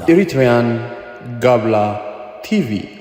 Eritrean Gabla T V.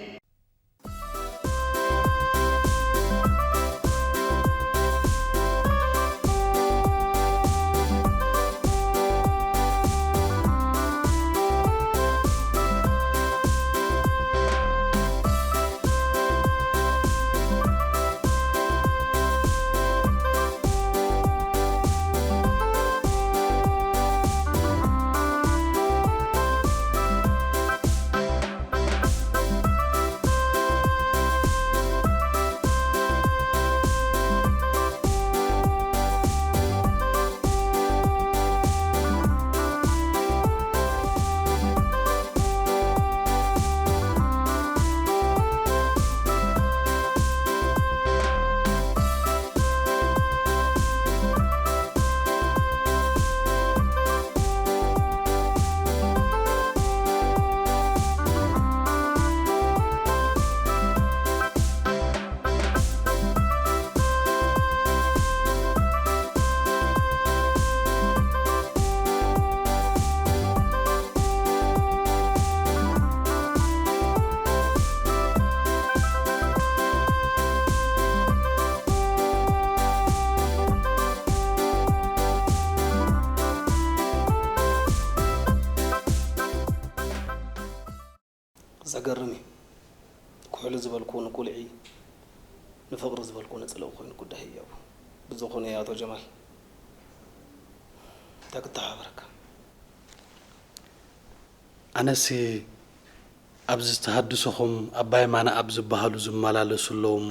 ዘገርም እዩ። ኩሕሊ ዝበልኩዎ ንቁልዒ፣ ንፍቕሪ ዝበልኩዎ ንጽልኢ ኮይኑ ጉዳይ ህያቡ። ብዝኾነ ኣቶ ጀማል፣ እንታይ ክተሓባበረካ? ኣነሲ ኣብዚ ተሃድሶኹም ኣባይ ማነ ኣብ ዝበሃሉ ዝመላለሱ ኣለዉ እሞ፣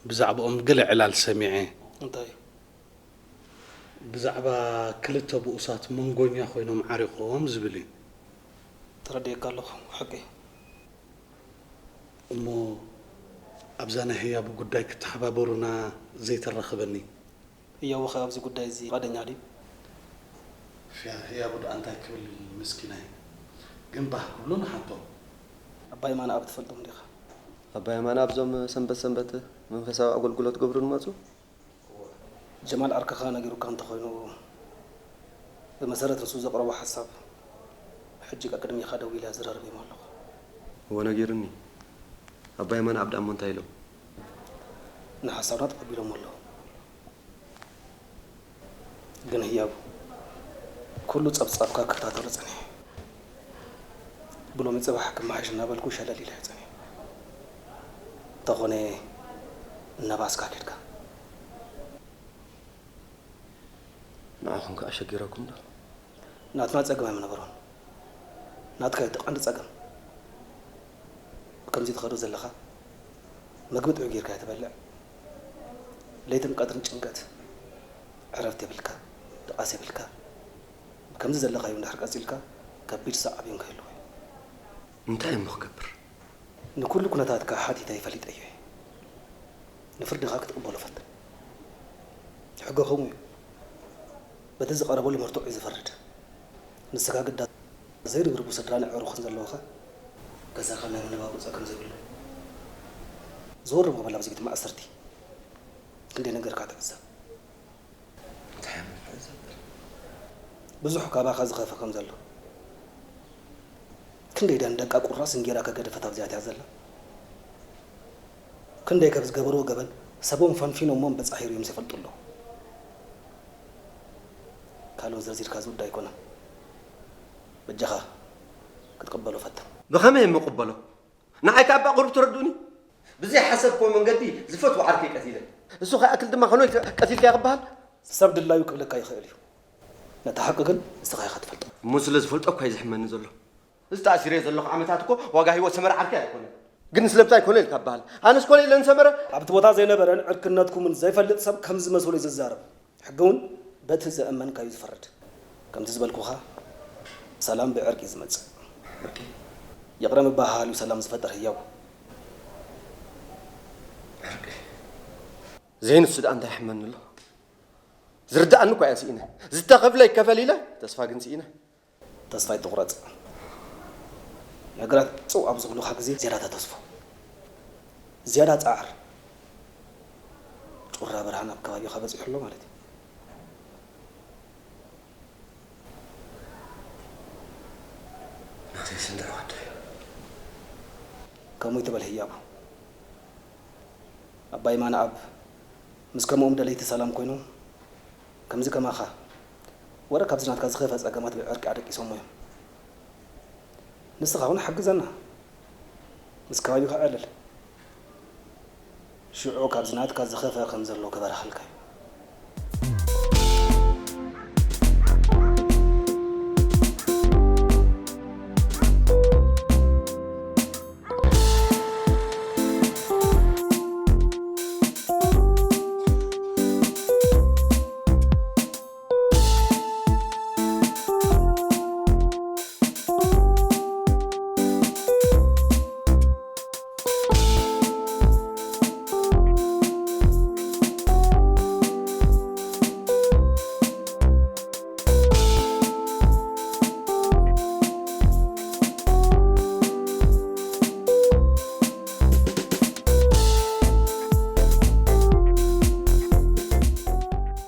ብዛዕባኦም ገለ ዕላል ሰሚዐ። እንታይ እዩ? ብዛዕባ ክልተ ብኡሳት መንጎኛ ኮይኖም ዓሪቖም ዝብል እዩ። ተረዲኤካ ኣለኹ፣ ሓቂ። እሞ ኣብዛ ናይ ህያቡ ጉዳይ ክተሓባበሩና ዘይተራኽበኒ? ህያቡ ኸ ኣብዚ ጉዳይ እዚ ፍቓደኛ ድዩ? ፍያ-፣ ህያቡ ደኣ እንታይ ክብል ምስኪናይ። ግን ባህ ክብሎ ንሓቶ። ኣባይ ማነ ኣብ ትፈልጦም ዲኻ? ኣባይ ማነ ኣብዞም ሰንበት ሰንበት መንፈሳዊ ኣገልግሎት ክገብሩ ንመጹ? ጀማል ዓርክኻ ነጊሩካ እንተኾይኑ፣ ብመሰረት ንሱ ዘቕረቦ ሓሳብ፣ ሕጂ ቀቅድሚኻ ደው ኢለ ዝረርብ እየ ኣለኹ። እወ ነጊሩኒ። ኣባይ ማነ ኣብ ደኣ እሞ እንታይ ኢሎም? ንሓሳብና ተቐቢሎም ኣለዉ። ግን ህያቡ፣ ኩሉ ጸብጻብካ ክከታተሎ ጸኒሐ። ብሎሚ ጽባሕ ክመሓሽ እናበልኩ ሸለል ኢለ እየ ጸኒሐ። እንተኾነ እናባእስካ ኬድካ። ንዓኹም ከኣ ኣሸጊረኩም ዶ? ናትና ጸገም ኣይምነበሮን። ናትካ እዩ እቲ ቀንዲ ጸገም። ብከምዚ ትኸዶ ዘለኻ፣ መግቢ ጥዑይ ጌርካ እያ ትበልዕ። ለይትን ቀትርን ጭንቀት፣ ዕረፍቲ የብልካ፣ ድቓስ የብልካ። ብከምዚ ዘለኻዮ እንድሕር ቀጺልካ፣ ከቢድ ሳዕቤን ክህልዎ እዩ። እንታይ እሞ ክገብር? ንኩሉ ኩነታትካ ሓቲተ ይፈሊጠዮ እየ። ንፍርድኻ ክትቕበሎ ፈትን። ሕገ ከምኡ እዩ። በቲ ዝቐረበሉ መርትዖ እዩ ዝፈርድ። ንስኻ ግዳ ዘይርብርቡ ስድራን ኣዕሩኽን ዘለውኻ፣ ገዛኻ ናይ ምንባቡ ጸገም ዘይብሉ። ዘወር እሞ በል ኣብዚ ቤት ማእሰርቲ። ክንደይ ነገር ኢኻ ትዕዘብ። እንታይ እሞ ክዕዘብ? ብዙሕ ካባኻ ዝኸፍእ ከም ዘሎ። ክንደይ ደን ደቃ ቁራስ እንጌራ ከገደፈት ኣብዚኣ እቲኣ ዘላ። ክንደይ ከብ ዝገበርዎ ገበን ሰቦም ፈንፊኖሞም በጻሒ እዮም ዝፈልጡ ኣለዉ። ካልኦት ዘርዚርካ ዝውዳ ኣይኮነን። በጃኻ ክትቅበሎ ፈትን። ብኸመይ እሞ እቕበሎ? ንዓይ ከኣ ብኣቕሩብ ተረድኡኒ። ብዘይሓሰብክዎ መንገዲ ዝፈትዎ ዓርከይ ቀቲለ። እሱ ከይኣክል ድማ ከኖይ ቀቲልካዮ ክበሃል? ሰብ ድላዩ ክብለካ ይኽእል እዩ። ነታ ሓቂ ግን ንስኻ ኢኻ ትፈልጦ። እሞ ስለ ዝፈልጦ እኳ እዩ ዝሕመኒ ዘሎ። እዚ ተኣሲረዮ ዘለኹ ዓመታት እኮ ዋጋ ህይወት ሰመረ ዓርከይ ኣይኮነን። ግን ስለምንታይ ኮነ ኢልካ በሃል? ኣነስ ኮነ ኢለ ንሰመረ? ኣብቲ ቦታ ዘይነበረን ዕርክነትኩምን ዘይፈልጥ ሰብ ከም ዝመስሎ እዩ ዝዛረብ። ሕጊ እውን በቲ ዘእመንካዩ ዝፈርድ። ከምቲ ዝበልኩኻ፣ ሰላም ብዕርቂ እዩ ዝመጽእ። ዕርቂ? ይቕረ ምብሃሃል እዩ ሰላም ዝፈጥር ህያው። ዕርቂ? ዘይንሱ ደኣ እንታይ ይሕመኒ ኣሎ? ዝርድኣኒ እኳ እየ ስኢነ። ዝተኸፍለ ይከፈል ኢለ ተስፋ ግን ስኢነ። ተስፋ ኣይትቑረጽ። ነገራት ጽው ኣብ ዝብሉኻ ግዜ ዝያዳ ተተስፎ። ዝያዳ ጻዕር። ቁራ ብርሃን ኣብ ከባቢኻ በጺሑ ኣሎ ማለት እዩ። ናተይ ስንድሮ ወደይ። ከምኡ ይትበል ህያቡ። ኣባ የማነኣብ ምስ ከምኦም ደለይቲ ሰላም ኮይኖም፣ ከምዚ ከማኻ ወረ ካብዚ ናትካ ዝኸፈ ጸገማት ብዕርቂ ኣደቂሶሞ እዮም። ንስኻ እውን ሓግዘና፣ ምስ ከባቢኻ ዕልል። ሽዑ ካብዚ ናትካ ዝኸፈ ከም ዘሎ ክበርሃልካ እዩ።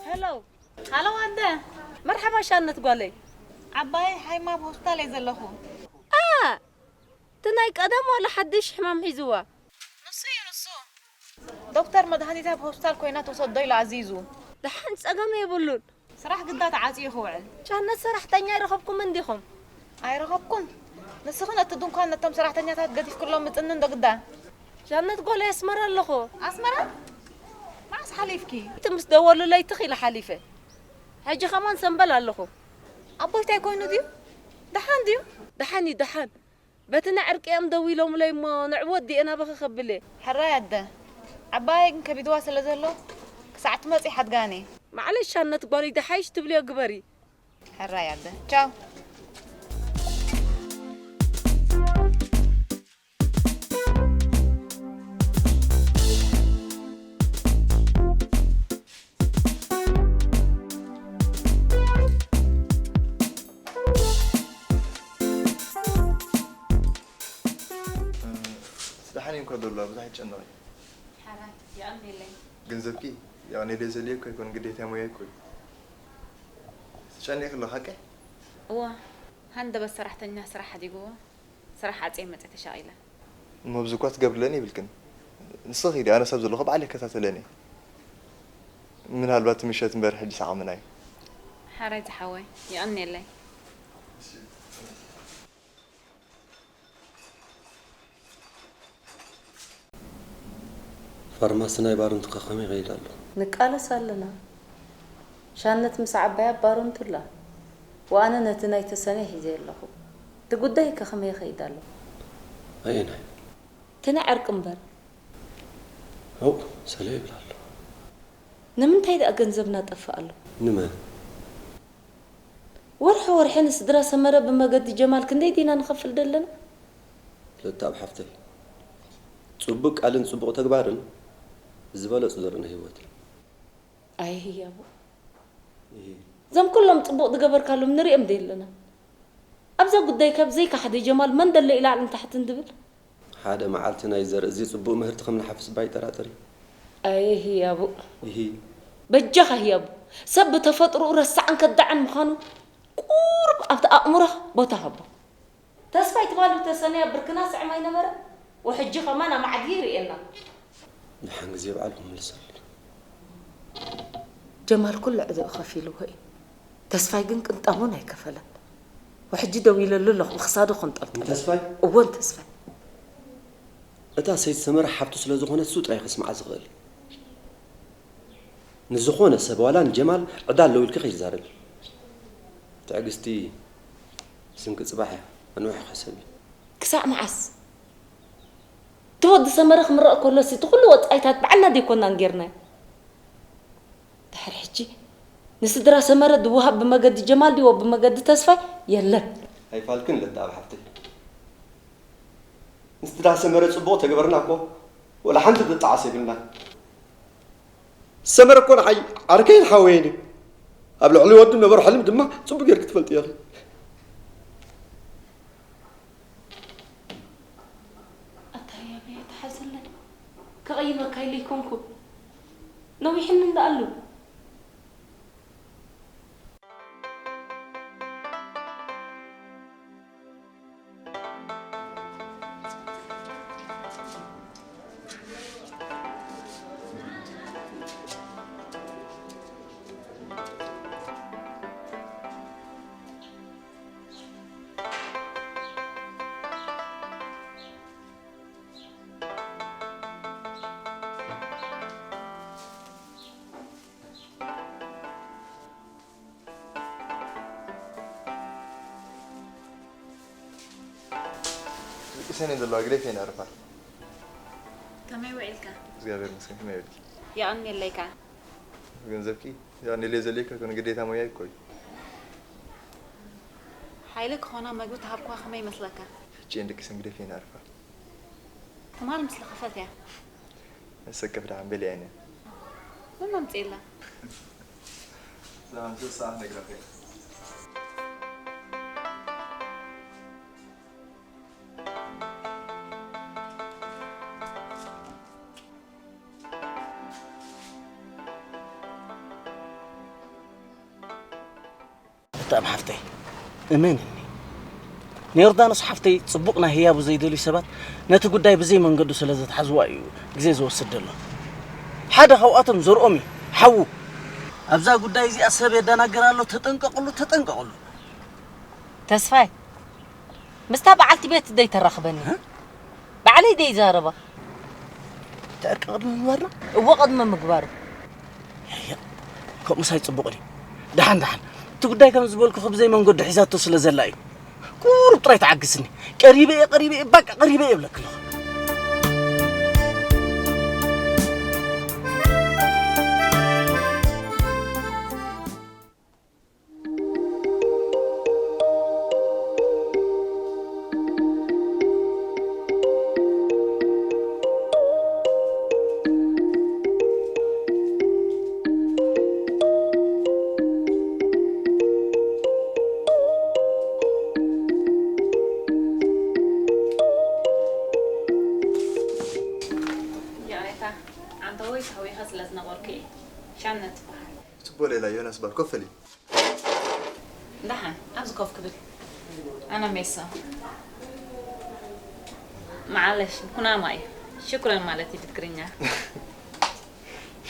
ሄሎ። ሃሎ ኣደ። መርሓባ ሻነት ጓለይ። ዓባይ ሓይማ ኣብ ሆስፒታል እየ ዘለኹ። ኣ! እቲ ናይ ቀደም ዋላ ሓድሽ ሕማም ሒዝዋ? ንሱ እዩ ንሱ። ዶክተር መድሃኒት ኣብ ሆስፒታል ኮይና ትውሰዶ ኢሉ ኣዚዙ። ደሓን ጸገም የብሉን። ስራሕ ግዳ ተዓጽዩ ክውዕል። ሻነት ሰራሕተኛ ኣይረኸብኩምን ዲኹም? ኣይረኸብኩን። ንስኽን እቲ ድንኳን ነቶም ሰራሕተኛታት ገዲፍክሎም ምጽንን ዶ ግዳ? ሻነት ጓለይ ኣስመራ ኣለኹ። ኣስመራ? መዓስ ሓሊፍኪ? እቲ ምስ ደወሉ ለይቲ ኺለ ሓሊፈ። ሕጂ ኸማን ሰምበል ኣለኹ። ኣቦይ እንታይ ኮይኑ ድዩ? ደሓን ድዩ? ደሓን እዩ፣ ደሓን። በቲ ናይ ዕርቂ እዮም ደዊሎምለይ እሞ ንዕወት ድየ ናባኺ ከብል እየ። ሕራይ ኣደ። ዓባየይ ግን ከቢድዋ ስለ ዘሎ ክሳዕ ትመጺ ሓድጋኒ። ማዕለሽ ሻነት ጓለይ ደሓይሽ ትብልዮ ግበሪ። ሕራይ ኣደ። ቻው። ደሓን እየ እንኳ ዘሎ ብዙሕ ኣይትጨነቒ። ሓራይ የቐንየለይ። ገንዘብኪ የቐንየለይ ዘልየ እኮ ኣይኮን ግዴታ ሞያ እኮ እዩ። ትጨነቂ ከሎ ሓቀይ? እዋ ሃንደበት ሰራሕተኛ ስራሕ ሓዲግዎ። ስራሕ ዓጽየ መጸ ተሻቒለ። እሞ ብዚ እኳ ትገብርለኒ ይብልክን። ንስኺ ኺዲ ኣነ ሰብ ዘለኹ ባዕለ ይከታተለኒ። ምናልባት ምሸት እምበር ሕጂ ሰዓምና እዩ። ሓራይ ዝሓወይ የቐንየለይ። ፋርማሲ ናይ ባረንቱ ከ ከመይ ይኸይድ ኣሎ? ንቃለስ ኣለና። ሻነት ምስ ዓባያ ኣብ ባረንቱ ኣላ። ወኣነ ነቲ ናይ ተሰነይ ሒዘ ኣለኹ። እቲ ጉዳይ ከ ከመይ ይኸይድ ኣሎ? ኣየናይ? እቲ ናይ ዕርቂ እምበር። ኣው፣ ሰለ ይብል ኣሎ። ንምንታይ ደኣ ገንዘብና ጠፍእ ኣሎ? ንመን? ወርሒ ወርሒ ንስድራ ሰመረ ብመገዲ ጀማል ክንደይ ዲና ንኸፍል ደለና? ለታብ ሓፍተይ፣ ጽቡቅ ቃልን ጽቡቅ ተግባርን ዝበለጹ ዘርኢ ናይ ህይወት እዩ። ኣይ ህያቡ። እሂ። እዞም ኩሎም ጽቡቅ ዝገበርካሎም ንሪኦም ደይ ኣለና። ኣብዛ ጉዳይ ካብ ዘይካሕደ ጀማል መን ደሎ ኢላዕልን ታሕትን ድብል? ሓደ መዓልቲ ናይ ዘርእዚ ጽቡቕ ምህርቲ ከም ንሓፍስ እባ ኣይጠራጠሪ። ኣየ ህያቡ። እሂ። በጃኻ ህያቡ። ሰብ ብተፈጥሮኡ ረሳዕን ከዳዕን ምዃኑ ቁሩብ ኣብቲ ኣእምሮኻ ቦታ ሃቦ። ተስፋይ ትማሊ ብተሰነያ ብርክና ስዕም ኣይነበረ? ወሕጂ ኸማን ኣማዕድዩ ይርእየና። ደሓን ግዜ በዓል ክምልሰሉ። ጀማል ኩሉ ዕዳኡ ከፊልዎ እዩ። ተስፋይ ግን ቅንጣብ እውን ኣይከፈለን። ወሕጂ ደዊለሉ ኣለኹ፣ ብኽሳዱ ክንጠልጠሎ። ንተስፋይ? እወ፣ ንተስፋይ። እታ ሰይቲ ሰመረ ሓፍቱ ስለ ዝኾነት፣ እሱ ጥራይ ከስምዓ ዝኽእል። ንዝኾነ ሰብ፣ ዋላ ንጀማል፣ ዕዳ ኣለዎ ኢልኪ ከይትዛረቢ። ትዕግስቲ ስንቂ ጽባሕ እያ፣ ኣንዊሕኺ ሕሰቢ። ክሳዕ መዓስ? እቲ ወዲ ሰመረ ክምረቕ ከሎሲ፣ እቲ ኩሉ ወጻኢታት ባዕልና ደይኮናን ጌርናዮ? ድሕሪ ሕጂ ንስድራ ሰመረ ድወሃብ ብመገዲ ጀማል ድዩ ብመገዲ ተስፋይ? የለን። ኣይፋልክን ለተኣብ ሓፍተይ። ንስድራ ሰመረ ጽቡቕ ተገበርና እኮ ወላ ሓንቲ ዝጠዓስ የብልናን። ሰመረ እኮ ንዓይ ዓርከይን ሓወይን እዩ። ኣብ ልዕሊ ወዱ ነበሮ ሕልሚ ድማ ጽቡቕ ጌርኪ ትፈልጥዮ ኢኺ። ኣታ ህያበይ ኣይትሓዝለይ። ክቕይመካ ኢለ ኣይኮንኩን። ነዊሕኒ እንዳኣሉ። ደቂሰን ዘለዋ ግደፊ የን ኣርፋ። ከመይ ውዒልካ? እግዚኣብሔር ይመስገን። ከመይ ውዒልኪ? የቐንየለይካ። ገንዘብኪ የቐንየለይ ዘለይካ ኮነ ግዴታ ሞያ ይኮዩ። ሓይሊ ክኾና መግቢ ተሃብኳ ከመይ ይመስለካ? ሕጂ የን ደቂሰን ግደፊ የን ኣርፋ። ትማል ምስለ ክፈት እያ። ሰከፍ ደሓን በሊዐን እየ። መን ኣምፅእላ? ዛንተ ሰዓት ነግራኺ እየ። ብጣዕሚ ሓፍተይ እመንኒ ንዮርዳኖስ ሓፍተይ ጽቡቕ ናይ ህያቡ ዘይደልዩ ሰባት ነቲ ጉዳይ ብዘይ መንገዱ ስለ ዘትሓዝዋ እዩ ግዜ ዝወስድ ዘሎ ሓደ ካብኣቶም ዘርኦም እዩ ሓዉ ኣብዛ ጉዳይ እዚኣ ሰብ የደናግር ኣሎ ተጠንቀቕሉ ተጠንቀቕሉ ተስፋይ ምስታ በዓልቲ ቤት ደይተራኽበኒ ባዕለይ ደይዛረባ እቲ ዕርቂ ቅድሚ ምግባርና እወ ቅድሚ ምግባሩ ከምኡስ ኣይፅቡቕን እዩ ደሓን ደሓን እቲ ጉዳይ ከም ዝበልኩኺ ብዘይ መንገዱ ሒዛቶ ስለ ዘላ እዩ ቁሩብ ጥራይ ተዓግስኒ ቀሪበ እየ ቀሪበ እየ ባቃ ቀሪበ እየ እብለኪ ኣለኹ ይቕሬታ፣ ዓንተቦይ ተሃዊኸ ስለ ዝነበርኩ እየ። ሻነት ትበሃል። ጽቡቕ ሌላ ዮናስ ባል ኮፍ በሊ። ደሓን፣ ኣብዚ ኮፍ ክብል። ኣና ሜሶ። መዓለሽ፣ ብኩናማ እዩ። ሽኩረን ማለት እዩ ብትግርኛ።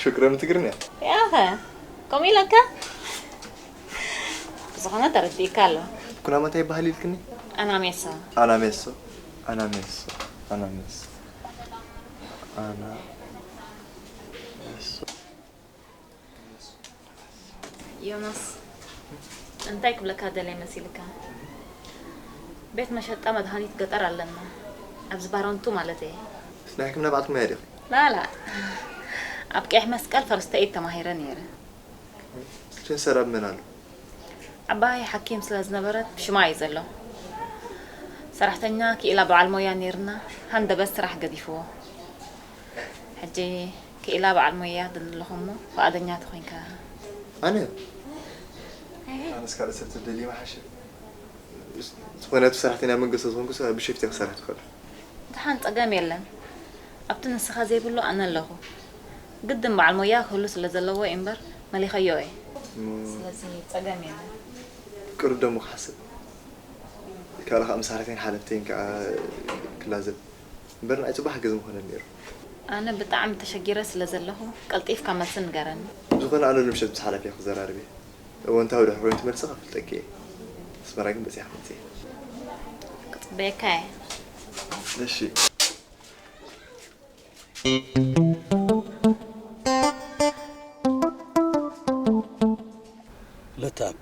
ሽኩረን ብትግርኛ? ያኸ፣ ከምኡ ኢለካ? ብዝኾነ ተረዲእካ ኣሎ። ኩናማ እንታይ ይበሃል ኢልክኒ? ኣናሜሶ። ኣናሜሶ። ኣናሜሶ። ኣናሜሶ። ኣናሜሶ። ኣና ዮናስ እንታይ ክብለካ ደልየ መሲልካ? ቤት መሸጣ መድሃኒት ገጠር ኣለና ኣብዚ ባረንቱ ማለተየ። ናይ ሕክምና በዓልቲ ሞያ ዲኺ? ላላ ኣብ ቀይሕ መስቀል ፈርስት ኤድ ተማሂረ ነይረ። ሴንሰር ኣብ መን ኣሎ? ዓባይ ሓኪም ስለ ዝነበረት ብሽማ እዩ ዘሎ። ሰራሕተኛ ክኢላ በዓል ሞያ ነይርና ሃንደበት ስራሕ ገዲፍዎ። ሕጂ ክኢላ በዓል ሞያ ድኒ ኣለኹ እሞ ፍቓደኛ ተኾይንካ። ኣነ? ኣነስ ካልእ ሰብ ተደልዪ ምሓሸ። ዝኾነ እቲ ሰራሕተኛ መንግስቲ ዝኾንኩስ ብሽፍት እየ ክሰርሕ ትኽእል። ደሓን ጸገም የለን። ኣብቲ ንስኻ ዘይብሉ ኣነ ኣለኹ። ግድን በዓል ሞያ ክህሉ ስለ ዘለዎ እዩ እምበር መሊኸዮ እየ። ስለዚ ጸገም የለን። ቅሩብ ደሞ ክሓስብ። ካልእ ከዓ ምስ ሓለፍተይን ሓለፍተይን ከዓ ክላዘብ። እምበር ንዓይ ጽቡቕ ሓገዝ ምኾነኒ ነይሩ። ኣነ ብጣዕሚ ተሸጊረ ስለ ዘለኹ ቀልጢፍካ መልሲ ንገረኒ። ብዝኾነ ኣነ ሎምሸት ምስ ሓላፊ ክዘራረብ እየ። እወንታዊ ድሕሪ ኮይኑ ትመልሲ ከፍልጠኪ እየ። ኣስመራ ግን በጺሐ ክመጽእ እየ። ክጽበየካ እየ። እሺ። ለታብ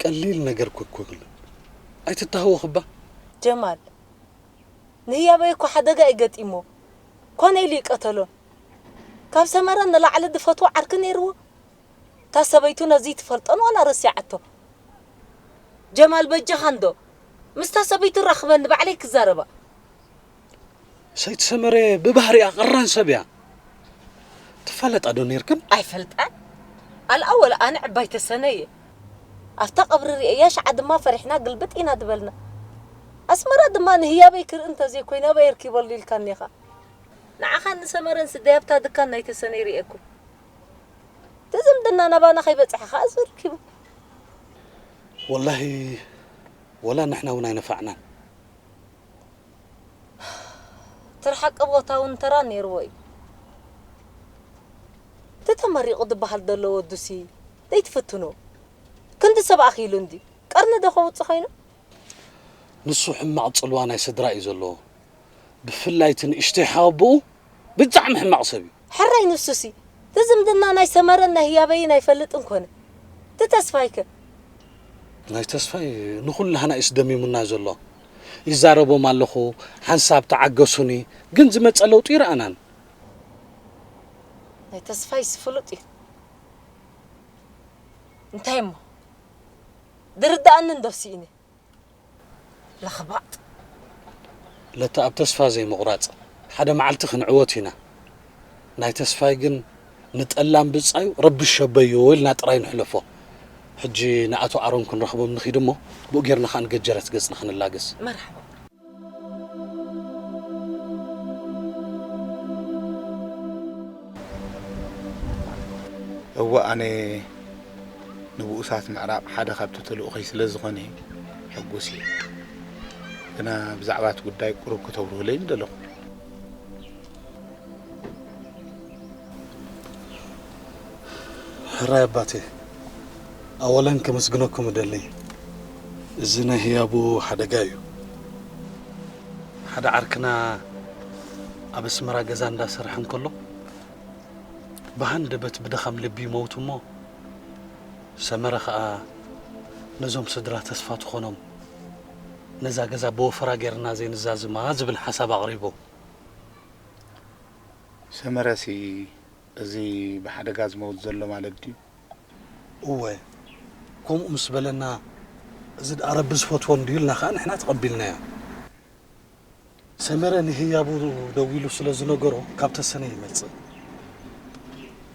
ቀሊል ነገር ኮኮግሉ ኣይትታህወኽባ ጀማል ንህያበይ እኮ ሓደጋ እዩ ገጢሞ ኮነ ኢሉ ይቀተሎ ካብ ሰመረ ንላዕሊ ዝፈትዎ ዓርኪ ነይርዎ እታ ሰበይቱ ነዚ ትፈልጦን ዋላ ረሲዓቶ ጀማል በጃኻ እንዶ ምስታ ሰበይቱ ራኽበኒ ባዕለይ ክዛረባ ሰይቲ ሰመረ ብባህሪኣ ቐራን ሰብ እያ። ትፋለጣ ዶ ኔርክን? ኣይፈልጣን። ኣልኣወል ኣነ ዕባይ ተሰነ እየ። ኣብታ ቐብሪ ርእየያ ሽዓ ድማ ፈሪሕና ግልብጥ ኢና ዝበልና። ኣስመራ ድማ ንህያበይ ክርኢ እንተዘይኮይነ ኣበይ ኣርኪበሉ ኢልካኒ ኢኻ። ንዓኻን ንሰመረን ስደይ ኣብታ ድካን ናይ ተሰነይ ርእየኩም። እቲ ዝምድና ናባና ከይበጽሐ ከኣ ዝብል ኪቡ። ወላሂ ወላ ንሕና እውን ኣይነፋዕናን። ትርሓቂ ቦታ እውን ተራ ነይርዎ እዩ። እቲ ተመሪቑ ዝበሃል ዘሎ ወዱሲ ዘይትፍትኖ። ክንዲ ሰብ ኣኺሉ እንዲ ቀርኒ ዶ ከውጽእ ኮይኑ? ንሱ ሕማቕ ጽልዋ ናይ ስድራ እዩ ዘለዎ። ብፍላይ እቲ ንእሽተይ ሓወቦኡ ብጣዕሚ ሕማቕ ሰብ እዩ። ሕራይ ንሱሲ እቲ ዝምድና ናይ ሰመረን ናይ ህያበይን ኣይፈልጥን ኮነ። እቲ ተስፋይከ? ናይ ተስፋይ ንኹላህና እዩስ ደሚሙና ዘሎ። ይዛረቦም ኣለኹ፣ ሓንሳብ ተዓገሱኒ፣ ግን ዝመጸ ለውጢ ይረኣናን። ናይ ተስፋይስ ፍሉጥ እዩ። እንታይ እሞ ድርዳኣኒ እንዶ ስኢነ። ለኽባጥ ለታ ኣብ ተስፋ ዘይምቑራጽ ሓደ መዓልቲ ክንዕወት ኢና። ናይ ተስፋይ ግን ንጠላም ብጻዩ ረቢ ሸበዮ ኢልና ጥራይ ንሕለፎ። ሕጂ ንኣቶ ኣሮን ክንረኽቦም ንኺድ እሞ ብኡ ጌርና ኸኣ ንገጀረት ገጽና ክንላገስ። መርሓባ። እወ ኣነ ንብኡሳት ምዕራቕ ሓደ ካብቲ ተልእኾይ ስለ ዝኾነ ሕጉስ እየ። ግና ብዛዕባ እቲ ጉዳይ ቁሩብ ክተብርሁለይ ምደለኹ። ሕራይ ኣባቴ፣ ኣወለን ከመስግነኩም እደሊ። እዚ ናይ ህያቡ ሓደጋ እዩ። ሓደ ዓርክና ኣብ ኣስመራ ገዛ እንዳሰርሐ እንከሎ ብሃንደበት ብድኻም ልቢ ይመውት እሞ ሰመረ ኸኣ ነዞም ስድራ ተስፋ ትኾኖም ነዛ ገዛ ብወፈራ ጌርና ዘይንዛዝማ ዝብል ሓሳብ ኣቕሪቡ። ሰመረሲ እዚ ብሓደጋ ዝመውት ዘሎ ማለት ድዩ? እወ ከምኡ ምስ በለና እዚ ደኣ ረቢ ዝፈትዎ እንድዩ ኢልና ኸኣ ንሕና ተቐቢልናዮ። ሰመረ ንህያቡ ደዊሉ ስለ ዝነገሮ ካብ ተሰነ ይመጽእ።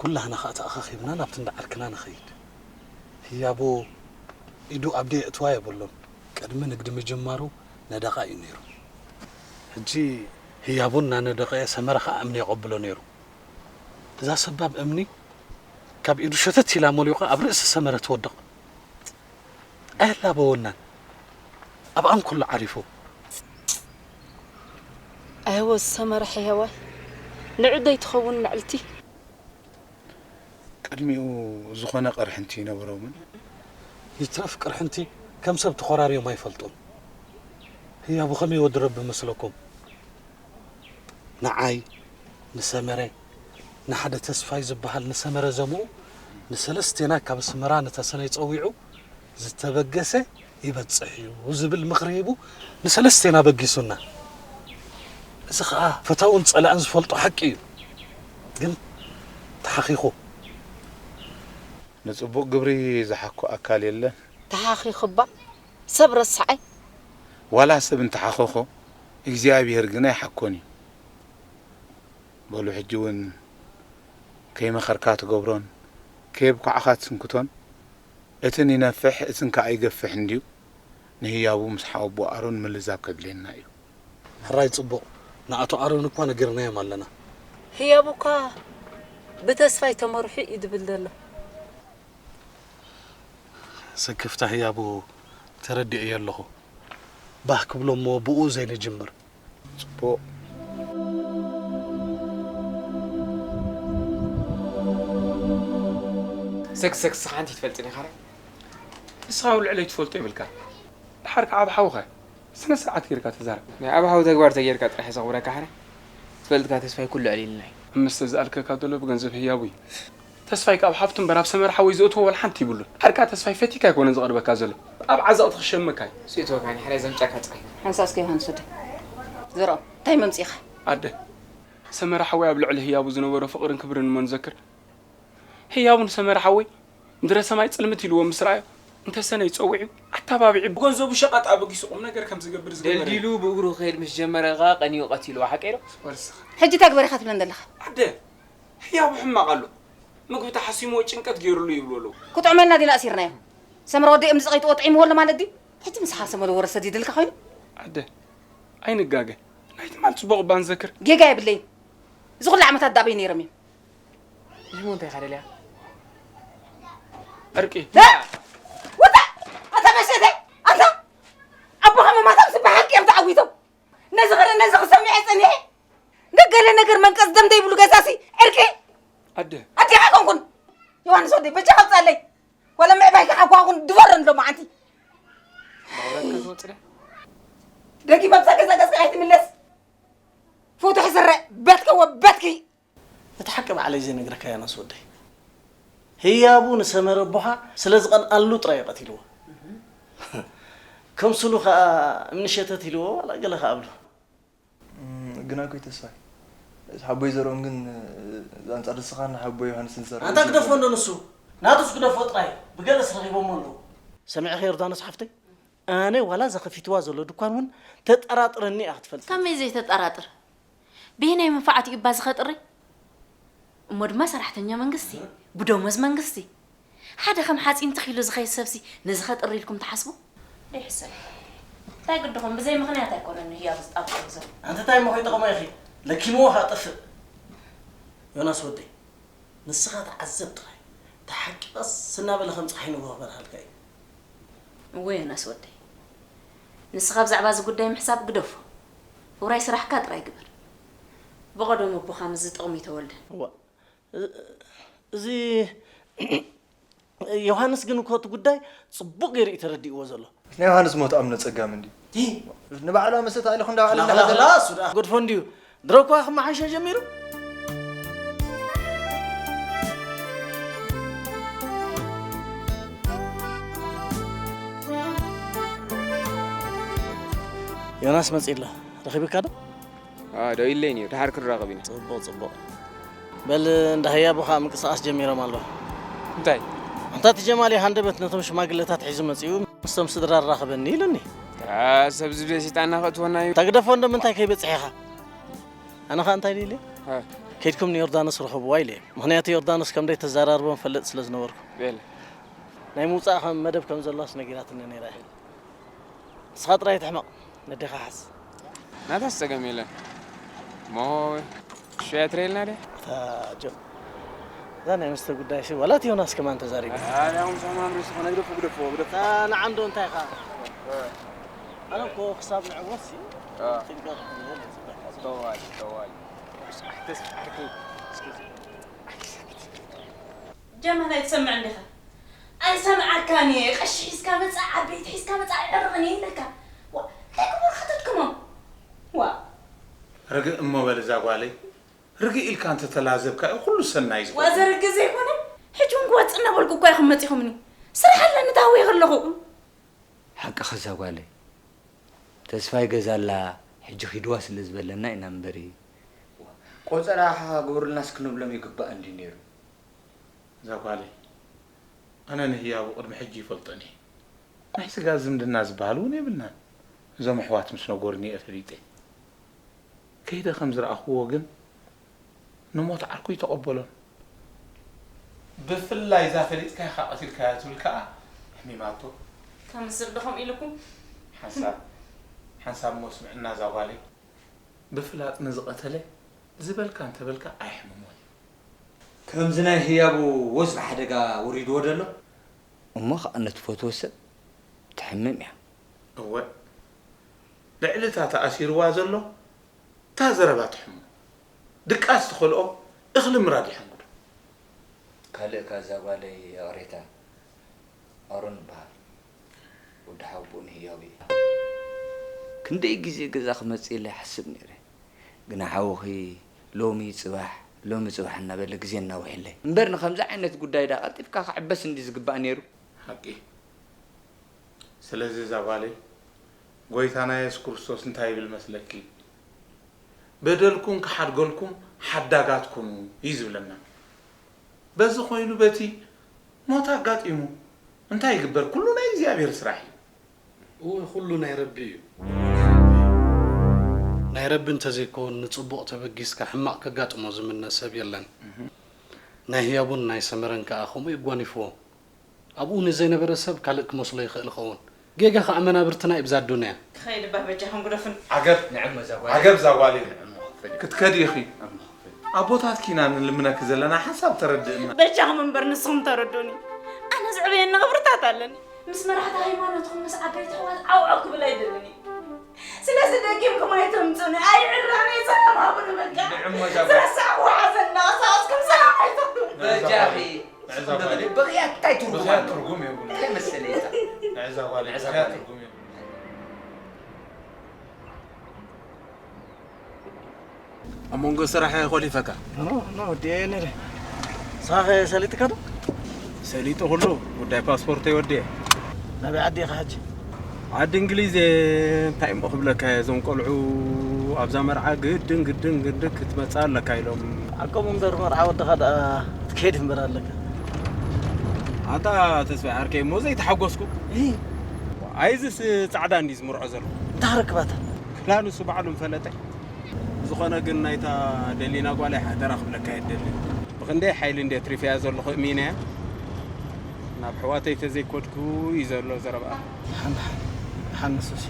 ኩላህና ኸኣ ተኣኻኺብና ናብቲ እንዳ ዓርክና ንኸይድ። ህያቡ ኢዱ ኣብ ደየእትዋ የብሉን። ቅድሚ ንግዲ ምጅማሩ ነደቓ እዩ ነይሩ። ሕጂ ህያቡ እናነደቐ ሰመረ ኸኣ እምኒ የቐብሎ ነይሩ። እዛ ሰባብ እምኒ ካብ ኢዱ ሸተት ኢላ መሊቑ ኣብ ርእሲ ሰመረ ትወድቕ። ኣየላበወናን። ኣብኣ እንከሎ ዓሪፉ። ኣይወ ሰመረ ሕያዋይ ንዑ ደይትኸውን ምዕልቲ። ቅድሚኡ ዝኾነ ቅርሕንቲ ይነበሮምን? ይትረፍ ቅርሕንቲ ከም ሰብ ተኾራርዮም ኣይፈልጡን። ህያቡ ከመይ ወዲ ረቢ መስለኩም? ንዓይ፣ ንሰመረ፣ ንሓደ ተስፋይ ዝበሃል ንሰመረ ዘምኡ ንሰለስቴና ካብ ኣስመራ ንተሰነይ ጸዊዑ ዝተበገሰ ይበጽሕ እዩ ዝብል ምኽሪ ሂቡ ንሰለስቴና በጊሱና። እዚ ኸኣ ፈታውን ጸላእን ዝፈልጦ ሓቂ እዩ። ግን ተሓኺኹ። ንጽቡቕ ግብሪ ዝሓኮ ኣካል የለን። ተሓኺኹ እባ ሰብ ረስዓይ። ዋላ ሰብ እንተሓኸኾ እግዚኣብሄር ግን ኣይሓኮን እዩ። በሉ ሕጂ እውን ከይመኸርካ ትገብሮን ከየብኳዕኻ ትስንክቶን፣ እትን ይነፍሕ እትን ከኣ ይገፍሕ እንድዩ። ንህያቡ ምስ ሓወቦ ኣሮን ምልዛብ ከድልየና እዩ። ሕራይ ጽቡቕ፣ ንኣቶ ኣሮን እኳ ነጊርናዮም ኣለና። ህያቡ እኳ ብተስፋይ ተመርሑ እዩ ድብል ዘሎ። ስክፍታ ህያቡ ተረዲኤዮ ኣለኹ። ባህ ክብሎ እሞ ብኡ ዘይንጅምር። ጽቡቕ። ሰክሰክስ ሓንቲ ትፈልጥኒ ኢኻ። ንስኻ ኣብ ልዕለይ ትፈልጦ የብልካ። ድሓር ከዓ ኣብ ሓውኻ ስነ ስርዓት ጌርካ ተዛረብ። ናይ ኣብ ሓው ተግባር ተጌርካ ጥራሕ እዩ ዘኽብረካ። ሓረ ትፈልጥካ ተስፋይ ኩሉ ኣዕሊልና እዩ። እምስተ ዝኣልከካ ዘሎ ብገንዘብ ህያቡ እዩ። ተስፋይ ካብ ሓፍቱ እምበር ኣብ ሰመረ ሓወይ ዘእትዎ ዋላ ሓንቲ ይብሉን። ሓርካ ተስፋይ ፈቲካ ኣይኮነን ዝቐርበካ ዘሎ፣ ኣብ ዓዘቕቲ ክሸመካ እዩ። ስእትወካ ንሕራይ ዘምጻካ ጽሒፍ። ሓንሳእ እስከ ዮሃንስ ወደይ ዘርኦም እንታይ መምጺእኻ? ኣደ፣ ሰመረ ሓወይ ኣብ ልዕሊ ህያቡ ዝነበሮ ፍቕርን ክብርን እሞ ንዘክር። ህያቡ ንሰመረ ሓወይ ምድረ ሰማይ ጽልምት ኢልዎ ምስ ረኣዮ እንተሰነ ይጸውዕ እዩ ኣተባቢዑ ብገንዘቡ ሸቐጥ ኣበጊሱ ቁም ነገር ከም ዝገብር ዝገበረ እዩ። ደልዲሉ ብእግሩ ክኸይድ ምስ ጀመረ ከኣ ቀንዩ ቀቲልዎ። ሓቀይ ዶ? ወርስኻ። ሕጂ እንታይ ግበር ኢኻ ትብለን ዘለኻ? ኣደ፣ ህያቡ ሕማቕ ኣሎ። ምግቢ ተሓሲምዎ ጭንቀት ገይሩሉ ይብሉ ኣለዉ። ክጥዕመልና ዲና ኣሲርናዮ? ሰምረ ወዲ እምኒ ጸቒጥዎ ጥዒምዎ ኣሎ ማለት ድዩ? ሕጂ ምሳኻ ሰመረ ወረ ሰዲድልካ ኮይኑ? ኣደ፣ ኣይንጋገ። ናይ ትማል ጽቡቕ እባ ንዘክር። ጌጋ የብለይን። እዚ ኩሉ ዓመታት ዳበይ ነይሮም እዮም? እሞ እንታይ ኢኻ ደልያ? ዕርቂ። ውፃእ! ኣታ መሸተ! ኣታ ኣቦኻ ምማቶም ብሓቂ እዮም ተዓዊቶም። ነዚ ኸረ ነዚ ክሰምዐ ጸኒሐ። ንገለ ነገር መንቀጽ ደም ዘይብሉ ገዛሲ ዕርቂ ኣደ ኣዴኻ ኣይኮንኩን። ዮሃንስ ወደይ በጃኻ ውፃለይ። ወላ ምዕባይ ከሓኳኹን ድፈረን ሎማዓንቲ። ባውራካ ዝወፅደ ደጊም ኣብዛ ገዛ ገዝካ ኣይትምለስ። ፎቶ ሕዝረ በትከ ወበትኪ። እቲ ሓቂ ባዕለይ ዘይነግረካ ዮናስ ወደይ፣ ህያቡ ንሰመረ ኣቦኻ ስለ ዝቐንኣሉ ጥራይ እዩ ቀቲልዎ። ከምስሉ ኸኣ እምኒ ሸተት ኢልዎ ዋላ ገለ ከኣ ኣብሉ። ግና እኮ ተስፋይ፣ እቲ ሓቦይ ዘርኦም ግን ኣንጻር ንስኻን ሓቦይ ዮሃንስን ዝሰርሕ ኣንታ ግደፎ እንዶ ንሱ ናቱስ ግደፎ ጥራይ። ብገለስ ረኺቦሞ ኣለዉ። ሰሚዕኺ ዮርዳኖስ ሓፍተይ፣ ኣነ ዋላ እዛ ከፊትዋ ዘሎ ድኳን እውን ተጠራጥረኒ እያ ክትፈልጥ። ከመይ ዘይተጠራጥር? በየናይ መንፋዓት እዩ እባ ዝኸጥሪ? እሞ ድማ ሰራሕተኛ መንግስቲ፣ ብደሞዝ መንግስቲ። ሓደ ከም ሓፂን ትኽ ኢሉ ዝኸይድ ሰብሲ ነዚ ኸጥሪ ኢልኩም ትሓስቡ? ደይ ሕሰብ። እንታይ ግድኹም? ብዘይ ምኽንያት ኣይኮነን ንህያብ ዝጣብቆ ዘሎ። ኣንቲ እንታይ እሞ ከይጠቕሞ ኢኺ? ለኪምዎ ኸኣ ጠፍእ። ዮናስ ወደይ፣ ንስኻ ተዓዘብ ጥራይ። ተሓቂ ቀስ እናበለ ከም ፀሓይ ንግሆ ክበርሃልካ እዩ። እወ ዮናስ ወደይ፣ ንስኻ ብዛዕባ እዚ ጉዳይ ምሕሳብ ግደፎ። ውራይ ስራሕካ ጥራይ ግበር። ብቐደሙ ኣቦኻ ምስዚ ጥቕሚ ተወልደ። እዋ፣ እ- እዚ ዮሃንስ ግን እኮ እቲ ጉዳይ ጽቡቕ ገይሩ እዩ ተረዲእዎ ዘሎ። ናይ ዮሃንስ ሞት ኣምነ ጸጋም እንዲ ንባዕሉ ኣመሰት ኣኢልኹ እንዳባዕሉ ላኽላኽላ እሱ ደኣ ገድፎ እንድዩ። ድሮ እኳ ክመሓሾ ጀሚሩ። ዮናስ መጺእ ኣሎ። ረኺብካ ዶ? ደው ኢለይ ነይሩ። ድሓር ክራኸብ ኢና። ጽቡቕ ጽቡቕ። በል እንዳ ህያቡ ኸኣ ምንቅስቓስ ጀሚሮም ኣለዉ። እንታይ? ኣንታ እቲ ጀማሊ ሃንደበት ነቶም ሽማግለታት ሒዙ መጺኡ ምስቶም ስድራ ኣራኽበኒ ኢሉኒ። ሰብ ዝብደ ሰይጣንና ከእትወና እዩ። እታ ግደፎ እንዶ ምንታይ ከይበጽሕ ኢኻ? ኣነ ኸኣ እንታይ ኢለ ኢለ? ከይድኩም ንዮርዳኖስ ርኸብዋ ኢለ። ምኽንያቱ ዮርዳኖስ ከም ደይ ተዘራርቦም ፈልጥ ስለ ዝነበርኩ። በል። ናይ ምውጻእ ከም መደብ ከም ዘሎስ ነጊራትኒ ነይራ እያ። ንስኻ ጥራይ ትሕመቕ፣ ነዴኻ ሓዝ። ናታስ ጸገም የለን። እሞ ሽያ ትረየልና ድያ? ኣታ ጆን፣ እዛ ናይ መስተ ጉዳይሲ ዋላ እቲ ዮናስ ከማን ተዛሪቡ። ኣነ ኣሁን ሰማም ርስ ኾነ ግደፎ ግደፎ ግደፎ። ንዓም ዶ እንታይ ኢኻ? ኣነ እኮ ክሳብ ንዕወትሲ ጥንቀቕ ክብል እየ ዝብል። ተዋይ ተዋይ። ተስፋ ዓርከይ እስኪ ጀማል ኣይትሰምዕን ዲኻ? ኣይሰምዓካን እየ። ቀሺ ሒዝካ መጻ፣ ዓበይቲ ሒዝካ መጻ፣ ኣይዕርቕን እየ ኢለካ። ዋ፣ እንታይ ክብሉ ከተድክሞም? ዋ። ርግእ እሞ በል እዛ ጓለይ፣ ርግእ ኢልካ እንተተላዘብካ እዩ ኩሉ ሰናይ ዋ ዝኾን። ዘርግእ ዘይኮነ፣ ሕጂ እውን ክወጽእ እናበልኩ እኳ ኢኹም መጺኹምኒ። ስራሕ ኣለኒ ተሃዊኸ ኣለኹ። ሓቅኺ እዛ ጓለይ። ተስፋይ ገዛ ኣላ ሕጂ ኺድዋ ስለ ዝበለና ኢና እምበሪ። ቆጸራ ሓ ግበሩልናስ ክንብሎም ይግባእ እንድዩ ነይሩ። እዛ ጓለይ፣ ኣነ ንህያቡ ቅድሚ ሕጂ ይፈልጦን እየ። ናይ ስጋ ዝምድና ዝበሃል እውን የብልናን። እዞም ኣሕዋት ምስ ነጎርኒ እየ ፈሊጠ። ከይደ ከም ዝረኣኽዎ ግን ንሞት ዓርኩ ይተቐበሎን። ብፍላይ እዛ ፈሊጥካያ ኢኻ ቀቲልካያ ትብል ከኣ ሕሚማቶ። ከምስል ዶ ከምኡ ኢልኩም? ሓንሳብ ሓንሳብ እሞ ስምዕና እዛ ጓለይ። ብፍላጥ ንዝቐተለ ዝበልካ እንተበልካ ኣየሕምሞን እዩ። ከምዚ ናይ ህያቡ ወዝቢ ሓደጋ ወሪድዎ ደሎ እሞ ኸኣ ነቲ ፈትዎ ሰብ ተሕምም እያ። እወ ልዕሊ እታ ተኣሲርዋ ዘሎ እታ ዘረባ ትሕሞ። ድቃስ ትኸልኦ እኽሊ ምራድ ይሐንግዶ። ካልእ እካ እዛ ጓለይ ይቕሬታ ኣሮን ይበሃል። ወዲ ሓውቦኡ ንህያቡ እየ። ክንደይ ግዜ ገዛ ክመጽእ ኢለ ይሓስብ ነይረ። ግና ሓውኺ ሎሚ ጽባሕ ሎሚ ጽባሕ እናበለ ግዜ እናውሕለይ እምበር ንኸምዚ ዓይነት ጉዳይ ደኣ ቀልጢፍካ ክዕበስ እንዲ ዝግባእ ነይሩ። ሓቂ። ስለዚ እዛ ጓለይ፣ ጐይታና የሱስ ክርስቶስ እንታይ ይብል መስለኪ? በደልኩም ክሓድገልኩም ሓዳጋት ኩኑ እዩ ዝብለና። በዚ ኮይኑ በቲ ሞት ኣጋጢሙ እንታይ ይግበር? ኩሉ ናይ እግዚኣብሔር ስራሕ እዩ። እወ፣ ኩሉ ናይ ረቢ እዩ። ናይ ረቢ እንተዘይከውን ንጽቡቕ ተበጊስካ ሕማቕ ከጋጥሞ ዝምነ ሰብ የለን። ናይ ህያቡን ናይ ሰመረን ከኣ ከምኡ የጓኒፍዎ። ኣብኡ ንዘይነበረ ሰብ ካልእ ክመስሎ ይኽእል ይኸውን። ጌጋ ኸኣ መናብርትና እዩ ብዛ ኣዱንያ። ትኸይድ እባ በጃኹም ግደፉኒ። ዓገብ፣ ንዕም እዛ ጓል። ዓገብ እዛ ጓል እዩ። ክትከዲ ኢኺ። ኣቦታትኪ ኢና ንልምነኪ ዘለና ሓንሳብ ተረድእና። በጃኹም እምበር ንስኹም ተረዱኒ። ኣነ ዝዕበየኒ ክብርታት ኣለኒ። ምስ መራሕቲ ሃይማኖትኩም ምስ ዓበይቲ ኣሕዋት ዓውዓው ክብል ኣይደልን እየ። ስለዚ ደጊምኩም ኣይተምጹኒ። ኣይዕረቕን እየ። ሰላም ሃቡኒ በቃ። ንዕሞ እዛ ጓል። ዝረሳዕዎ ሓዘን እናቐሳቐስኩም ሰላም ኣይትኹኑ። በጃኺ። ንዕዛ ጓል። ብኽያት እንታይ ትርጉም ብኽያት ኣለዎ? ትርጉም የብሉን። እንታይ መሰለ እዛ? ንዕዛ ጓል ንዕዛ ብኽያት ጓል። ትርጉም የብሉን። ኣብ መንጎ ስራሕ ኮሊፈካ? ኖ፣ ኖ፣ ወዲኤ ነይረ። ንስኻ ኸ ሰሊጥካ ዶ? ሰሊጡ ኩሉ፣ ጉዳይ ፓስፖርተይ ወዲኤ። ናበይ ዓዲ ኢኻ ሕጂ? ዓዲ እንግሊዝ እየ። እንታይ እሞ ክብለካ እየ፣ እዞም ቆልዑ ኣብዛ መርዓ ግድን፣ ግድን፣ ግድን ክትመጽእ ኣለካ ኢሎም። ሓቆም እምበር መርዓ ወድኻ ደኣ ክትከይድ እምበር ኣለካ። ኣታ ተስፋይ ዓርከይ እሞ ዘይተሓጎስኩ። እይ። ኣይዝስ ጻዕዳ እንዲ ዝምርዖ ዘሎ። እንታይ ክረክባታ? ክዳኑ እሱ ባዕሉ ምፈለጠ። ብዝኾነ ግን ናይታ ደሊና ጓለይ ሓደራ ክብለካ እየ ደሊ። ብኽንደይ ሓይሊ እንደ ትሪፈያ ዘለኹ እሚነያ። ናብ ኣሕዋተይ ተዘይኮድኩ እዩ ዘሎ ዘረባኣ። ደሓን፣ ደሓን፣ ደሓን ንሱሲ።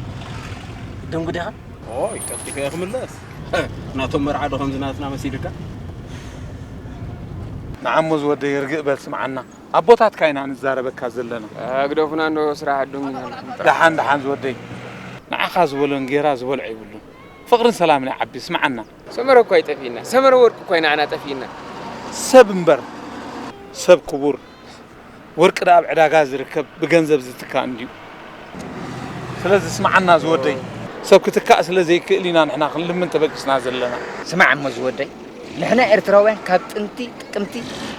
ደንጉ ዲኻ? ኦይ፣ ቀልጢፈ እየ ክምለስ። ናቶም መርዓ ዶ ከምዚ ናትና መሲልካ? ንዓሞ ዝወደይ ርግእ በል ስምዓና። ኣቦታትካ ኢና ንዛረበካ ዘለና። ኣግደፉና እንዶ ስራሕ ኣዱም ኢና። ደሓን፣ ደሓን ዝወደይ። ንዓኻ ዝበሎን ጌራ ዝበልዖ የብሉን። ፍቕርን ሰላምን ይዓቢ፣ ስምዓና። ሰመረ እኳ ይጠፊእና። ሰመረ ወርቂ እኳ ንዓና ጠፊእና። ሰብ እምበር፣ ሰብ ክቡር። ወርቂ ደኣ ኣብ ዕዳጋ ዝርከብ ብገንዘብ ዝትካእ እንድዩ። ስለዚ ስምዓና ዝወደይ፣ ሰብ ክትካእ ስለ ዘይክእል ኢና ንሕና ክንልምን ተበጊስና ዘለና። ስማዕ እሞ ዝወደይ፣ ንሕና ኤርትራውያን ካብ ጥንቲ ጥቅምቲ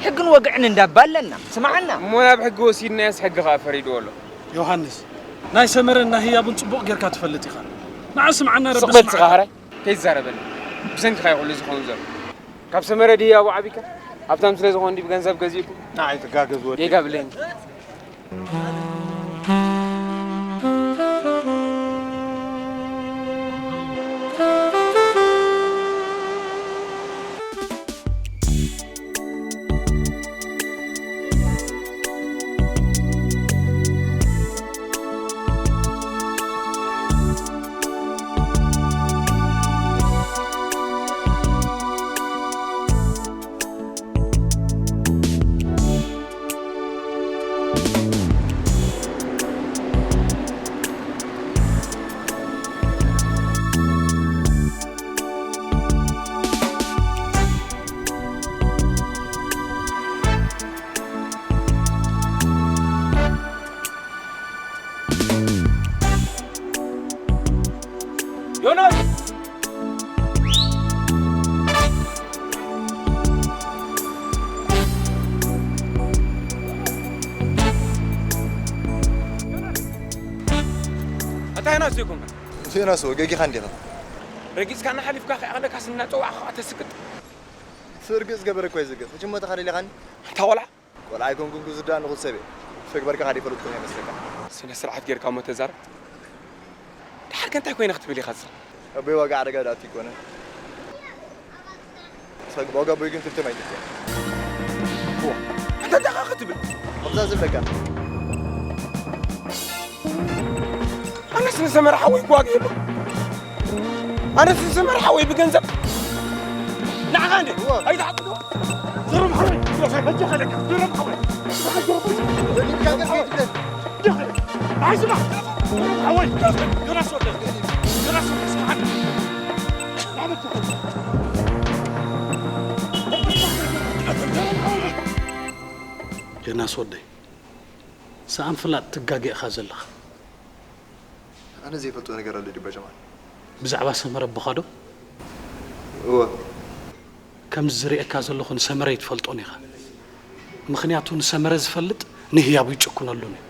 ሕግን ወግዕን እንዳባ ኣለና። ስምዓና። እሞ ናብ ሕጊ ወሲድናዮስ ሕጊ ከኣ ፈሪድዎ ኣሎ። ዮሃንስ፣ ናይ ሰመረን ናይ ህያቡን ጽቡቕ ጌርካ ትፈልጥ ኢኻ። ንዓ ስምዓና ረቢ ስቕ በል ስምዓካ። ስኻ ሕራይ፣ ከይትዛረበኒ። ብሰንክኻ እዩ ኩሉ ዝኸውን ዘሎ። ካብ ሰመረ ድዩ ኣቡ ዓቢካ? ሃብታም ስለ ዝኾን ድዩ ብገንዘብ ገዚእኩ? ንዓይ ትጋገዝ ወዲ። ጌጋ ብለኒ። ዮናስ! ኣታ ዮናስ ዘይኮንካ? ዮናስ፣ ወገጊኻ እንዲኻ? ረጊጽካና ሓሊፍካ ከይኣኽለካ ስናጸዋዕኻ ተስቅጥ። ስርግጽ ገበረ እኮ ይዝግብ። ሕጂ እሞ ተኻ ደሊኻኒ? ኣታ ቆልዓ! ቆልዓ ኣይኮንኩን ክዝዳእ ንኹት ሰብ እየ። ተግባርካ ካደ ይፈልጥኩ ኣይመስለካ። ስነ ስርዓት ጌርካ እሞ ተዛረብ። ደሓር ከ እንታይ ኮይነ ክትብል ኢኻ እዛ? ኣቦይ ዋጋ ሓደጋ ደኣ ኣይኮነን። ሳግ ዋጋ ኣቦይ ግን ክልተ ማይ ትልተ። ዋ፣ ኣንታ እንታይ ኢኻ ክትብል? ከምዛ ዝብለካ። ኣነስ ንሰመረ ሓወይ ክዋግእ የብሉ። ኣነስ ንሰመረ ሓወይ ብገንዘብ ንዓኻ እንዴ? እዋ። ኣይትሓግዞ። ዝሩም ሓወይ፣ ሕጂ ከለካ፣ ዝሩም ሓወይ። ኣይስማ። ዝሩም ሓወይ። ዮናስ ወደ፣ ዮናስ ወደ፣ ስምዓኒ። ዮናስ ወደይ፣ ሰኣን ፍላጥ ትጋገ ኢኻ ዘለኻ። ኣነ ዘይፈልጦ ነገር ኣሎ ድዩ በጀማል? ብዛዕባ ሰመረ ኣቦኻ ዶ? እወ። ከምዚ ዝርእየካ ዘለኹ ንሰመረ ኣይትፈልጦን ኢኻ። ምኽንያቱ ንሰመረ ዝፈልጥ ንህያቡ ይጭክነሉን እዩ።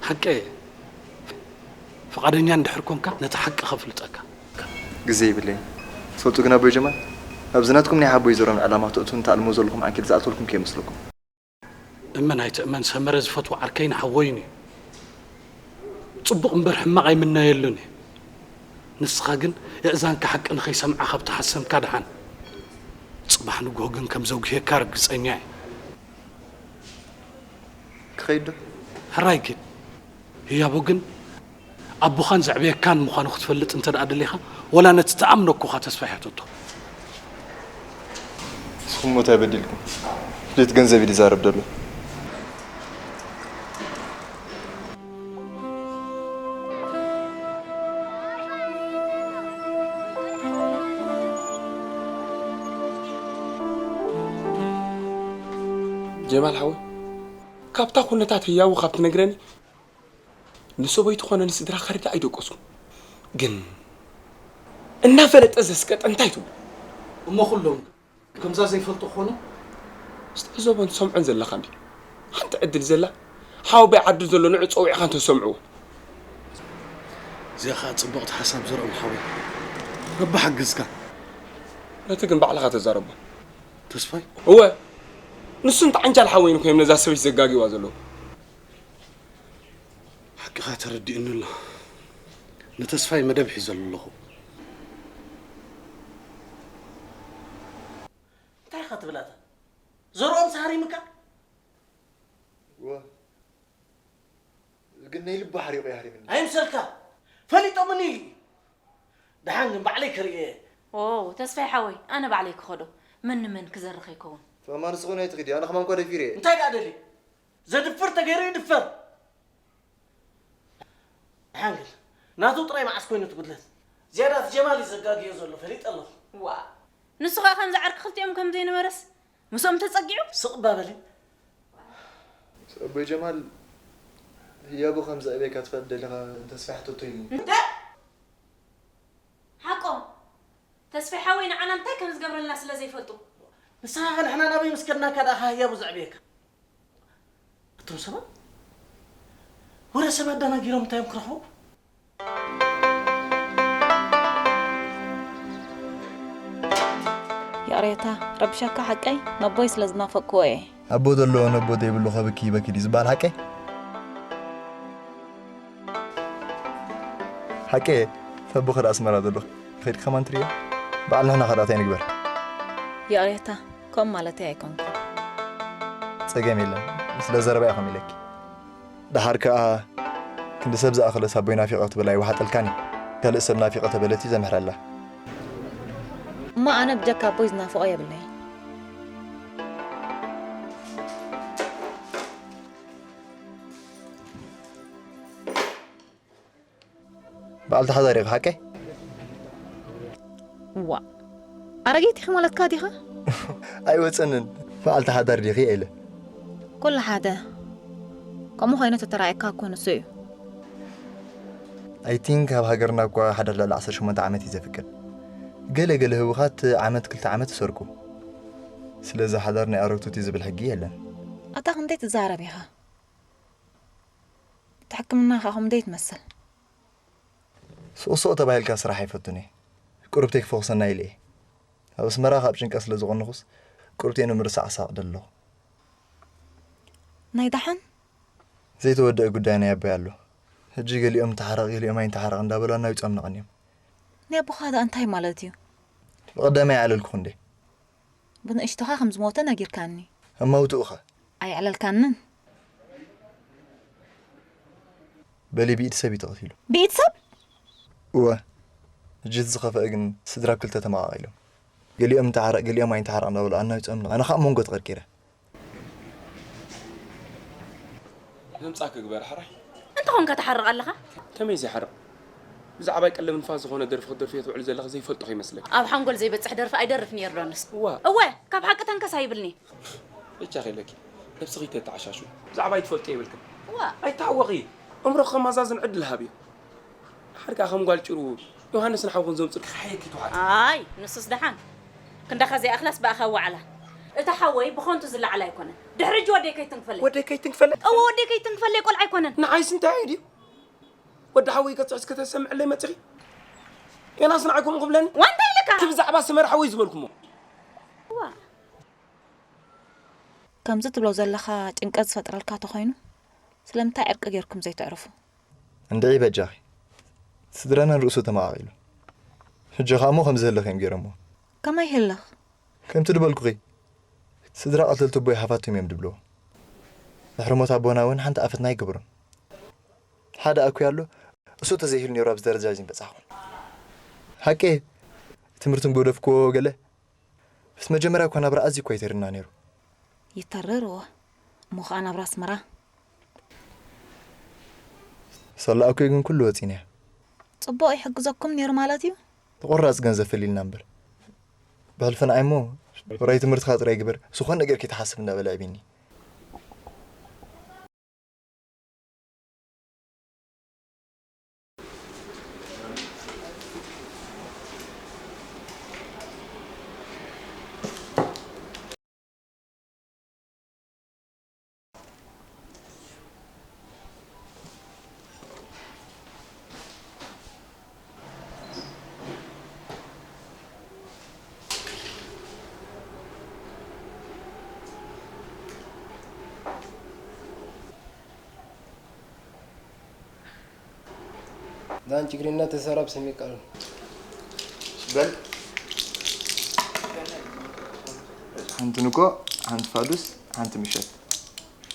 ሓቀይ እየ። ፍቓደኛ እንድሕር ኮንካ ነቲ ሓቂ ከፍልጠካ። ግዜ የብለይን። ትፈልጡ ግን ኣቦይ ጀማል፣ ኣብዚ ናትኩም ናይ ሓቦይ ዘሮም ዕላማ ትእቱን ትኣልሞ ዘለኹም ዓንኬል ዝኣተልኩም ከይመስለኩም። እመን ኣይትእመን ሰመረ ዝፈትዎ ዓርከይን ሓወይን እዩ። ጽቡቕ እምበር ሕማቕ ኣይምነየሉን እየ። ንስኻ ግን የእዛንካ ሓቂ ንኸይሰምዓ ካብ ተሓሰምካ ደሓን። ጽባሕ ንግሆ ግን ከም ዘጉህየካ ርግጸኛ እየ። ክኸይድ ዶ? ሕራይ ኪድ። ህያቡ ግን ኣቦኻን ዘዕብየካን ምዃኑ ክትፈልጥ እንተ ደኣ ደሊኻ፣ ወላ ነቲ ትኣምኖ እኮኻ ተስፋይ ሕተቶ። ንስኹም እሞ እንታይ በዲልኩም? ድሌት ገንዘብ እዩ ዝዛረብ ዘሎ። ጀማል ሓወይ፣ ካብታ ኩነታት ህያቡ ካብ ትነግረኒ፣ ንሰበይቱ ኾነ ንስድራ ከሪዳ ኣይደቀስኩ። ግን እናፈለጠ ዘስቀጠ እንታይ ትብሉ? እሞ ኩሎም ከምዛ ዘይፈልጡ ክኾኑ? ዝትዕዘቦን ትሰምዖን ዘለኻ እንዲ ሓንቲ ዕድል ዘላ፣ ሓወቦይ ዓዲ ዘሎ ንዑ ጸዊዕኻ እንተሰምዕዎ። እዚኣ ኸኣ ጽብቕቲ ሓሳብ ዘርኦም ሓወይ። ረቢ ሓግዝካ። ነቲ ግን ባዕልኻ ተዛረቦ። ተስፋይ? እወ። ንሱ እንተ ዓንጃል ሓወይን ኮይም ነዛ ሰበይት ዘጋግዋ ዘለዉ። ሓቅኻ ተረዲኡኒ ኣሎ። ንተስፋይ መደብ ሒዘሉ ኣለኹ። እንታይ ኢኻ ትብላታ? ዘርኦም ሃሪምካ? እወ። ግን ናይ ልቡ ሓሪቑ እዩ ሃሪምኒ። ኣይምሰልካ። ፈሊጦምኒ እዩ። ደሓን ግን ባዕለይ ክርእየ። ኦ፣ ተስፋይ ሓወይ፣ ኣነ ባዕለይ ክኸዶ። መን ንመን ክዘርኽ ይከውን? ተማማን ስኹን ኣይትኽዲ፣ ኣነ ከማን እኳ ደፊረ እየ። እንታይ ደኣ ደልዩ? ዘድፍር ተገይሩ ይድፈር። ደሓን ግን ናቱ ጥራይ መዓስ ኮይኑ ትጉድለት? ዝያዳ እቲ ጀማል እዩ ዘጋግዮ ዘሎ፣ ፈሊጠ ኣለኹ። ዋ፣ ንሱ ኸኣ ከምዚ ዓርኪ ክልቲኦም ከም ዘይነበረስ ምስኦም ተጸጊዑ? ስቕ እባ በሊ። ኣቦይ ጀማል፣ ህያቡ ከም ዘዕብየካ ትፈልጥ ደሊኻ ተስፋይ ሕተቶ ኢሉኒ። እንታይ? ሓቆም? ተስፋይ ሓወይ ንዓና እንታይ ከም ዝገብረልና ስለ ዘይፈልጡ። ንስኻ ከ ንሕና ናበይ ምስ ከድናካ ደኣ ህያቡ ዘዕብየካ? እቶም ሰባት ወረ ሰብ ኣዳናጊሮም እንታይ እዮም ክረኽቡ? ይቕሬታ፣ ረብሸካ ሓቀይ? ነቦይ ስለ ዝናፈቅክዎ እየ። ኣቦ ዘለዎ ነቦ ዘይብሉ ከብኪ ይበኪ ድዩ ዝበሃል ሓቀይ? ሓቀይ፣ ተቦ ከዳ ኣስመራ ዘሎ። ኸይድካ ከማን ትርእዮ? በዓል ንሕና ከዳ እንታይ ንግበር? ይቕሬታ፣ ከምኡ ማለተይ ኣይኮንኩን። ጸገም የለን። ስለ ዘረባ ኢኹም ኢለኪ። ደሓር ከኣ ክንዲ ሰብ ዝኣኸለስ ኣቦይ ናፊቐ ትብል ኣይወሓጠልካን እዩ። ካልእ ሰብ ናፊቐ ተበለት እዩ ዘምሕረላ። እሞ ኣነ ብጀካ ኣቦይ ዝናፍቖ የብለይን። በዓልቲ ሓዳር ኢኺ ሓቀይ? ዋ፣ ኣረጊት ኢኺ ማለትካ ዲኻ? ኣይወጸንን። በዓልቲ ሓዳር ዲኺ ኢለ። ኩሉ ሓደ። ከምኡ ኮይኑ ተተራእየካ እኮ ንሱ እዩ። I think ኣብ ሃገርና እኳ ሓዳር ልዕሊ ዓሰርተ ሸሞንተ ዓመት እዩ ዘፍቅድ። ገለ ገለ ህውኻት ዓመት ክልተ ዓመት ይሰርቁ። ስለዚ ሓዳር ናይ ኣረግቶት እዩ ዝብል ሕጊ የለን። ኣታ ክንደይ ትዛረብ ኢኻ? እቲ ሕክምና ከኣ ከምኡ ደይ ትመስል? ሱቕ ሱቕ ተባሂልካ ስራሕ ኣይፈቱን እየ። ቁሩብ ተክፈኹሰና ኢለ እየ። ኣብ ኣስመራ ካብ ጭንቀት ስለ ዝቐነኹስ፣ ቁሩብ ተይ ንምርሳዕ ክሳቕ ደለኹ። ናይ ደሓን? ዘይተወደአ ጉዳይ ናይ ኣቦይ ኣሎ። ሕጂ ገሊኦም ንተሓረቕ፣ ገሊኦም ኣይንተሓረቕ እንዳበሉ ኣናዊጾም ነቐንዮም። ናይ ኣቦኻ ደኣ እንታይ ማለት እዩ? ብቐዳማይ ኣዕለልኩ እንዴ? ብንእሽቶኻ ከም ዝሞተ ነጊርካኒ። እማውትኡኸ? ኣየዕለልካንን። በሊ ብኢድ ሰብ እዩ ተቐቲሉ። ብኢድ ሰብ? እወ። ሕጂ እቲ ዝኸፍአ ግን ስድራ ኣብ ክልተ ተመቓቒሎም። ገሊኦም ንተሓረቕ፣ ገሊኦም ኣይንተሓረቕ እንዳበሉ ኣናዊጾም፣ ኣነ ኸኣ ኣብ መንጎ ተቐርቂረ። ምምጻእ ክግበር ሕራይ። እንተኾንካ ትሓርቕ ኣለኻ? ከመይ ዘይሓርቕ? ብዛዕባይ ቀለብ ንፋስ ዝኾነ ደርፊ ክትደርፍዮ ትውዕሊ ዘለኺ ዘይፈልጦ ከይመስለኪ። ኣብ ሓንጎል ዘይበጽሕ ደርፊ ኣይደርፍን እየ ዮርዳኖስ። እዋ። እወ፣ ካብ ሓቂ ተንከስ ኣይብልን'የ። በጃኺ ኣለኪ፣ ነብስኺ ተተዓሻሽዊ። ብዛዕባይ ትፈልጦ የብልክን። እዋ። ኣይትሃወኺ፣ ኣእምሮኺ ከማዛዝን ዕድል ሃብዮ። ሓርካ ከም ጓል ጭሩ ዮሃንስን ሓውኹን ዘምጽልኪ ክሓየኪ ትውዓል። ኣይ፣ ንሱስ ደሓን። ክንዳኻ ዘይኣኽላስ ብኣኻ ዋዕላ። እታ ሓወይ ብኾንቱ ዝለዓል ኣይኮነን። ድሕሪ ሕጂ ወደይ ከይትንክፈለይ። ወደይ ከይትንክፈለይ? እወ፣ ወደይ ከይትንክፈለይ ቆልዓ ኣይኮነን። ንዓይስ እንታይ እዩ ድዩ? ወዲ ሓወይ ገጽ እስከ ተሰምዕለይ መጺኺ? ዮናስ ንዓይ ከምኡ ክብለኒ? ዋ፣ እንታይ ኢልካ? እቲ ብዛዕባ ሰመረ ሓወይ ዝበልኩሞ። ዋ። ከምዚ ትብሎ ዘለኻ ጭንቀት ዝፈጥረልካ ተኾይኑ፣ ስለምንታይ ዕርቂ ጌርኩም ዘይተዕርፉ? እንድዒ በጃኺ። ስድራና ንርእሱ ተመቓቒሉ። ሕጂ ኸኣ እሞ ከምዚ ዘለኺ እዮም ገይሮምዎ። ከመይ ህለኽ? ከምቲ ድበልኩኺ፣ ስድራ ቀተልቲ ኣቦይ ሃፋትም እዮም ድብልዎ። ድሕሪ ሞት ኣቦና እውን ሓንቲ ኣፈትና ኣይገብሮን። ሓደ ኣኩይ ኣሎ፣ እሱ ተዘይህሉ ነይሩ ኣብዚ ደረጃ እዚ ምበጻሕኩ። ሓቂ ትምህርትን ጎደፍኩዎ ገለ። ምስ መጀመርያ እኳ ናብራ ኣዝዩ እኳ ይተርና ነይሩ። ይተርርዎ። እሞ ኸኣ ናብራ ኣስመራ? ሰላኣኮይ ግን ኩሉ ወጺና እያ። ጽቡቕ ይሕግዘኩም ነይሩ ማለት እዩ? ተቆራጽ ገንዘብ ፈሊልና እምበር። ብሕልፊ ንዓይ እሞ፣ ወራይ ትምህርትኻ ጥራይ ግበር፣ ዝኾነ ነገር ከይትሓስብ እንዳበለ ኣዕቢኒ። ዳን ችግሪና ተሰራብ ሰሚቃሉ። በል። ሓንቲ ንኮ፣ ሓንቲ ፋዱስ፣ ሓንቲ ምሸት።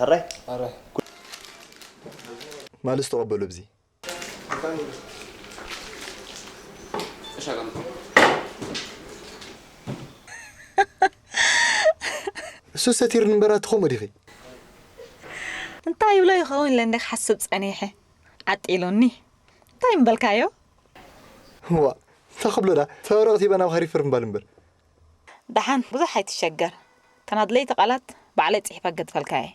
ኣራይ? ኣራይ። ማልስ ተቐበሉ ብዚ። እሱ ሰቲር ንበራት ከምኡ ዲኺ? እንታይ ይብሎ ይኸውን ኢለ እንደ ክሓስብ ጸኒሐ። ዓጢሉኒ። እንታይ ምበልካዮ? ዋ፣ እንታይ ክብሎ ዳ? ተወረቕት ሂበ ናብ ሃሪፈር ምባል እምበር። ደሓን፣ ብዙሕ ኣይትሸገር። ተን ኣድለይቲ ቃላት ባዕለይ ጽሒፈ ክገድፈልካ እየ።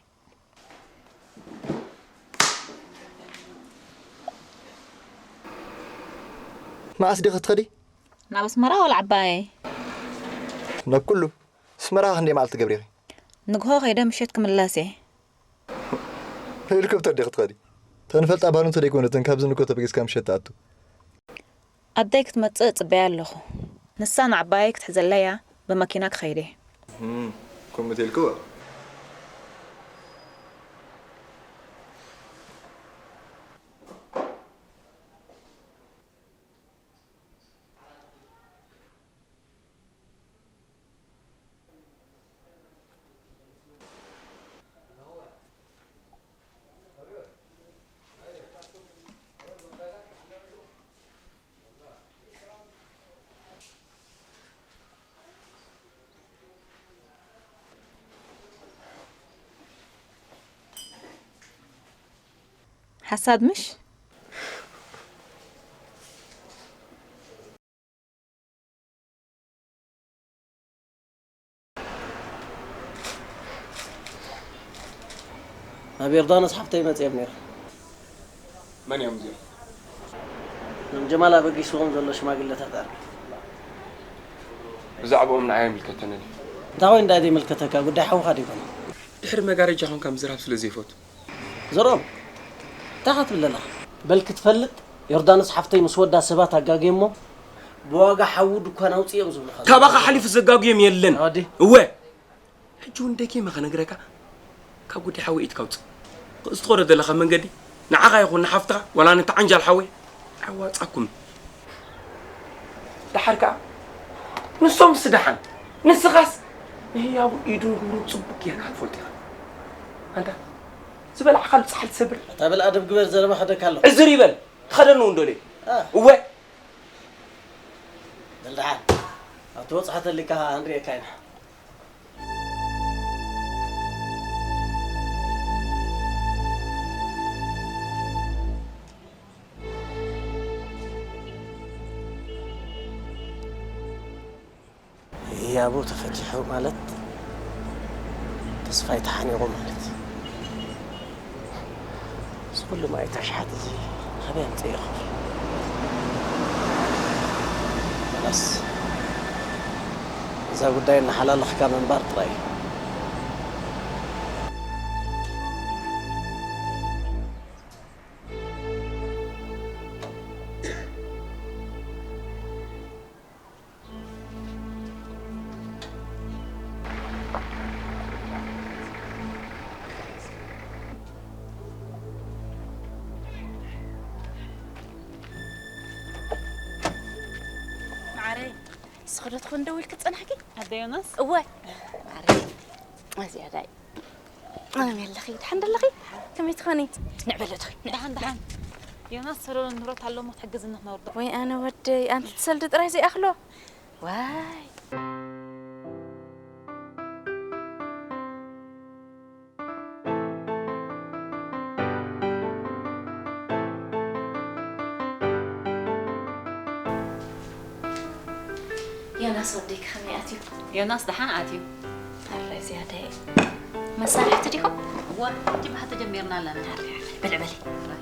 መዓስ ዲኺ ትኸዲ? ናብ ኣስመራ ወላ ዓባየይ? ናብ ኩሉ። ኣስመራ ክንደይ መዓልቲ ትገብሪ ኢኺ? ንግሆ ከይደ ምሸት ክምለስ እየ። ብሄሊኮፕተር ዲኺ ትኸዲ? ተንፈልጣ ባኑ እንተደይኮነ፣ ተን ካብዚ ንኮ ተበጊስካ ምሸት ትኣቱ። ኣደይ ክትመጽእ እጽበያ ኣለኹ። ንሳ ንዓባየይ ክትሕዘለይ እያ፣ ብመኪና ክኸይድ እየ። እም፣ ከምኡ ተልክዋ። ሓሳድ ምሽ? ናብ ዮርዳኖስ ሓፍተይ መጺኦም ነይሮም። መን እዮም እዚኦም? እዞም ጀማል ኣበጊስዎም ዘሎ ሽማግለታት ኣርኪ። ብዛዕባኦም ንዓይ ኣይምልከተንን እዩ። እንታይ ወይ እንታይ ዘይምልከተካ? ጉዳይ ሓውኻ ዶ ይኮነ? ድሕሪ መጋረጃ ኮንካ ምዝራብ ስለ ዘይፈቱ። ዘርኦም፣ እንታይ ክትብል ኣለኻ? በል ክትፈልጥ፣ ዮርዳኖስ ሓፍተይ ምስ ወዳ ሰባት ኣጋግየሞ፣ ብዋጋ ሓዊ ድኳን ኣውፅኦም ዝብሉኻ ዘለዉ። ካባኻ ሓሊፉ ዘጋግዮም የለን። ኣዲ። እወ። ሕጂ እውን ደጊመ ከነግረካ፣ ካብ ጉዳይ ሓዊ ኢድካ ኣውፅእ። እዚ ትኸዶ ዘለኻ መንገዲ፣ ንዓኻ ይኹን ንሓፍትኻ፣ ዋላ ነቲ ዓንጃል ሓወይ፣ ኣዋጻኩም። ደሓር ከኣ ንሶምስ ደሓን፣ ንስኻስ ንህያቡ ኢዱን ግብሩን ጽቡቅ ጌርካ ትፈልጦ ኢኻ። ኣንታ ዝበላዕካሉ ጻሕሊ ትሰብር። ኣታ በል ኣደብ ግበር፣ ዘረባ ከደካ ኣሎ። ዕዝር ይበል፣ ትኸደኒ እውን ደልየ። እ። እወ። በል ደሓን፣ ኣብቲ ወጽዓ ተሊካ ክንሪኤካ ኢና። ህያቡ ተፈቲሑ ማለት ተስፋይ ተሓኒቑ ማለት እዩ። እዚ ኩሉ ማይ ታሽሓት እዚ ካበይ ኣምፅእ ይኸፍል? በላስ እዛ ጉዳይ እናሓላለኽካ ምንባር ጥራይ እዩ። ማዓረይ፣ ንስኺ ዶ ትኾን ደው ኢልኪ ዝጸናሕኪ? ኣደ ዮናስ? እወ። ማዓረይ፣ ኣዝያ ዳይ። ኣነ ኣለኺ፣ ደሓን ደለኺ? ከመይ ትኾኒ? ንዕበለትኺ። ደሓን፣ ደሓን። ዮናስ፣ ሰለሎ ንብረት ኣሎ እሞ ክትሕግዝኒ ክነውርዶ። ወይ ኣነ ወደይ፣ ኣንቲ ትሰልዲ ጥራይ ዘይኣኽሎ። ዋይ። ዮናስ ወደይ ከመይ ኣትዩ? ዮናስ ደሓን ኣትዩ። ኣረ ዝያዳይ። መሳርሕቲ ዲኹም? እወ፣ ሕጂ ብሓ ተጀሚርና ኣለና። ኣረ፣ ኣረ፣ በል፣ በል።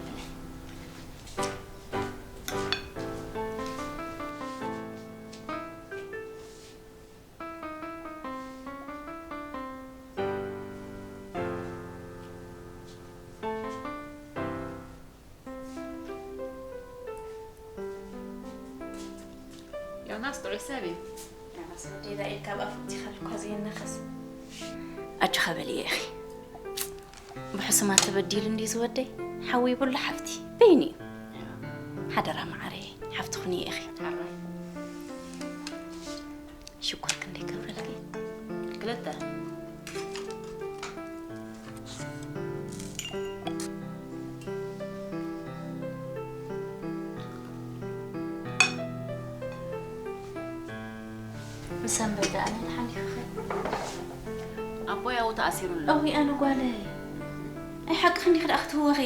ዮናስ ጥዑይ ሰብ እዩ። ዮናስ ወደይ፣ ዳኢል ካብ ኣፉ ወጺኻሉ እኳ ዘየናኽስ። ኣጆኻ በልየ ኢኺ። ብሕሱማት ተበዲሉ እንድዩ ዝወደይ። ሓዊ ይብሉ ሓፍቲ። በይኑ እዩ። ሓደራ መዓረይ፣ ሓፍቲ ኩኒ ኢኺ። ሓራይ። ሽኮር ክንደይ ከፈልኪ? ክልተ። ንሰንበት ደኣ ነን ሓሊፉኸ? ኣቦይ ኣብኡ ተኣሲሩ ኣሎ። እውይ፣ ኣነ ጓለይ። ኣይ፣ ሓቅኺ እንዲኺ ደኣ ክትህወኺ።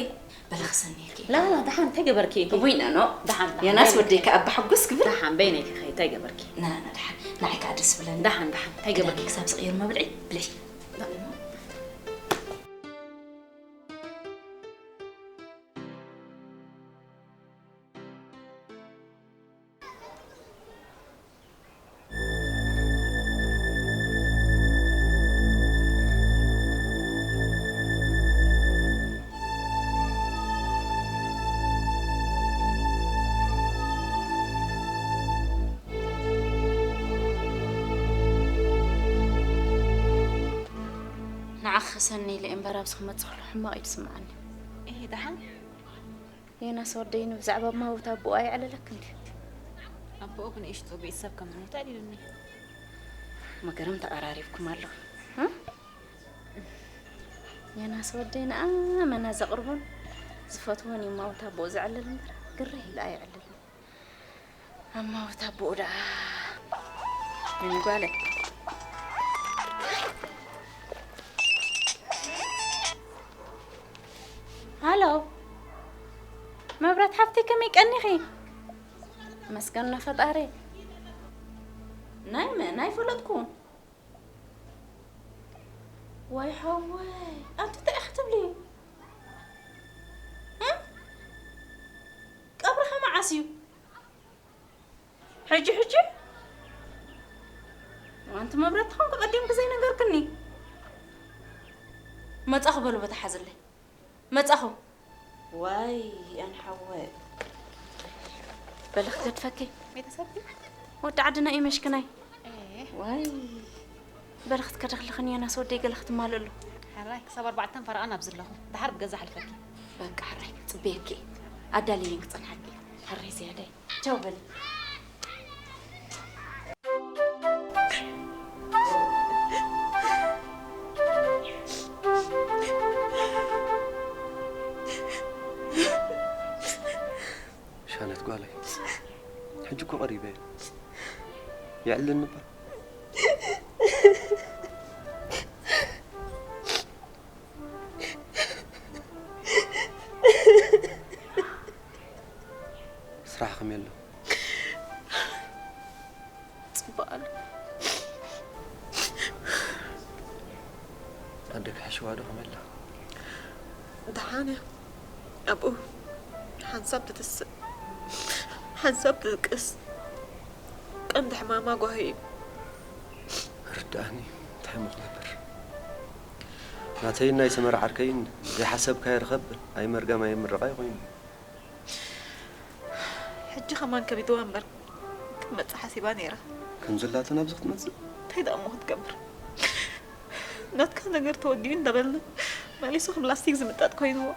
በለ ክሰንየኪ። ላ፣ ላ፣ ደሓን፣ እንታይ ገበርኪ? እውይ፣ ኖ፣ ኖ። ደሓን፣ ደሓን፣ ዮናስ በይነይ ወደይ ከ ኣባ ሕጉስ ክብል? ደሓን፣ በይነይ ከ እንታይ ገበርኪ? ና፣ ና፣ ደሓን። ንዓይ ከኣ ደስ ብለኒ። ደሓን፣ ደሓን፣ እንታይ ገበርኪ? ክዳንኪ ክሳብ ዝቕይር መብልዒ ብልዒ። ንዓኺ ክሰኒ ኢለ እምበር ኣብዚ ክመጽእ ከለኹ ሕማቕ እዩ ዝስምዓኒ። እሂ፣ ደሓን? ዮናስ ወደይ ብዛዕባ እማውት ኣቦኡ ኣየዕለለክን ድዩ? ኣቦኡ ብንእሽትኡ ብኢድ ሰብ ከም ዝሞተ ኣዕሊሉኒ። መገርም ተቐራሪብኩም ኣለኹም። እ? ዮናስ ወደይ ንኣመና ዘቕርቦን ዝፈትዎን እዩ እማውት ኣቦኡ ዘዕልል እምበር ግርህ ኢሉ ኣየዕልልን። እማውት ኣቦኡ ደኣ ምን ጓለይ? ሃሎ፣ መብራት ሓፍተይ፣ ከመይ ቀኒኺ? መስገን ፈጣሪ። ናይ መን ኣይፈለጥኩን። ዋይ ሓወይ፣ ኣንቲ እንታይ ኢኺ ትብሊ? እ? ቀብርኻ መዓስ እዩ? ሕጂ፣ ሕጂ? ኣንቲ መብራት፣ ተኾንኩ ቀዲምኪ ዘይነገርክኒ። መጻኹ በሉ፣ በታ ሓዝለይ። መጻኹ። ዋይ፣ ኣን ሓወይ። በሊ ክገድፈኪ። ቤተሰብኪ? ወዲ ዓድና እዩ መሽክናይ። ኤ። ዋይ። በሊ ክትከደኽልኽን እየ፣ ናስ ወደይ ገለ ክትማልእሉ። ሕራይ፣ ክሳብ ኣርባዕተን ፈረቓን ኣብዚ ኣለኹ። ደሓር ብገዛ ኣሕልፈኪ። በቃ ሕራይ፣ ጽበየኪ። ኣዳልየን ክጸንሓኪ። ሕራይ ዝያዳይ። ቻው በሊ። ሻነት ጓለይ፣ ሕጂ እኮ ቀሪበ እየ። የዕልለኒ እባ። ስራሕ ከመይ ኣሎ? ጽቡቕ ኣሎ። ኣደኪ ሕሽዋ ዶ ከመይ ኣላ? ደሓን እያ። ኣብኡ ሓንሳብ ትትስእ፣ ሓንሳብ ትድቅስ። ቀንዲ ሕማማ ጓሂ እዩ። ርድኣኒ፣ እንታይ እሞ ክገብር? ናተይን ናይ ሰመረ ዓርከይን ዘይሓሰብካዮ ርኸብ ኣይመርገም ኣይምረቓ ኮይኑ። ሕጂ ከማን ከቢድዋ እምበር ክትመጽእ ሓሲባ ነይራ። ከም ዘላትን ኣብዚ ክትመጽእ? እንታይ ደኣ እሞ ክትገብር? ናትካ ነገር ተወዲኡ እንዳበልና መሊሱ ከም ላስቲክ ዝምጠጥ ኮይንዎ።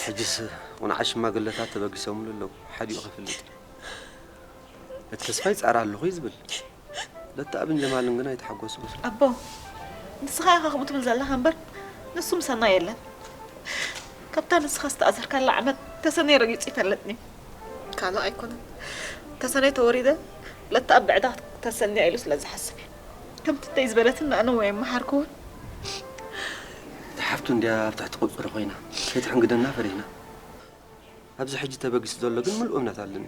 ሕጅስ ቁንዓ ሽማግለታት ተበጊሶምሉ ኣለዉ። ሓዲኡ ክፍልጥ እዩ። እቲ ተስፋይ ጻዕር ኣለኹ እዩ ዝብል። ለተኣብን ጀማልን ግን ኣይተሓጎሱ። ኣቦ፣ ንስኻ ኢኻ ከምኡ ትብል ዘለኻ እምበር፣ ንሱ ምሳና የለን። ካብታ ንስኻ ዝተኣሰርካላ ዓመት ተሰነይ ረጊጹ ይፈልጥኒ። ካልእ ኣይኮነን። ተሰነይ ተወሪደ፣ ለታ ኣብ ብዕዳ ተሰንያ ኢሉ ስለ ዝሓስብ እዩ። ከምቲ ተይ ዝበለትን ኣነ ወይ ኣመሓርኩ እውን። እታ ሓፍቱ እንድያ ኣብ ትሕቲ ቁጽሪ ኮይና፣ ከይትሕንግደና ፈሪህና። ኣብዚ ሕጂ ተበጊሱ ዘሎ ግን ምሉእ እምነት ኣለኒ።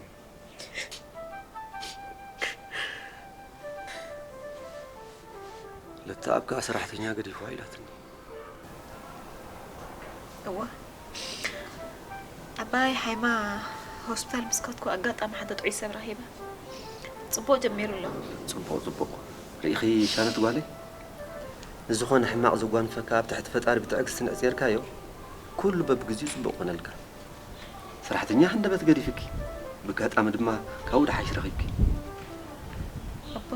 ለታ ኣብ ከኣ ሰራሕተኛ ገዲፍዋ ኢላትኒ። እወ። ኣባይ ሓይማ ሆስፒታል ምስ ከድኩ ኣጋጣሚ ሓደ ጥዑይ ሰብ ረኺበ። ጽቡቕ ጀሚሩ ኣሎ። ጽቡቕ፣ ጽቡቕ። ርኢኺ ሻለት ጓለይ? ንዝኾነ ሕማቕ ዘጓንፈካ ኣብ ትሕቲ ፈጣሪ ብትዕግስቲ ንዕጽየርካዮ፣ ኩሉ በብግዚኡ ጽቡቕ ኮነልካ። ሰራሕተኛ ሃንደበት ገዲፍኪ፣ ብጋጣሚ ድማ ካብኡ ደሓይሽ ረኺብኪ። ኣቦ፣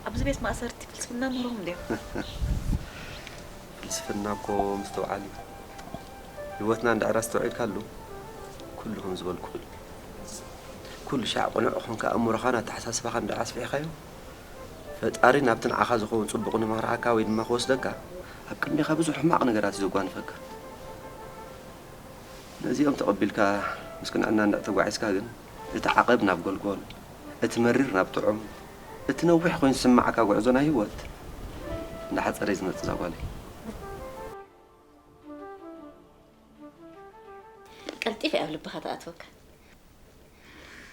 ኣብዚ ቤት ማእሰርቲ ፍልስፍና ምህሮም ድዮም? ፍልስፍና እኮ ምስትውዓል እዩ። ህይወትና እንድሕር ኣስተውዒልካሉ፣ ኩሉ ከም ዝበልኩ እዩ። ኩሉ ሻዕ ቅኑዕ ኾንካ ኣእምሮኻን ኣተሓሳስባኻን እንድሕር ኣስፊሕካዮ፣ ፈጣሪ ናብቲ ንዓኻ ዝኸውን ጽቡቕ ንመኽርዓካ ወይ ድማ ክወስደካ፣ ኣብ ቅድሜኻ ብዙሕ ሕማቕ ነገራት እዩ ዘጓንፈካ። ነዚኦም ተቐቢልካ ምስ ቅንዕና እንድሕር ተጓዒዝካ ግን፣ እቲ ዓቐብ ናብ ጎልጎል፣ እቲ መሪር ናብ ጥዑም፣ እቲ ነዊሕ ኮይኑ ዝስምዓካ ጉዕዞ ናይ ህይወት፣ እንዳሓጸረ እዩ ዝመጽእ እዛ ጓለይ። ቀልጢፈ ኣብ ልብኻ ትኣትወካ።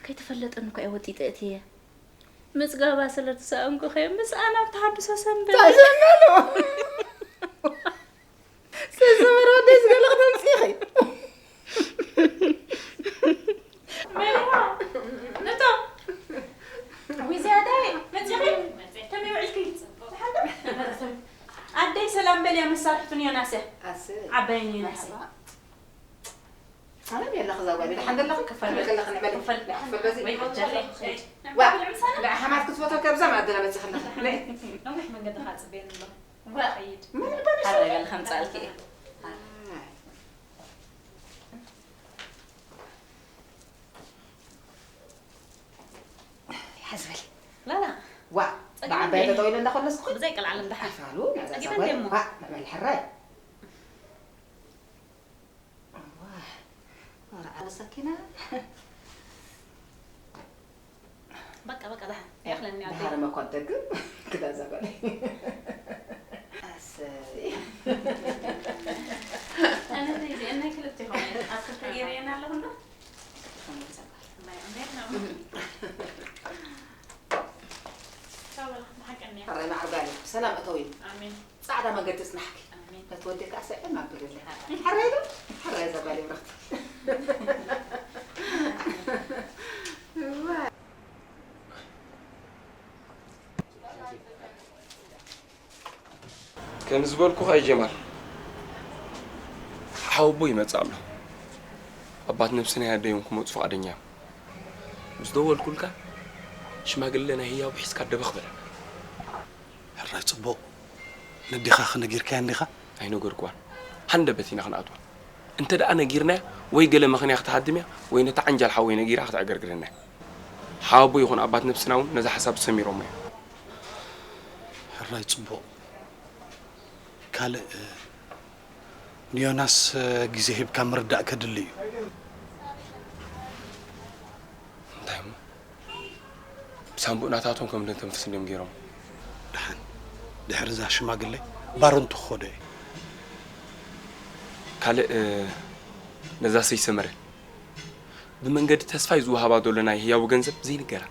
ከይተፈለጠኒ እኳ እየ ወጢጠ እትየ። ምጽጋባ ስለ ዝሰኣንኩ ከ ምስኣ ናብ ተሃድሶ ሰንበደ። እንታይ ሰንበደ? ሰሰመረ ወደይ ዝገለ ክተምጽኢኺ። መሊዋ፣ ነቶ፣ ዊዝያዳይ፣ መጺኺ? ከመይ ውዒልኪ? ኣደይ ሰላም በልያ መሳርሕቱን ዮናስ እያ። ኣሰይ። ዓባይን ዮናስ እያ። መርሓባ። ኣነ የለ ክዛ ጓል፣ ደሓን ደለኺ? ክፈል። ከለኺ ንዕመሊ። ክፈል። ክፈል በዚ። ወይ በጃኺ። ዋ፣ ንዓ ሓማት ክትፈትወኪ ኣብዛ መኣዲ መጺኺ ኣለኺ። ነይ። ነዊሕ መንገዲ ከዓ ጽበየኒ ኣሎ። ዋ፣ ከይድ። ምን ይባል? ሓራይ በል ከምጻልኪ እየ። ኣይ። ሓዝ በል። ላላ። ዋ፣ ጸጊበ ብዓባይ እንዴ? ጠጠው ኢለ እንዳኾለስኩ። ብዘይ ቀልዓለም ደሓን። ኣይፋሉ፣ ጸጊበ ጸጊበ እንዴ እሞ? ዋ፣ ንዕመሊ ሕራይ። እዋ፣ ወርዓ ሰኪና። በቃ፣ በቃ፣ ደሓን። ያኽለኒ ኣደይ። ደሓን መኳን ደግም ክዳዛ በለ። ኣሰይ። ኣነ ዘይዚ፣ እነ ክልቴኹም እየ። ኣብ ክልተ ገይረየን ኣለኹ እንዶ። ሕራይ መዓር ጓለይ፣ ብሰላም እተዊ። ኣሜን። ጻዕዳ መገዲ ጽናሕኪ። ኣሜን። ነቲ ወዲ ከኣ ሰዒም ኣብልለይ። ኣሜን። ሕራይ ዶ? ሕራይ እዛ ጓለይ ብረኽቲ። እዋ። ከም ዝበልኩኻ እዩ ጀማል። ሓወቦ ይመጽእ ኣሎ። ኣባት ነብሲ ናይ ኣደዮም ክመጹ ፍቓደኛ እዮም። ምስ ደወልኩልካ፣ ሽማግለ ናይ ህያቡ ሒዝካ ደበኽ በለና። ሕራይ ጽቡቕ። ነዴኻ ኸ ነጊርካያ እንዲኻ? ኣይነገርኩዋን። ሃንደበት ኢና ክንኣትዋ። እንተ ደኣ ነጊርናያ፣ ወይ ገለ ምኽንያ ክትሃድም እያ፣ ወይ ነታ ዓንጃል ሓወይ ነጊራ ክትዕገርግረና እያ። ሓወቦ ይኹን ኣባት ነብስና እውን ነዚ ሓሳብ ሰሚሮሞ እዮም። ሕራይ ጽቡቕ። ካልእ፣ ንዮናስ ግዜ ሂብካ ምርዳእ ከድሊ እዩ። እንታይ እሞ? ብሳንቡእ ናታቶም ከም ደንተንፍስ እንድዮም ገይሮም። ደሓን፣ ድሕሪ እዛ ሽማግለ ባረንቱ ክኸዶ እየ። ካልእ፣ ነዛ ሰይ ሰመረ ብመንገዲ ተስፋይ ዝወሃባ ዘሎ ናይ ህያቡ ገንዘብ ዘይንገራ።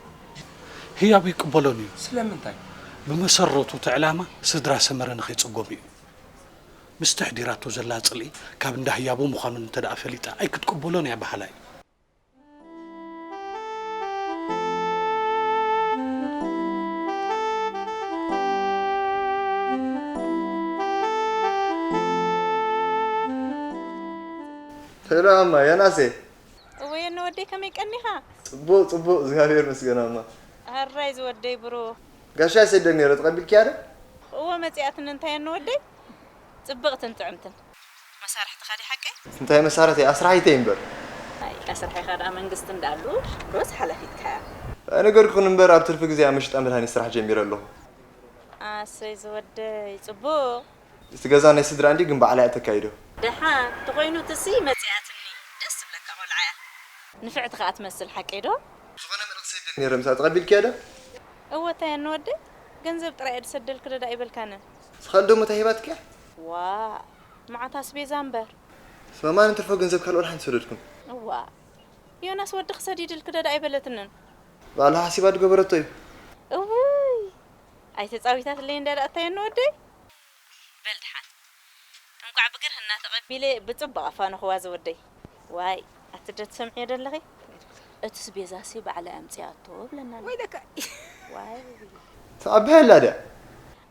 ህያቡ ይቅበሎን እዩ። ስለምንታይ? ብመሰረቱ እቲ ዕላማ ስድራ ሰመረ ንኸይጽጎም እዩ። ምስቲ ኣሕዲራቶ ዘላ ጽልኢ ካብ እንዳ ህያቡ ምዃኑ እንተ ደኣ ፈሊጣ ኣይክትቅበሎን እያ በሃላይ። ሰላም ኣማ፣ ዮናሴ። እወ፣ የነ ወደይ፣ ከመይ ቀኒኻ? ጽቡቕ፣ ጽቡቕ፣ እግዚኣብሔር ይመስገን ኣማ። ኣራይ ዝወደይ ብሩኽ። ጋሻይ ሰደን ነይረ፣ ተቐቢልክያ ዶ? እወ፣ መጺኣትኒ። እንታይ የነ ወደይ? ጽብቕትን ጥዕምትን። መሳርሕትኻ ድያ ሓቀይ? እንታይ መሳርሕቲ? ኣስራሒተይ እምበር። ኣይ፣ ኣስራሒኻ ደኣ መንግስቲ እንዳኣሉ ዶስ ሓላፊትካ? ኣይነገርኩኽን እምበር፣ ኣብ ትርፊ ግዜ ኣብ መሸጣ መድሃኒት ስራሕ ጀሚረ ኣለኹ። ኣሰይ ዝወደይ፣ ጽቡቕ። እቲ ገዛ ናይ ስድራ እንዲ ግን ባዕላ እያ ተካይዶ። ደሓን ተኾይኑ ትሲ መጺኣትኒ። ደስ ትብለካ ቆልዓ እያ። ንፍዕቲ ከኣ ትመስል ሓቀይ ዶ? ዝኾነ መልእኽቲ ሰዲደ ነይረ ምሳ ተቐቢልክያ ዶ? እወ እንታይ ኣነ ወደይ ገንዘብ ጥራይ እየ ዝሰደልኪ ዶ ኣይበልካንን? ስኻል ደሞ እንታይ ሂባትክያ? ዋ መዓት ኣስቤዛ እምበር። ስማማን እንትርፎ ገንዘብ ካልኦ ሓንቲ ሰደድኩም። እዋ ዮናስ ወድኺ ሰዲድልኪ ዶ ኣይበለትንን? ባዕላ ሓሲባ ዝገበረቶ እዩ። እውይ ኣይተጻዊታትለይ እንዳ ደኣ እንታይ ኣነ ወደይ? በል ደሓን እንቋዕ ብግርህና ተቐቢለ ብጽቡቕ ኣፋነኹዋ ዝወደይ። ዋይ ኣቲ ዶ ትሰምዕዮ ዶ ኣለኺ? እቱስ ቤዛሲ ባዕላ እያ ኣምጺኣቶ ብለና ኣሎ። ወይ ደካ ዋይ ተቐበለላ ድያ?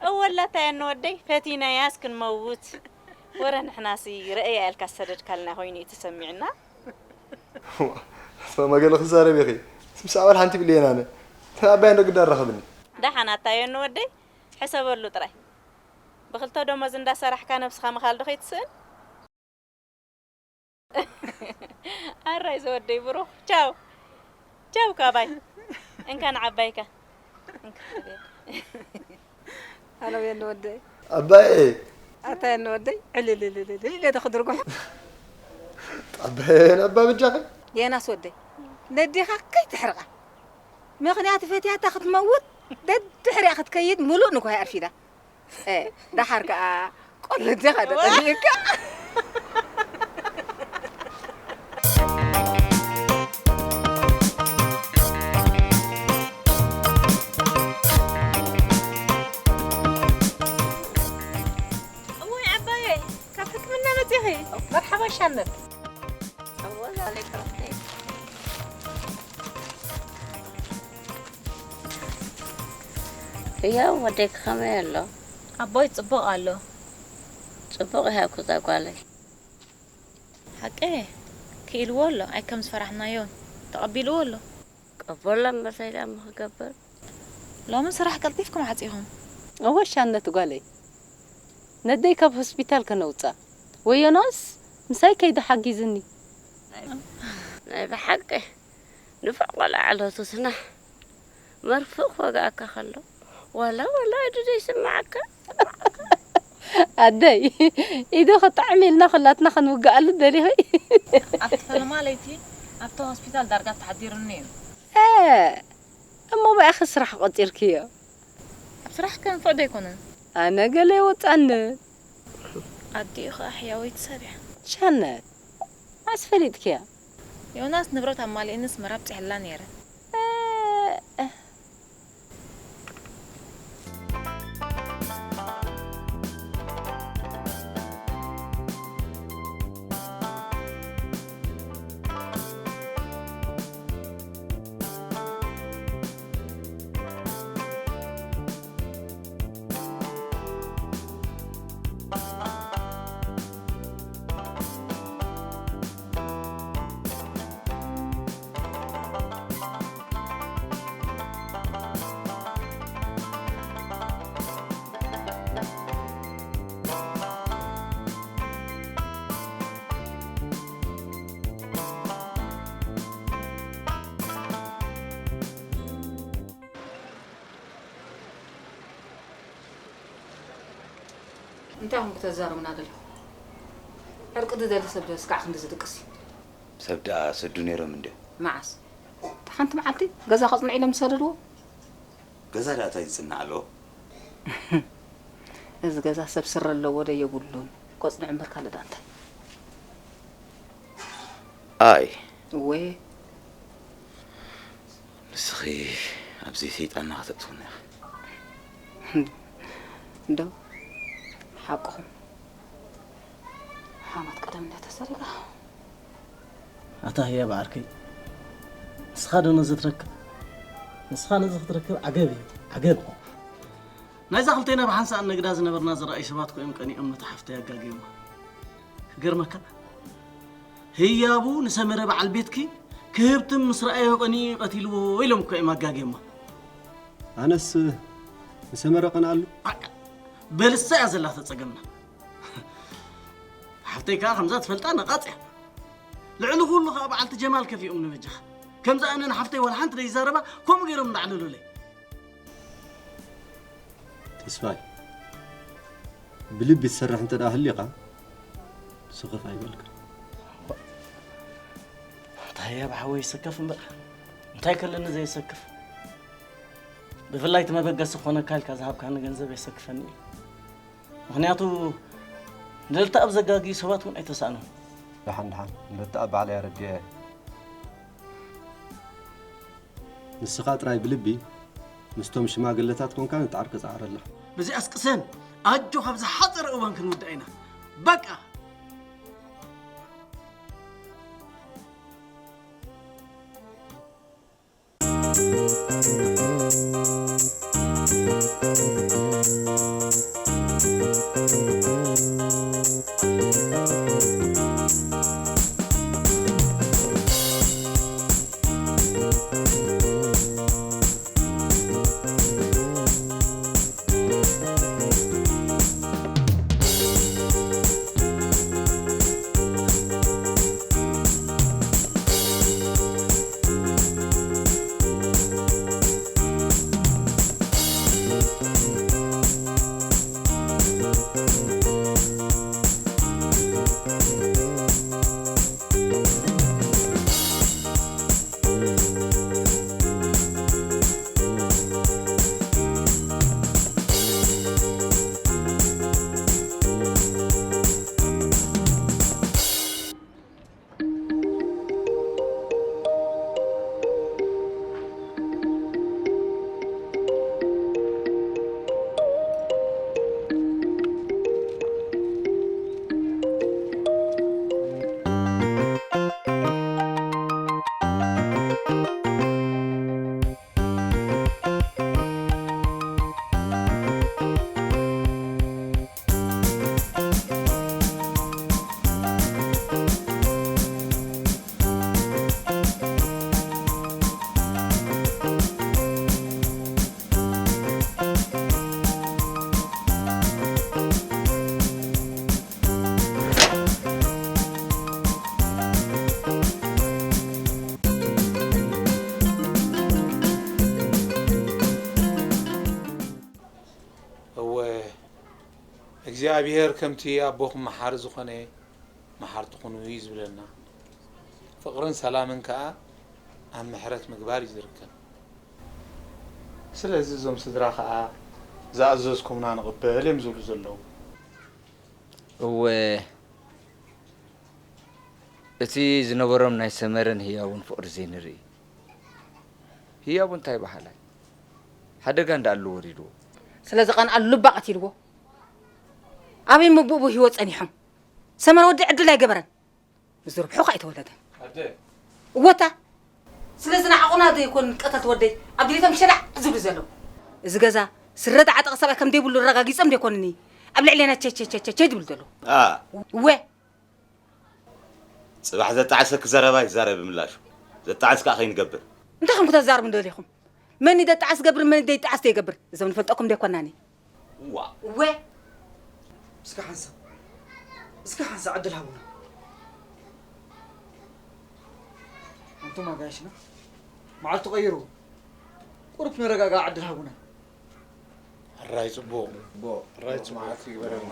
እወ ኣላታ እያ ንወደይ ፈቲናያስ ክንመውት። ወረ ንሕናሲ ረእያ ኢልካ ዝሰደድካልና ኮይኑ እዩ ተሰሚዑና። ዋ፣ ስማማ ገለ ክዛረብ ኢኺ። ምስ ኣባል ሓንቲ ብልየን ኣነ። ኣባይ እንዶ ግዳ ኣራኸብኒ። ደሓን ኣታ ዮኒ ወደይ ሕሰበሉ ጥራይ። ብኽልተ ደሞዝ እንዳሰራሕካ ነብስኻ ምኻል ዶ ከይትስእን? ኣራይ ዝወደይ ብሩኽ ቻው ቻው ካባይ እንካ ንዓባይካ እንካ ሓቢር ኣነ የኒ ወደይ ኣባይ ኣታ የኒ ወደይ ዕልልልልል ኢለ ዶ ክድርጉሕ ጣበየን ኣባ በጃኺ ዮናስ ወደይ ነዴኻ ከይትሕርቓ ምኽንያቱ ፈትያታ ክትመውት ደድሕሪኣ ክትከይድ ምሉእ ንግሆ ኣርፊዳ። እ፣ ደሓር ከኣ ቆልጃኻ ዶ ጠፊእካ? እዋይ ዓባየይ፣ ካብ ሕክምና መጺኺ? መርሓባ ሻነት። እወ ዛለይ ክረኽበይ። ህያው ወደይ ከመይ ኣሎ? ኣቦይ ጽቡቕ ኣሎ። ጽቡቕ ይሃብኩ እዛ ጓለይ። ሓቂ ክኢልዎ ኣሎ ኣይ ከም ዝፈራሕናዮን ተቐቢልዎ ኣሎ። ቀበሎ መሰይዳ እሞ ክገብር። ሎሚ ስራሕ ቀልጢፍኩም ዓጺኹም። እወ ሻነት ጓለይ ነደይ ካብ ሆስፒታል ከነውጻ ወይ ዮናስ ምሳይ ከይዱ ሓጊዝኒ። ናይ ብሓቂ ንፉዕ ቆልዓ ኣሎ ትስናሕ መርፍእ ክወግኣካ ከሎ ዋላ ዋላ ኢዱ ዘይስምዓካ። ኣደይ ኢዱ ክጥዕም ኢልና ኩላትና ክንውግኣሉ ደሊኺ? ኣብቲ ፈለማ ለይቲ ኣብቲ ሆስፒታል ዳርጋ ተሓዲሩኒ እዩ። እሞ ብኣኺ ስራሕ ቆጺርክዮ? ኣብ ስራሕ ከንፍዕ ዶ ኣይኮነን? ኣነ ገለ የወጽኣኒ። ኣዲኡ ኸኣ ሕያወይቲ ሰብ እያ። ሻነት መዓስ ፈሊጥክያ? ዮናስ ንብረት ኣማሊእኒ ኣስመራ ኣብጺሐላ ነይረ። እንታይ ኢኹም ክተዛረቡና ደለኹም? ዕርቂ ዝደሊ ሰብ ዶ እስካዕ ክንድዚ ድቅስ እዩ? ሰብ ደኣ ሰዱ ነይሮም እንድዮም። መዓስ? እታ ሓንቲ መዓልቲ ገዛ ከጽንዑ ኢሎም ዝሰደድዎ? ገዛ ደኣ እንታይ ዝጽናዕ ኣለዎ? እዚ ገዛ ሰብ ስረ ኣለዎ ዶ የብሉን? ከጽንዑ እምበር ካልእ ደኣ እንታይ? ኣይ እወ ንስኺ ኣብዚ ሰይጣንና ከተእትውና ኢኺ። እንዶ ሓቅኹም ሓማት ቀደም እንድያ ተሰሪጋ። ኣታ ህያብ ዓርከይ ንስኻ ዶ ነዚ ትረክብ? ንስኻ ነዚ ክትረክብ ዓገብ እዩ ዓገብ። ናይዛ ክልቴና ብሓንሳእ ነግዳ ዝነበርና ዝረኣዩ ሰባት ኮይኖም ቀኒኦም ነታ ሓፍተይ ኣጋግዮማ። ክገርመካ ህያቡ ንሰመረ በዓል ቤትኪ ክህብትም ምስ ረኣዮ ቀኒኡ እዩ ቀቲልዎ ኢሎም እኮ እዮም ኣጋግዮማ። ኣነስ ንሰመረ ቀንኣሉ። በልሳ እያ ዘላ ተጸገምና። ሓፍተይ ከኣ ከምዛ ትፈልጣ ነቓጽ እያ። ልዕሊ ኩሉ ከኣ በዓልቲ ጀማል ከፊኦም ንበጃኻ። ከምዛ ኣነ ንሓፍተይ ዋላ ሓንቲ ደይዛረባ ከምኡ ገይሮም እንዳዕለሉለይ። ተስፋይ ብልቢ ትሰርሕ እንተ ደኣ ህሊኻ፣ ስኽፍ ኣይበልካ። እንታይ እያ ብሓወይ ይሰከፍ እምበር፣ እንታይ ከለኒ ዘይሰክፍ? ብፍላይ እቲ መበገሲ ክኾነካ ኢልካ ዝሃብካኒ ገንዘብ የሰክፈኒ እዩ። ምኽንያቱ፣ ንደልታ ኣብ ዘጋግዩ ሰባት እውን ኣይተሳእኑን። ደሓን፣ ደሓን፣ ንደልታ ኣብ ባዕለይ ኣረዲኤ። ንስኻ ጥራይ ብልቢ ምስቶም ሽማግለታት ኮንካ ንጣዕር ክጽዓረላ። በዚ ኣስቅሰን፣ ኣጆ ካብ ዝሓጸረ እዋን ክንውዳእ ኢና። በቃ። እወ፣ እግዚኣብሔር ከምቲ ኣቦኹም መሓሪ ዝኾነ መሓርትኹኑ እዩ ዝብለና። ፍቕርን ሰላምን ከኣ ኣብ ምሕረት ምግባር እዩ ዝርከብ። ስለዚ እዞም ስድራ ከኣ ዝኣዘዝኩምና ንቕበል እዮም ዝብሉ ዘለዉ። እወ፣ እቲ ዝነበሮም ናይ ሰመረን ህያቡን ፍቕሪ ዘይንርኢ። ህያቡ እንታይ በሃላይ? ሓደጋ እንዳኣሉ ወሪድዎ። ስለ ዝቐንኣሉ ልባ ቀቲልዎ። ኣበይ ምብኡ ህይወት ጸኒሖም? ሰመረ ወዲ ዕድል ኣይገበረን። ምስ ዝርብሑ ከኣ ኣይተወለደን። ኣደ። እወታ። ስለ ዝነዓቑና ዘይኮን ቀተልቲ ወደይ ኣብ ድሌቶም ሸላዕ ዝብሉ ዘለዉ። እዚ ገዛ ስረ ዝዓጠቐ ሰብኣይ ከም ዘይብሉ ኣረጋጊጾም ዘይኮኑኒ ኣብ ልዕሌና ቸቸቸቸቸ ዝብሉ ዘለዉ። ኣ። እወ። ጽባሕ ዘጣዕሰኪ ዘረባ ይዛረብ ምላሹ። ዘጣዕስ ከኣ ከይንገብር። እንታይ ከም ክተዛርቡ እንደሊኹም? መን ደጣዕስ ገብር፣ መን ደይጣዕስ ዘይገብር? እዞም ንፈልጠኩም ደይኮናኒ። ዋ። እወ። እስከ ሓንሳብ፣ እስከ ሓንሳብ ዕድል ሃቡና። ኣንቱም ኣጋይሽና፣ መዓልቲ ቀይሩ። ቁሩብ ክነረጋግኣ ዕድል ሃቡና። ሕራይ ጽቡቕ። ጽቡቕ። ሕራይ ጽቡቕ። መዓልቲ ይግበረልና።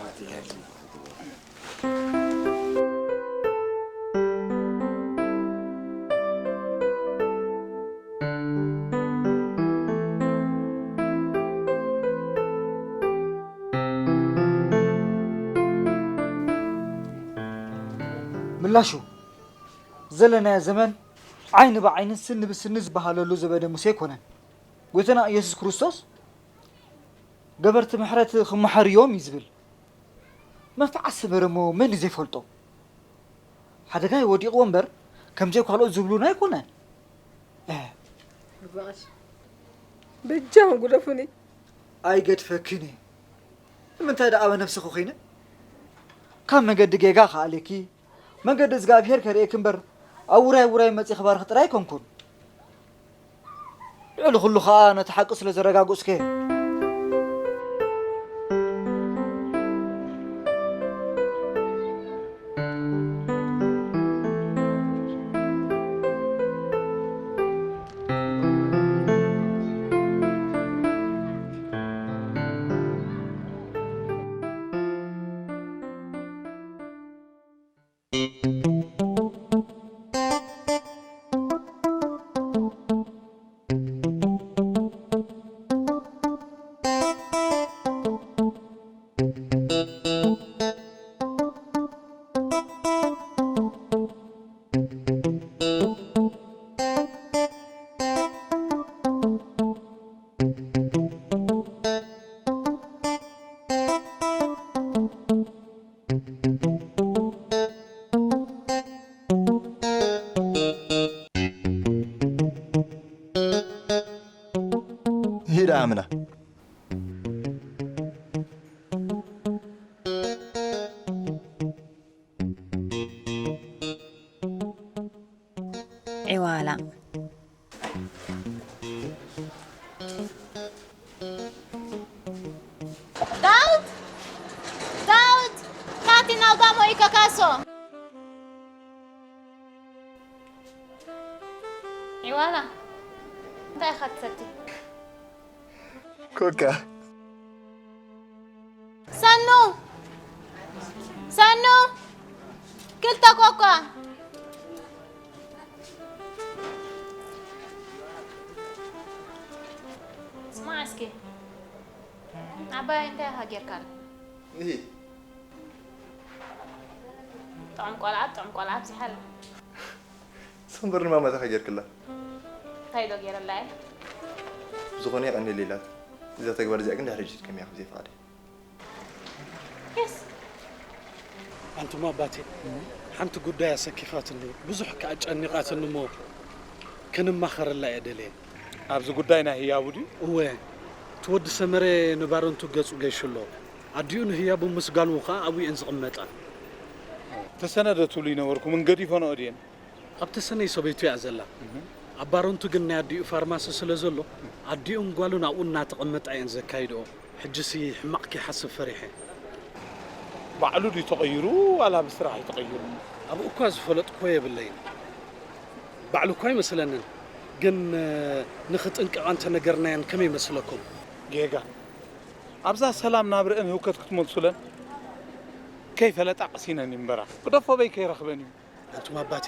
ምላሹ፣ ዘለናዮ ዘመን ዓይኒ ብዓይንን ስኒ ብስኒ ዝበሃለሉ ዘበነ ሙሴ ኣይኮነን። ጎይታና ኢየሱስ ክርስቶስ፣ "ገበርቲ ምሕረት ክመሓሩ እዮም" እዩ ዝብል። መንፍዓት ሰመረ እሞ መን እዩ ዘይፈልጦ? ሓደጋ እዩ ወዲቕዎ እምበር፣ ከምዘይ ካልኦት ዝብሉና ኣይኮነን። እ። ኣባ ቀሺ፣ በጃኹም ግደፉኒ። ኣይገድፈክን እየ። ንምንታይ ደኣ ኣበ ነብስኺ ኮይነ? ካብ መገዲ ጌጋ ከኣልየኪ፣ መንገዲ እግዚኣብሄር ከርእየኪ እምበር፣ ኣብ ውራይ ውራይ መጺእ ክባርኽ ጥራይ ኣይኮንኩን። ልዕሊ ኩሉ ኸኣ ነቲ ሓቂ ስለ ዘረጋገጽኩ እየ። ኣላ። ዳውድ! ዳውድ! ካቲ ናውጋሞ ኢከካሶ! ዒዋላ፣ እንታይ ኢኻ ትሰቲ? ኮካ። ሰኑ! ሰኑ! ክልተ ኮካ! ስማዕ እስኪ፣ ዓባይ እንታይ ኢኻ ጌርካላ? ንሂ። ጥዑም ቆልዓ፣ ጥዑም ቆልዓ ኣብዚሓ ኣላ። ሰንበር ንማማ እንታይ ኢኻ ጌርክላ? እንታይ ዶ ጌረላ እየ? ብዝኾነ የቐንየለይ ኢላት። እዛ ተግባር እዚኣ ግን ድሕሪ ሕጂ ትድገምያ ከም ዘይፍቓደይ። የስ። ኣንቱም ኣባቴ፣ ሓንቲ ጉዳይ ኣሰኪፋትኒ፣ ብዙሕ ከኣ ጨኒቓትኒ እሞ ክንማኸረላ እየ ደልየ። ኣብዚ ጉዳይ ናይ ህያቡ ድዩ? እወ፣ እቲ ወዲ ሰመረ ንባረንቱ ገጹ ገይሹ ኣሎ። ኣዲኡ ንህያቡ ምስ ጋልዉ ከኣ ኣብኡ እየን ዝቕመጣ። ተሰነደ ትብሉ ይነበርኩም፣ እንገዲፈንኦ ድየን? ኣብ ተሰነይ ሰበይቱ እያ ዘላ። ኣብ ባረንቱ ግን ናይ ኣዲኡ ፋርማሲ ስለ ዘሎ፣ ኣዲኡን ጓሉን ኣብኡ እናተቐመጣ እየን ዘካይድኦ። ሕጂሲ ሕማቕ ከይሓስብ ፈሪሐ። ባዕሉ ድዩ ተቐይሩ ዋላ ብስራሕ እዩ ተቐይሩ? ኣብኡ እኳ ዝፈለጥኩዎ የብለይን። ባዕሉ እኳ ኣይመስለንን። ግን ንኽጥንቀቓ እንተነገርናየን ከመይ ይመስለኩም? ጌጋ። ኣብዛ ሰላም ናብረአን ህውከት ክትመልሱለን ከይፈለጣ ቀሲነን ይንበራ። ግደፎ በይ ከይረኽበን እዩ። ኣንቱም ኣባቴ፣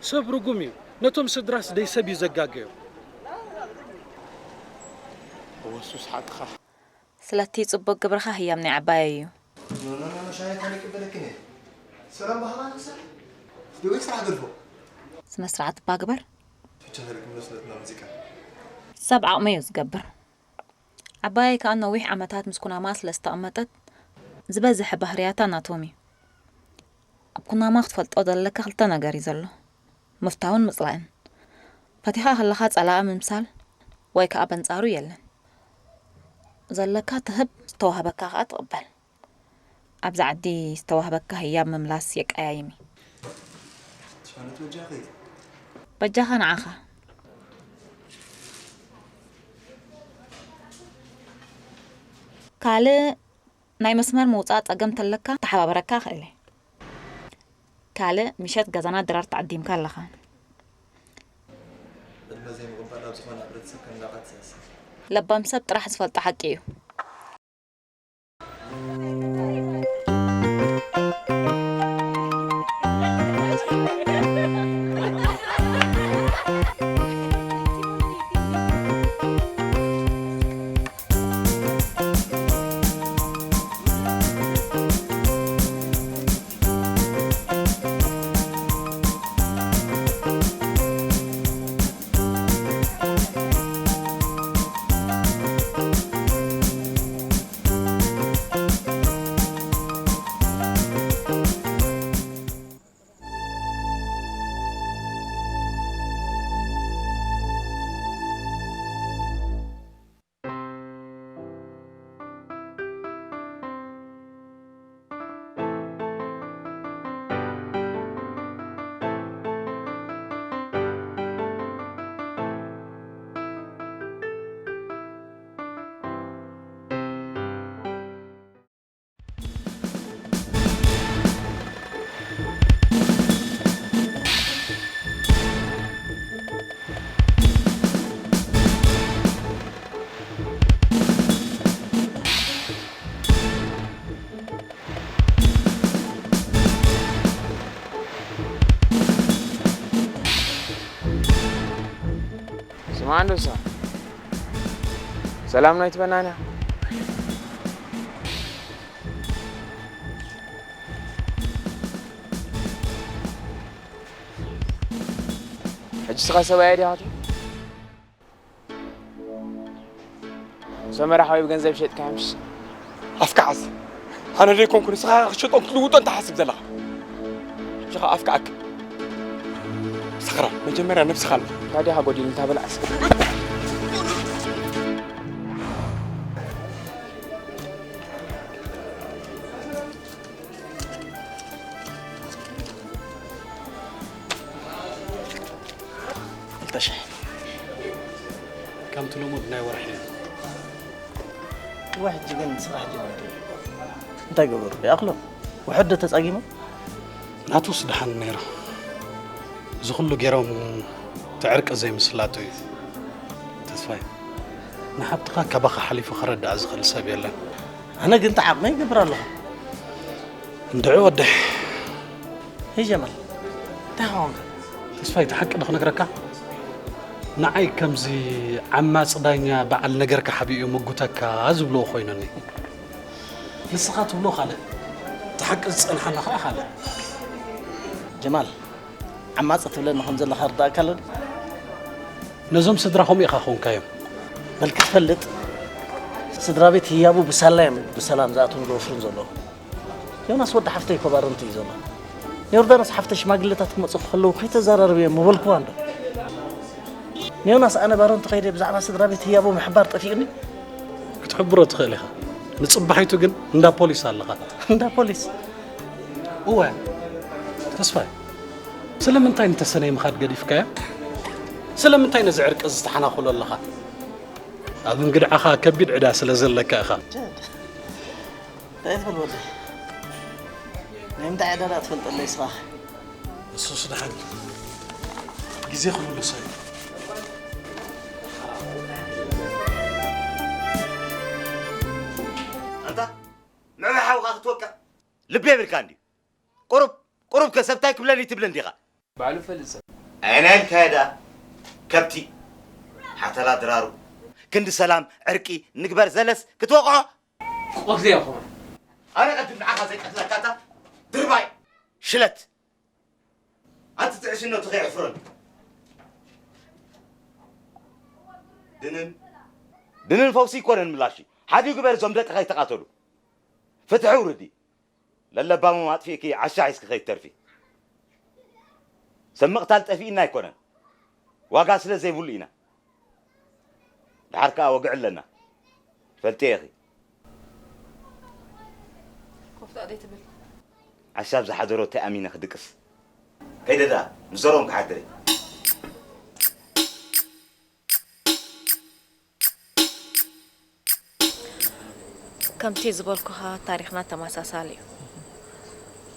ሰብ ርጉም እዩ። ነቶም ስድራስ ደይ ሰብ እዩ ዘጋገዮም። እወ፣ እሱስ ሓቅኻ። ስለቲ ጽቡቕ ግብርኻ ህያብ ናይ ዓባየይ እዩ። ኖ፣ ኖ፣ ኖ፣ ኖ፣ ሻሂ ካን ይቅበለክን እየ። ሰላም ባህላ ንሰ-፣ ደወይ ስራሕ ገድፎ። ስነ ስርዓት እባ ግበር። ብቻ ኸልክ መስለትና ሙዚቃ። ሰብ ዓቕመይ እዩ ዝገብር። ዓባየይ ከኣ ነዊሕ ዓመታት ምስ ኩናማ ስለ ዝተቐመጠት፣ ዝበዝሐ ባህርያታ ናቶም እዩ። ኣብ ኩናማ ክትፈልጦ ዘለካ ክልተ ነገር እዩ ዘሎ፣ ምፍታውን ምጽላእን። ፈቲኻ ከለኻ ጸላኢ ምምሳል ወይ ከኣ በንጻሩ የለን። ዘለካ ትህብ፣ ዝተዋህበካ ከኣ ትቕበል። ኣብዚ ዓዲ ዝተዋህበካ ህያብ ምምላስ የቀያይም እዩ። ሻነት በጃኺ። በጃኻ ንዓኻ። ካልእ ናይ መስመር ምውጻእ ጸገም ተለካ ተሓባበረካ እኽእል እየ። ካልእ ምሸት ገዛና ድራር ተዓዲምካ ኣለኻ። ዕድመ ዘይምቕባል ኣብ ዝኾነ ሕብረተሰብ ከም ናቓት ዝሕሰብ። ለባም ሰብ ጥራሕ ዝፈልጦ ሓቂ እዩ። ስማዕ እንዶ እሳ፣ ሰላም ናይ ትበናና። ሕጂ ስኻ ሰብኣይ ዲኻ ትብል? ሰመረ ሓወይ ብገንዘብ ሸጥካዮ ምሽ? ኣፍካ ዓስ። ኣነ ደይኮንኩ ንስኻ ክትሸጦን ክትልውጦን ትሓስብ ዘለኻ። ሕጂ ኸኣ ኣፍካ ኣክ-፣ ሰኽራን፣ መጀመርያ ነብስኻ ኣሎ። ታዲያ ጎዲል እንታ በላዕስ። እቲ ልሙድ ናይ ወርሒ እዩ። እዋ ሕጂ ግን ስራሕ ጀሚሩ። እንታይ ገበሩ? ይኣኽሎም። ውሕድ ዶ ተጻጊሙ? ናቱስ ደሓን ነይሩ። እዚ ኩሉ ገይሮም እቲ ዕርቂ ዘይምስላጡ እዩ። ተስፋይ፣ ንሓብትኻ ካባኻ ሓሊፉ ክረድኣ ዝኽእል ሰብ የለን። ኣነ ግን ተዓቕመ ይገብር ኣለኹ። እንድዒ ወደይ። ሄይ ጀማል፣ እንታይ ኾንካ? ተስፋይ፣ እቲ ሓቂ ዶ ክነግረካ? ንዓይ ከምዚ ዓማጺ ዳኛ በዓል ነገርካ ሓቢኡ ምጉተካ ዝብልዎ ኮይኑኒ። ንስኻ ትብሎ ካልእ፣ እቲ ሓቂ ዝጸንሓና ኸኣ ካልእ። ጀማል፣ ዓማጺ ትብለኒ ከም ዘለኻ ርዳእካ ኣሎ ድዩ? ነዞም ስድራ ከምኡ ኢኻ ኾንካዮም። በል ክትፈልጥ፣ ስድራ ቤት ህያቡ ብሳላ እዮም ብሰላም ዝኣትዉን ዝወፍሩን ዘለዉ። ዮናስ ወዲ ሓፍተይ እኮ ባረንቱ እዩ ዘሎ። ንዮርዳኖስ ሓፍተይ ሽማግለታት ክመጹ ከለዉ ከይተዘራረብዮም ምበልክዋ እንዶ። ንዮናስ ኣነ ባረንቱ ከይደ ብዛዕባ ስድራ ቤት ህያቡ ምሕባር ጠፊኡኒ። ክትሕብሮ ትኽእል ኢኻ። ንጽባሒቱ ግን እንዳ ፖሊስ ኣለኻ። እንዳ ፖሊስ? እወ። ተስፋይ፣ ስለምንታይ ንተሰነይ ምኻድ ገዲፍካዮ? ስለምንታይ ነዚ ዕርቂ እዚ ተሓናኹሎ ኣለኻ? ኣብ እንግድዓኻ ከቢድ ዕዳ ስለ ዘለካ ኢኻ። እንታይ ትብል ወደይ? ናይ ምንታይ ዕዳ ደኣ ትፈልጠለይ ንስኻ? ንሱስ ደሓን ግዜ ክምልሶ እዩ። ኣንታ ንዑ ሓውኻ ክትወቅዕ ልቢ የብልካን ድዩ? ቁሩብ ቁሩብ ከ ሰብ ታይ ክብለኒ ትብል እንዲኻ? ባዕሉ ፈልጥ ሰብ። ኣየናይ ኢልካዮ ደኣ? ከብቲ ሓተላ ድራሩ ክንዲ ሰላም ዕርቂ ንግበር ዘለስ ክትወቕዖ ቆርዚ ይኹን። ኣነ ቀድም ንዓኻ ዘይቀትለካ እታ ድርባይ ሽለት ኣንቲ ትዕሽነቱ ከየሕፍረሉ ድንን ድንን ፈውሲ ይኮነን ምላሽ ሓዲኡ ግበር እዞም ደቂ ከይተቃተሉ ፍትሒ ውርዲ ለለባሞም ኣጥፊእኪ ዓሻ ሒዝኪ ከይትተርፊ ሰብ ምቕታል ጠፊእና ኣይኮነን ዋጋ ስለ ዘይብሉ ኢና ደሓር ከኣ ወግዒ ኣለና ትፈልጥዮ ኢኺ ኮፍታ ዘይትብል ዓሻ ኣብ ዝሓደሮ እንታይ ኣሚነ ክድቅስ ከይደ ደኣ ምስ ዘርኦም ክሓድር እየ ከምቲ ዝበልኩኻ ታሪኽና ተመሳሳሊ እዩ።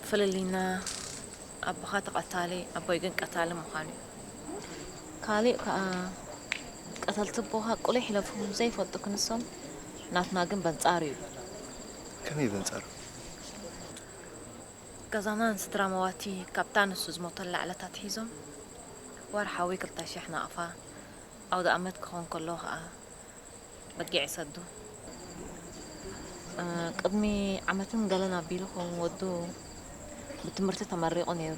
ፍልልይና ኣቦኻ ተቐታሊ ኣቦይ ግን ቀታሊ ምዃኑ እዩ። ካሊእ ከዓ ቀተልቲ ኣቦኻ ቁሊሕ ኢሎም ዘይፈልጡ ክንሶም ናትና ግን በንጻሩ እዩ። ከመይ በንጻሩ? ገዛና ንስድራ መዋቲ ካብታ ንሱ ዝሞተላ ዕለት ኣትሒዞም ወርሓዊ ክልተ ሽሕ ናቕፋ ኣውደኣመት ክኾን ከሎ ኸኣ በጊዕ ይሰዱ። ቅድሚ ዓመትን ገለን ኣቢሉ ኸውን ወዱ ብትምህርቲ ተመሪቑ ነይሩ።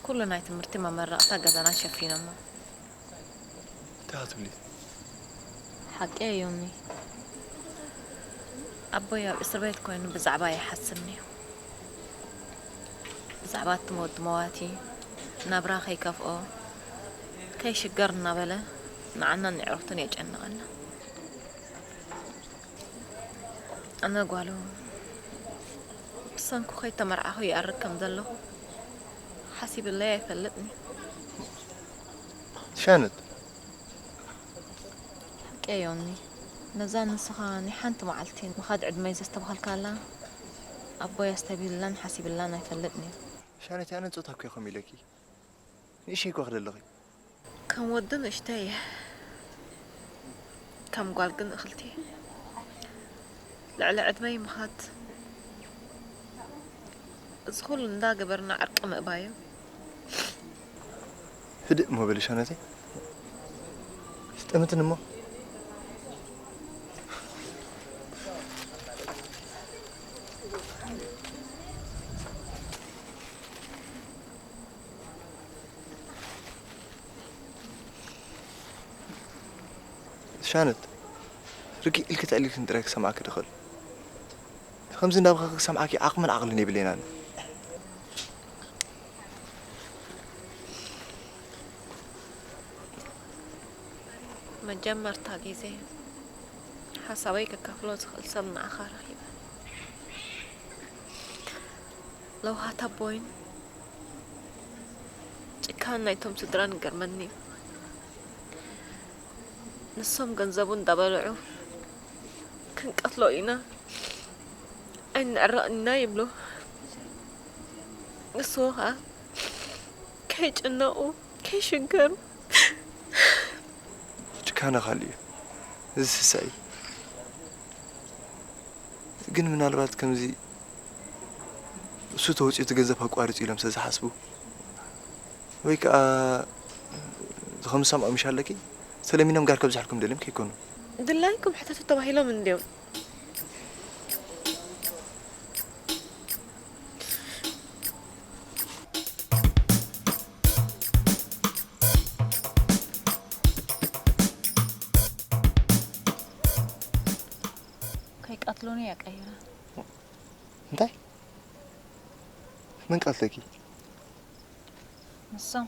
ኩሉ ናይ ትምህርቲ መመረቕታ ገዛና ሸፊኖሞ። እንታይ ትብሊ? ሓቂ ዮኒ። ኣቦይ ኣብ እስር ቤት ኮይኑ ብዛዕባ ይሓስብ ነይሩ። ብዛዕባ እቲ ወዲ መዋቲ ናብራ ከይከፍኦ ከይሽገር እናበለ ንዓናን ንዕሩኽቱን የጨንቐና። ኣነ ጓሉ ብሰንኩ ከይተመርዓኹ ይኣርግ ከም ዘለኹ ሓሲብለይ ኣይፈልጥን እዩ። ሻነት ሓቂ ዮኒ፣ ነዛ ንስኻ ናይ ሓንቲ መዓልቲ ምኻድ ዕድመይ ዘስተብሃልካላ ኣቦይ ኣስተብሂሉላን ሓሲብላን ኣይፈልጥን እዩ። ሻነት ኣነ ጾታ እኮ ኢኹም ኢለኪ ንእሽተይ እኮ ክደለኺ ከም ወዲ ንእሽተይ እየ። ከም ጓል ግን እኽልቲ እየ። ልዕሊ ዕድመይ ምኻድ እዚ ኩሉ እንዳገበርና ዕርቂ ምእባዩ። ህድእ እሞ በሊ ሻነተይ ስጠምትን እሞ ሻነት ርግእ ኢልኪ ተዕሊልክን ጥራይ ክሰምዓኪ ድኽእል ከምዚ እንዳበኸኺ ክሰምዓኪ ዓቕምን ዓቕልን የብለይን ኣነ መጀመርታ ግዜ ሓሳበይ ከካፍሎ ዝኽእል ሰብ ንዓኻ ረኺበ ለውሃት ኣቦይን ጭካን ናይቶም ስድራን ይገርመኒ እዩ። ንሶም ገንዘቡ እንዳበልዑ ክንቀትሎ ኢና ኣይንዕረቕን ኢና ይብሉ። ንስዎ ኸኣ ከይጭነቑ ከይሽገሩ። ጭካነ ካልእ እዩ እዚ ስሳይ። ግን ምናልባት ከምዚ እሱ ተወፂኡ እቲ ገንዘብ ከቋርፁ ኢሎም ስለ ዝሓስቡ ወይ ከዓ ከምዝሰምዖ ምሽ ኣለኪ ሰለሚኖም ጋር ከብዝሕልኩም ደልዮም ከይኮኑ ድላይኩም ሕተቱ ተባሂሎም እንድዮም። ከይቀትሉኒ እያ ቀይራ። እንታይ መን ቀትለኪ? ንሶም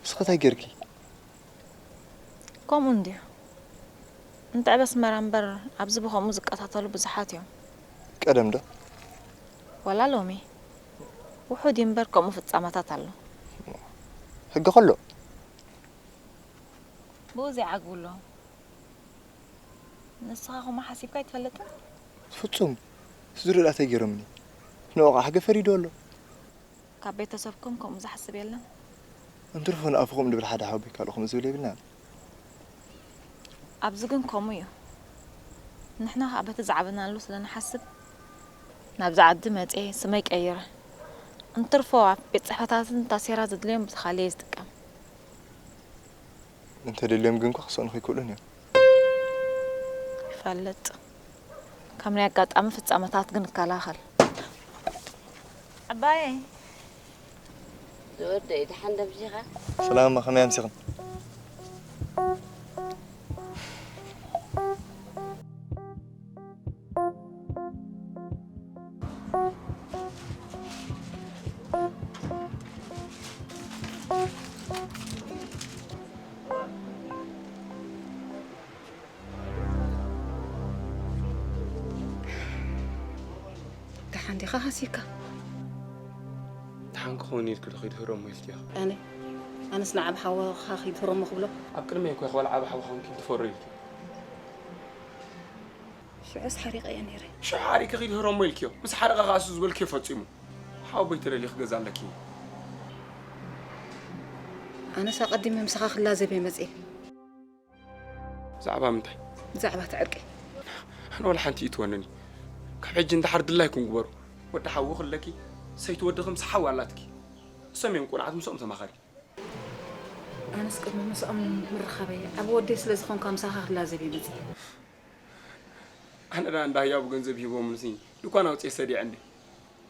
ንስኺ እንታይ ጌርኪ? ከምኡ እንድዩ። እንተ ዕበ ኣስመራ እምበር ኣብዚ ብኸምኡ ዝቀታተሉ ብዙሓት እዮም። ቀደም ዶ? ዋላ ሎሚ ውሑድ እዩ እምበር ከምኡ ፍጻመታት ኣሎ። ሕጊ ከሎ ብኡ ዘይዓግቡ ኣለዉ። ንስኻ ከምኡ ሓሲብካ ኣይትፈልጥን? ፍጹም ስድርኡ እንታይ ገይሮምኒ? ንዕኡ ከዓ ሕጊ ፈሪዱ ኣሎ። ካብ ቤተሰብኩም ከምኡ ዝሓስብ የለን? እንትርፎ ንኣፍኹም ድብል ሓደ ሓወቦይ ካልእ ከምኡ ዝብል የብልናን። ኣብዚ ግን ከምኡ እዩ። ንሕና ከዓ በቲ ዝዓበናሉ ስለ ንሓስብ ናብዚ ዓዲ መፅየ ስመይ ቀይረ። እንትርፎ ኣብ ቤት ፅሕፈታትን ታሴራ ዘድልዮም ብቲ ካልእ እየ ዝጥቀም። እንተደልዮም ግን እኳ ክሰእኑ ከይክእሉን እዮም። ይፈልጥ። ከም ናይ ኣጋጣሚ ፍጻመታት ግን እከላኸል። ዓባየይ። ዝወደይ ደሓን ደምሲኻ? ሰላም፣ ከመይ ኣምሲኽን? ደሓን ዲኻ ሃሲካ? ደሓን ክኸውን ኢልኪ ዶ ኺድ ህረሞ ኢልክዮ? ኣነ ኣነስ ንዓብ ሓወኻ ኺድ ህረሞ ክብሎ። ኣብ ቅድመይ እኮ ኢኺ ዋላ ዓብ ሓው ኾንኪ ትፈርዮ ኢልክዮ። ሽዑስ ሓሪቐዮ ነይረ። ሽዑ ሓሪቂ ኺድ ህረሞ ኢልክዮ። ምስ ሓረቐ ኸኣ እሱ ዝበልክዮ ፈጺሙ። ሓወቦይ ተደሊኺ ክገዝኣለኪ። ኣነስ ኣቐዲመ ምሳኻ ክላዘብ እየ መጽየ። ብዛዕባ ምንታይ? ብዛዕባ እቲ ዕርቂ። ኣነ ዋላ ሓንቲ ይትወነኒ። ካብ ሕጂ እንድሓር ድላይኩም ግበሩ። ወዲ ሓዊ ክለኪ፣ ሰይቲ ወድኺ ምስ ሓዊ ኣላትኪ። እሶም እዮም ቁንዓት፣ ምስኦም ተማኸሪ። ኣነስ ቅድሚ ምስኦም ምርኻበይ ዓቢ ወደይ ስለ ዝኾንካ ምሳኻ ክላዘብ እየ መጽየ። ኣነ ደኣ እንዳ ህያቡ ገንዘብ ሂቦምንሲ ድኳን ኣውጽኤ ሰዲዐ እንዴ።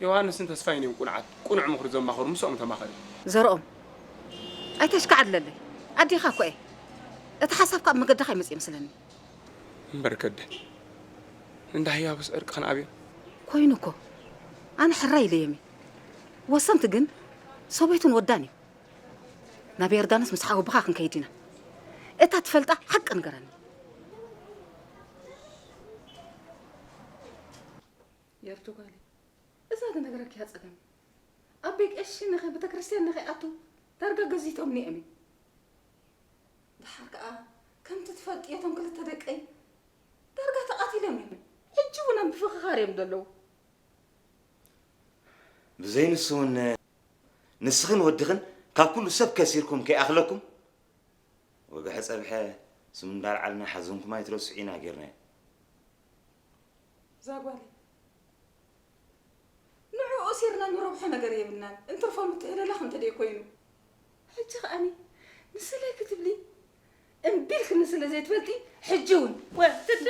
ዮሃንስን ተስፋይን እዮም ቁንዓት፣ ቁኑዕ ምኽሪ ዘማኽሩ፣ ምስኦም ተማኸሪ። ዘርኦም ኣይተሽካዕድለለይ። ኣዴኻ እኮ እየ። እቲ ሓሳብካ ኣብ መገድኻ ይመጽእ ይመስለኒ። እምበር ከደ እንዳ ህያቡስ ዕርቂ ክንኣብዮ። ኮይኑ እኮ ኣነ ሕራይ ኢለዮም እየ። ወሰንቲ ግን ሰበይቱን ወዳን እዩ። ናብ ዮርዳኖስ ምስ ሓወቦኻ ክንከይድ ኢና። እታ ትፈልጣ ሓቂ ንገረኒ። የርቱ ጓለይ፣ እዛ ክነግረኪ እያ ጸገም። ኣቦይ ቀሺ ንኸ ቤተክርስትያን ንኸይኣቱ ዳርጋ ገዚቶምኒ እዮም። ደሓር ከኣ ከምቲ ትፈልጥዮ እቶም ክልተ ደቀይ ዳርጋ ተቓቲሎም እዮም። ሕጂ እውን ኣብ ምፍኽኻር እዮም ዘለዉ። ብዘይ ንሱ እውን ንስኽን ወድኽን ካብ ኩሉ ሰብ ከሲርኩም ከይኣኽለኩም ወግሐ ጸብሐ ስሙ እንዳልዓልና ሓዘንኩም ኣይትረስዑ ኢና ጌርናዮ። እዛ ጓለይ ንዕኡ እሲርና ንረብሖ ነገር የብልናን፣ እንትርፎ ምትህልላኽ እንተ ደይ ኮይኑ። ሕጂ ከኣኒ ንስለይ ክትብሊ እምቢ ኢልክኒ ስለ ዘይትፈልጢ፣ ሕጂ እውን ወትደ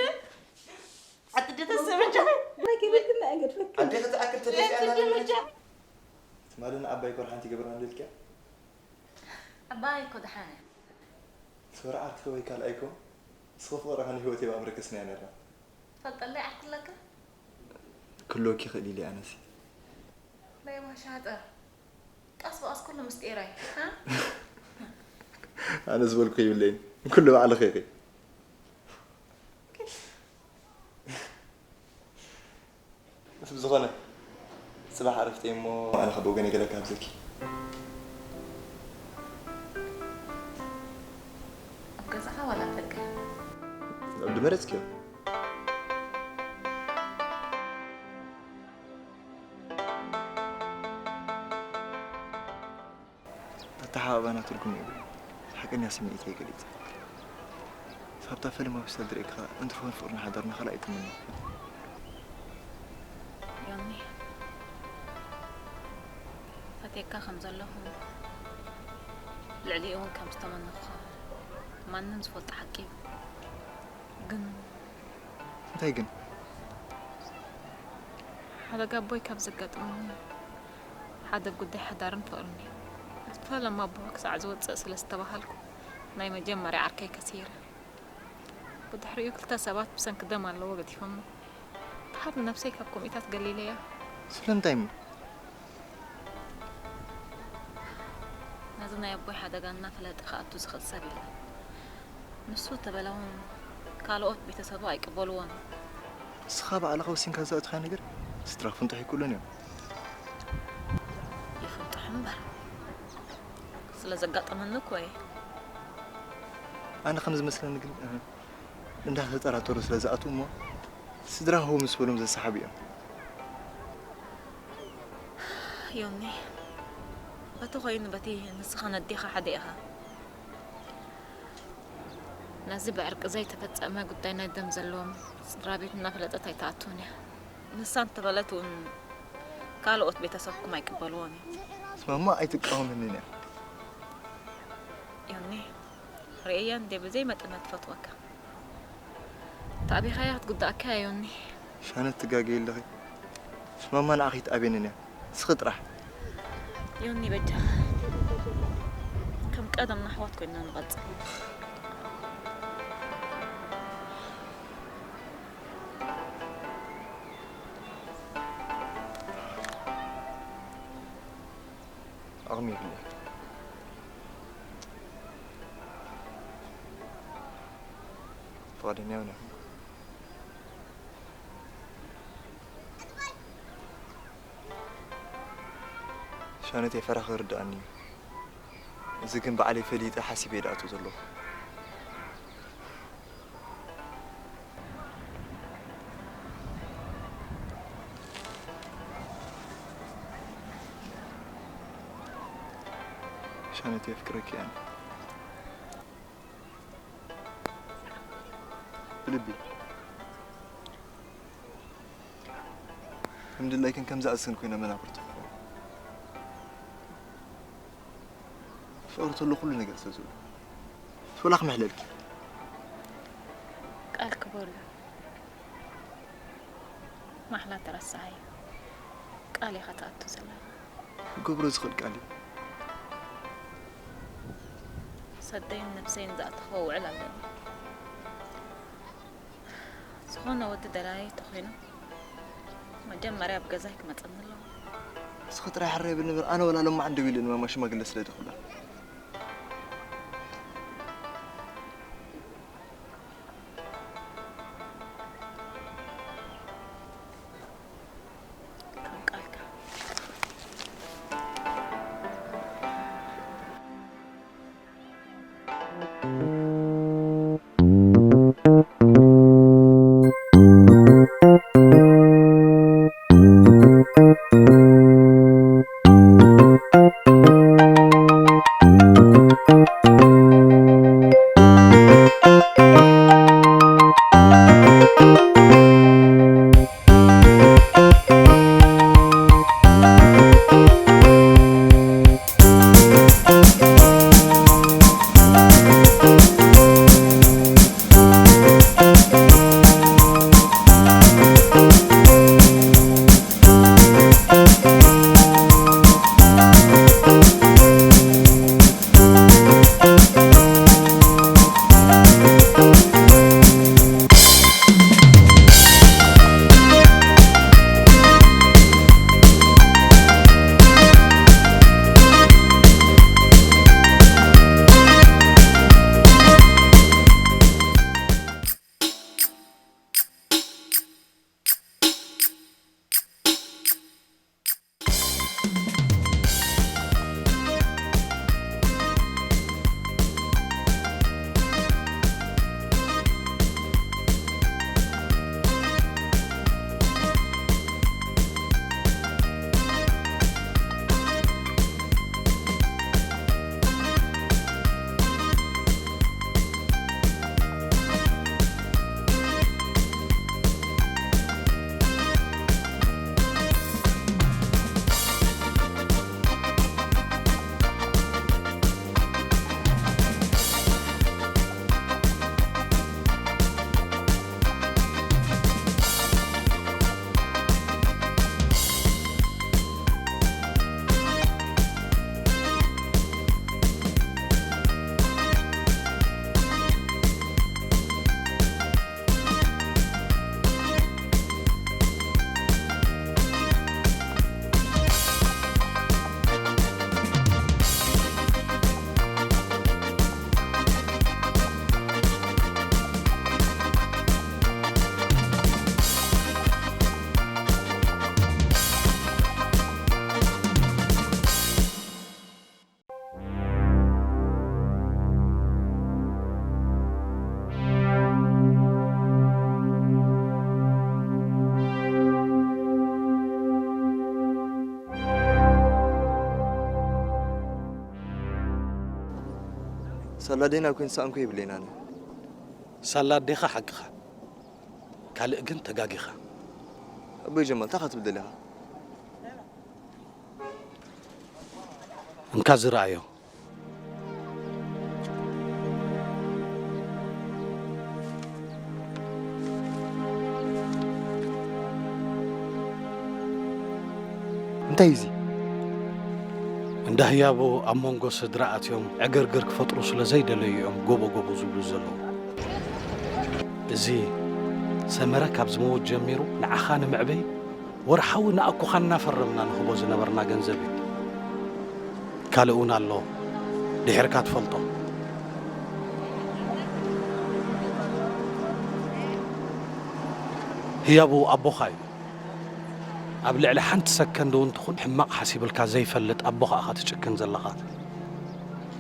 ዓዲ ተሰበጃ ናይ ገበልክና ኣይገድፈኪ። ኣዴ ክትኣክል ተደፊኣ ተደፊኣ ትማሊ ንዓባይ ኮር ሓንቲ ገብራ እንደልኪያ ዓባይ እኮ ደሓን እያ። ሶራ ዓርክኺ ወይ ካልኣይኮ ንስኺ ፍቕርኻ ንህይወተይ ብኣምሪ ከስንያ ነይርና። ፈልጠለይ ዓርክለካ? ክህልወኪ ይኽእል ኢለ ኣነሲ። ለይዋ ሻጥር። ቀስ ብቐስ ኩሉ ምስጢረይ። ሃ? ኣነ ዝበልኩ ይብለይን። ኩሉ ባዕልኺ ኢኺ። ምስ ብዝኾነ ጽባሕ ዕረፍቲ እሞ ኣነ ካብ ወገነይ ገለ ክሃብዘኪ። ኣብ ገዛኻ ዋላ ኣብ ደገ? መረጽክዮ። ኣተሓባባና ትርጉም የብሉን። ሓቀኛ ስምዒተይ ገሊጸ። ሳብታ ፈለማ ሆስፒታል ዝርእየካ እንትኸውን ፍቕርና ሓዳርና ካልእ ኣይትመነ። ዮኒ፣ ፈትየካ ከም ዘለኹ፣ ልዕሊኡ እውን ከም ዝተመነኹ ማንም ዝፈልጦ ሓቂ እዩ። ግን እንታይ ግን? ሓደ ጋቦይ ካብ ዘጋጥመኒ ሓደ ጉዳይ ሓዳርን ፍቕርን እዩ። እቲ ፈለማ ኣቦ ክሳዕ ዝወፅእ ስለ ዝተባሃልኩ ናይ መጀመርያ ዓርከይ ከሲረ። ብድሕሪኡ ክልተ ሰባት ብሰንኪ ደም ኣለዎ ገዲፎሞ። ድሓር ንነብሰይ ካብ ከምኡታት ገሊለያ። ስለምንታይ እሞ? ነዚ ናይ ኣቦይ ሓደጋ እናፈለጠ ክኣቱ ዝኽእል ሰብ የለን። ንሱ ተበላውን ካልኦት ቤተሰቡ ኣይቅበልዎን። ንስኻ ባዕልኻ ወሲንካ ዝኣትኻ ነገር ስድራ ክፍንጥሑ ኣይክእሉን እዮም። ይፍንጥሑ እምበር፣ ስለ ዘጋጠመኒ እኮ እየ። ኣነ ከም ዝመስለኒ ግን፣ እ፣ እንዳተጠራጠሩ ስለ ዝኣትዉ እሞ ስድራ ህው ምስ በሎም ዘሰሓቡ እዮም። ዮኒ፣ በቲ ኮይኑ በቲ ንስኻ ነዴኻ ሓደ ኢኻ። ነዚ ብዕርቂ ዘይተፈጸመ ጉዳይ ናይ ደም ዘለዎም ስድራ ቤት እናፈለጠት ኣይትኣትውን እያ። ንሳ እንተበለት እውን ካልኦት ቤተሰብኩም ኣይቅበልዎን እዮም። ስማማ ኣይትቃወመንን እያ። ዮኒ፣ ርእያ እንዴ ብዘይ መጠን ትፈትወካ። ተኣቢኻያ ክትጉዳእካ እያ ዮኒ። ሻነት ትጋገይ ኣለኺ። ስማማ ንዓኺ ትኣቤንን እያ። ንስኺ ጥራሕ። ዮኒ በጃኻ። ከም ቀደምና ኣሕዋት ኮይንና ንቐጽል። ዓቕሚ የብለይ። ፍቓደኛ እውን ኣይኮንኩን። ሻነተይ ፈራኺ ይርድኣኒ እዩ። እዚ ግን ባዕለይ ፈሊጠ ሓሲበ እየ ዝኣትዎ ዘለኹ። ሻነተይ የፍቅረኪ ኣነ። ብልቢ። ከም ድላይክን ከም ዝኣዝክን ኮይነ መናፍርትኹ። ፍቕሪ ተሎ ኩሉ ነገር ስለ ዝብሉ። ሶላ ክምሕለልኪ። ቃል ክበሉ። ማሕላ ተረሳዓዮ። ቃል ኢኻ ትኣቱ ዘለኻ። ክገብሮ ዝኽእል ቃል እዩ። ሰደይን ነብሰይን ዝኣተኽዎ ውዕል ኣለኒ። ዝኾነ ወዲ ደላዪ ተኾይኑ መጀመርያ ኣብ ገዛይ ክመጸኒ ኣለዎ። ንስኺ ጥራይ ሕራይ በሊ እምበር፣ ኣነ ወላ ሎማዓንቲ ደዊለ ንማማ ሽማግለ ስለ ድኹላ። ከም ቃልካ። ሳላ ኣዴና ኮይን ሰኣንኮ ይብለና ኣነ። ሳላ ኣዴኻ ሓቅኻ። ካልእ ግን ተጋጊኻ። ኣቦይ ጀማል፣ እንታይ ትብል ደሊኻ? እንካ ዝረኣዮ። እንታይ እዚ? እንዳ ህያቡ ኣብ መንጎ ስድራ ኣትዮም ዕግርግር ክፈጥሩ ስለ ዘይደለዩ እዮም ጎቦ ጎቦ ዝብሉ ዘለዉ። እዚ ሰመረ ካብ ዝመውት ጀሚሩ ንዓኻ ንምዕበይ ወርሓዊ ንኣኩኻ እናፈረምና ንህቦ ዝነበርና ገንዘብ እዩ። ካልእ እውን ኣሎ፣ ድሒርካ ትፈልጦ። ህያቡ ኣቦኻ እዩ። ኣብ ልዕሊ ሓንቲ ሰከንድ እውን ትኹን ሕማቕ ሓሲብልካ ዘይፈልጥ ኣቦኻ ኢኻ ትጭክን ዘለኻ።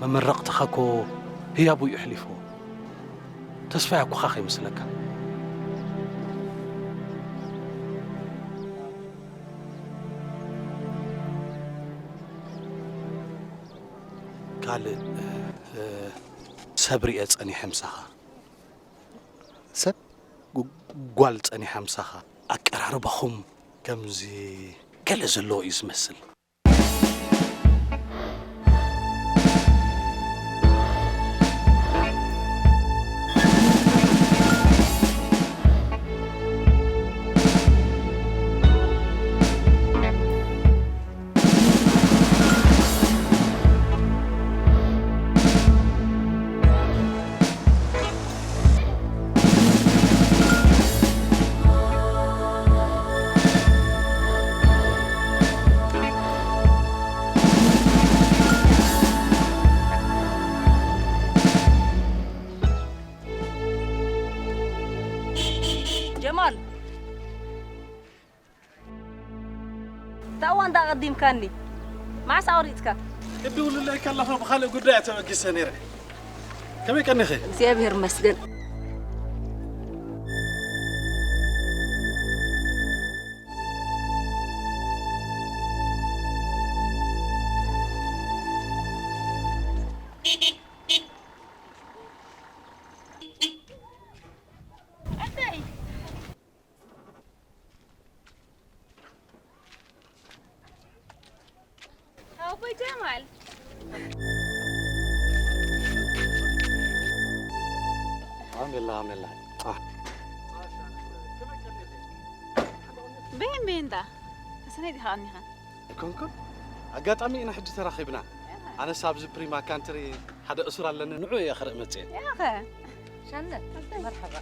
መመረቕትኻ እኮ ህያቡ እዩ ኣሕሊፍዎ። ተስፋ ያኩኻ ከይመስለካ። ካልእ፣ እ፣ ሰብ ርእየ ጸኒሐ ምሳኻ። ሰብ? ግ-፣ ጓል ጸኒሓ ምሳኻ። ኣቀራርባኹም ከምዚ ገለ ዘለዎ እዩ ዝመስል። ጀማል፣ ታዋ እንዳ ቀዲምካኒ፣ መዓስ ኣውሪጽካ? ክትድውልለይ ከለኻ ብኻልእ ጉዳይ እየ ተበጊሰ ነይረ። ከመይ ቀኒኺ? እግዚኣብሔር ይመስገን። ኣቦይ ጀማል። ኣሜላ፣ ኣሜላ። ኣህ። በይን፣ በይን፣ ዳ። ሰነይ ዲኻ ቀኒኻ? ኣይኮንኩን። ኣጋጣሚ ኢና ሕጂ ተራኺብና። ኣነስ ኣብዚ ፕሪማ ካንትሪ ሓደ እሱር ኣለኒ፣ ንዑ እየ ክርኢ መጽየ። ያኸ። ሸነት፣ መርሐባ።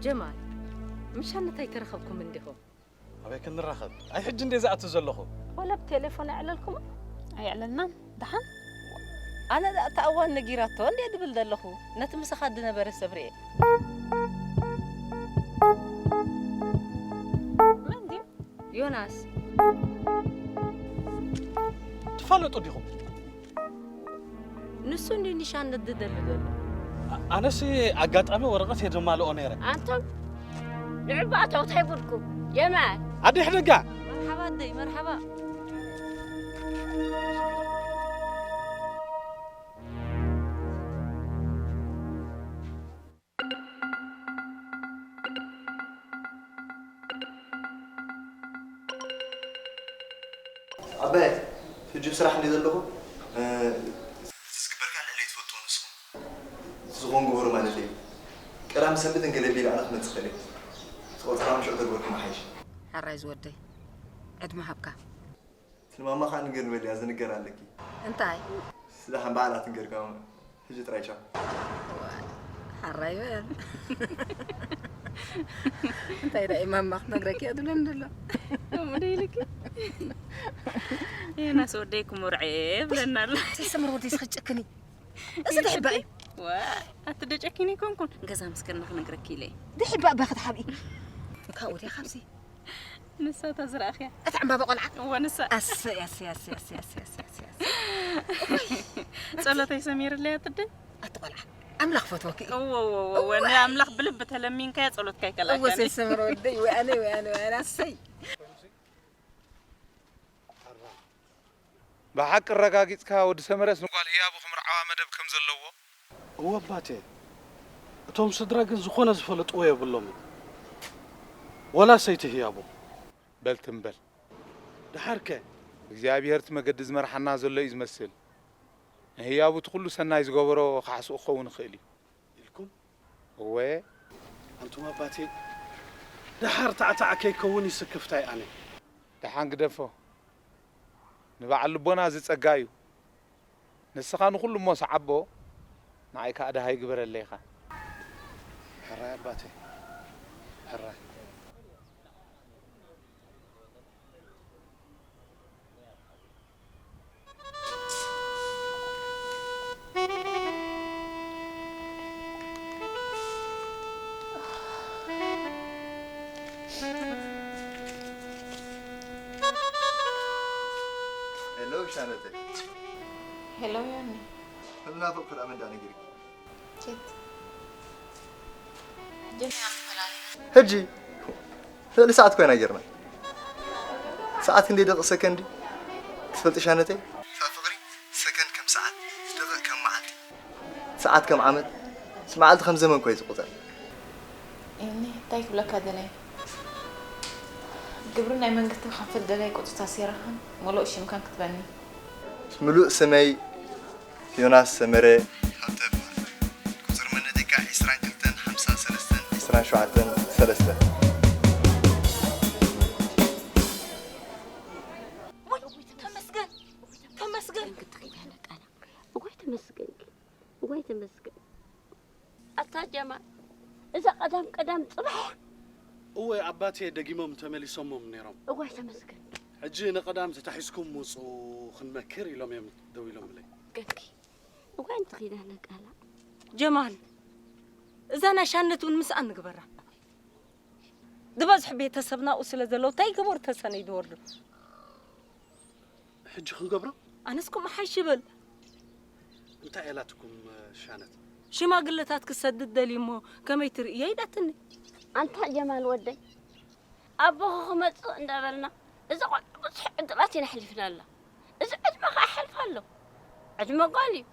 ጀማል፣ ምሻን እንታይ ተረኸብኩም እንዲኹም? ኣበይ ክንራኸብ? ኣይ፣ ሕጂ እንዴ ዝኣቱ ዘለኹ? ወላ ብቴሌፎን ኣዕለልኩም? ኣየዕለልናን። ደሓን? ኣነ ደኣ እታ እዋን ነጊራቶ እንዴ ድብል ዘለኹ፣ ነቲ ምሳኻ ድነበረ ሰብ ርኤ። መን ድዩ? ዮናስ። ትፋለጡ ዲኹም? ንሱ እንድዩ ኒሻን ንድደሊ ዘሎ። ኣ-፣ ኣነሲ ኣጋጣሚ ወረቐት እየ ደማልኦ ነይረ። ኣንቶን፣ ንዕባእ ተውታይ ጉድኩም። የማን። ኣደ ሕደጋ። መርሓባ ኣደይ፣ መርሓባ። ኣባየ፣ ሕጂ ብስራሕ እንደ ዘለኹ፣ እ፣ ዝግበርካ ልዕለይ ትፈልጥዎ ንስኹም። ዝኾን ግበሩ ማለት እዩ። ቀዳም ሰንበት እንገለ ቢል ኣነ ክመጽእ ክእል እየ። ዝቐጽራ ምሽዑ ተግበርኩም ኣሓይሽ። ሕራይ ዝወደይ፣ ዕድመ ሃብካ። ትልማማ ኸኣ ንገር ንበል እያ ዝንገር ኣለኪ። እንታይ? ስለ ከም በዓላት ንገር ከም ሕጂ ጥራይ ቻው። ሓራይ በል። እንታይ ደኣ ማማ ክትነግረኪ እያ ትብለኒ ዘሎ? ከምኡ ዶ ኢልኪ? ዮናስ ወደይ ክምርዖ እየ ብለና ኣሎ። ሰምር ወደይ ስኽጨክኒ። እዚ ድሕባእ እዩ። ዋ፣ ኣቲ ዶ ጨኪኒ ኣይኮንኩን። ገዛ ምስ ከድና ክነግረኪ ኢለ እየ። ድሕባእ ባኺ ትሓብኢ። ካብኡ ድያ ካብዚ? ንሳ እታ ዝረኣኽያ። እታ ዕምባባ ቆልዓ? እወ፣ ንሳ። ኣሰይ፣ ኣሰይ፣ ኣሰይ። ጸሎተይ ሰሚርለይ ኣትደ? ኣቲ ቆልዓ፣ ኣምላኽ ፈትወኪ እዩ። እወ፣ እወ፣ እወ፣ እወ። ንኣምላኽ ብልቢ ተለሚንካያ ጸሎትካ ይከልኣካ። እወ፣ ሰይ ሰምረ ወደይ፣ ወይ ኣነ፣ ወይ ኣነ፣ ወይ ኣነ፣ ኣሰይ። ብሓቂ ኣረጋጊጽካ ወዲ ሰመረስ ንጓል ህያቡ ክምርዓዋ መደብ ከም ዘለዎ? እወ ኣባቴ፣ እቶም ስድራ ግን ዝኾነ ዝፈለጥዎ የብሎምን፣ ወላ ሰይቲ ህያቡ። በል ትም በል። ደሓርከ? እግዚኣብሄር እቲ መገዲ ዝመርሓና ዘሎ እዩ ዝመስል። ንህያቡ እቲ ኩሉ ሰናይ ዝገበሮ ካሕስኡ ክኸውን ይኽእል እዩ። ኢልኩም? እወ። ኣንቱም ኣባቴ፣ ደሓር ታዕታዕ ከይከውን እዩ ስክፍታይ ኣነ። ደሓን ግደፎ። ንበዓል ልቦና እዚ ጸጋ እዩ። ንስኻ ንኹሉ እሞ ሰዓቦ፣ ንዓይ ከኣ ደሃይ ግበረለይ ኢኻ። ሕራይ ኣባቴ፣ ሕራይ። ሄሎ ሻነተይ። ሄሎ ዮኒ። እናፈቅኩ ደኣ መን ደኣ ነጊርኪ? ኬት? ሕጂ ዲና ተፈላሊና? ሕጂ? ልዕሊ ሰዓት ኮይና ጌርና። ሰዓት ክንደይ ደቂቕ ሰከንድ? ትፈልጢ ሻነተይ? ፍቕሪ ሰከንድ ከም ሰዓት፣ ደቂቕ ከም መዓልቲ፣ ሰዓት ከም ዓመት፣ መዓልቲ ከም ዘመን ኮይ ዝቑጸር። እኒ እንታይ ክብለካ ደለየ? ግብሪ ናይ መንግስቲ ክኸፍል ደለየ ቁጽታ ሴራኻን ምሉእ ሽምካን ክትበኒ። ምሉእ ስመይ ዮናስ ሰመረ ሃብተ እበሃል። ቁጽሪ መንነተይ ከኣ ዕስራን ክልተን ሓምሳን ሰለስተን ዕስራን ሸውዓተን ሰለስተ። ወይ ተመስገን፣ ተመስገን። እዋይ ተመስገን፣ እዋይ ተመስገን። ኣታ ጀማል፣ እዛ ቀዳም ቀዳም ጽባሕ እያ። እወ፣ ኣባቴ ደጊሞም ተመሊሶሞም ነይሮም። እዋይ ተመስገን። ሕጂ ንቐዳም ተታሒዝኩም ውጹ ክንመክር ኢሎም እዮም ደዊሎምለይ። ገንኪ፣ እዋይ እንተ ኺዳነ ቃላ። ጀማል፣ እዛ ናይ ሻነት እውን ምስኣ ንግበራ። ዝበዝሑ ቤተሰብና ኣብኡ ስለ ዘለዉ እንታይ ይገበሩ ተሰነይ ዝወርዱ። ሕጂ ክንገብሮ? ኣነስ ከምኡ ሓይሽ ይብል። እንታይ እያ ኢላትኩም ሻነት? ሽማግለታት ክሰድድ ደልዩ እሞ ከመይ ትርእዮ ኢላትኒ። ኣንታ ጀማል ወደይ፣ ኣቦኺ ክመጽእ እንዳበልና እዚ ቆልዓ ብዙሕ ዕድላት ኢና ኣሕሊፍናላ። እዚ ዕድመ ከኣ ይሓልፍ ኣሎ። ዕድመ ጓል እዩ።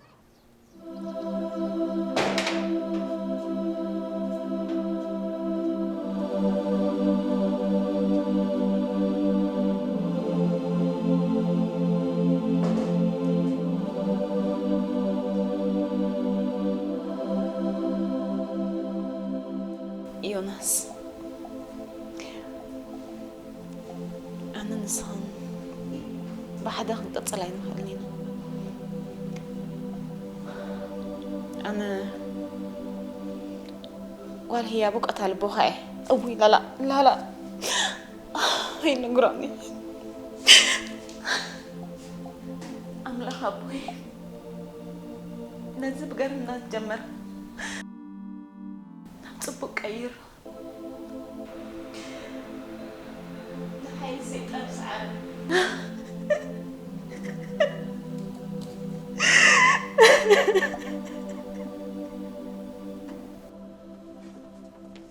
ዮናስ፣ ኣነ ንስኻን ብሓደ ክንቅጽል ኣይንኽእልን ኢና። ኣነ ጓል ህያቡ ቀታሊ ቦኻ እየ። እውይ፣ ላላ፣ ላላ። ኣይነግሮኒ። ኣምላኽ ኣቦይ፣ ነዚ ብገርህና ዝጀመረ ናብ ጽቡቕ ቀይር። ንሓይሊ ሰይጣን ስዓር።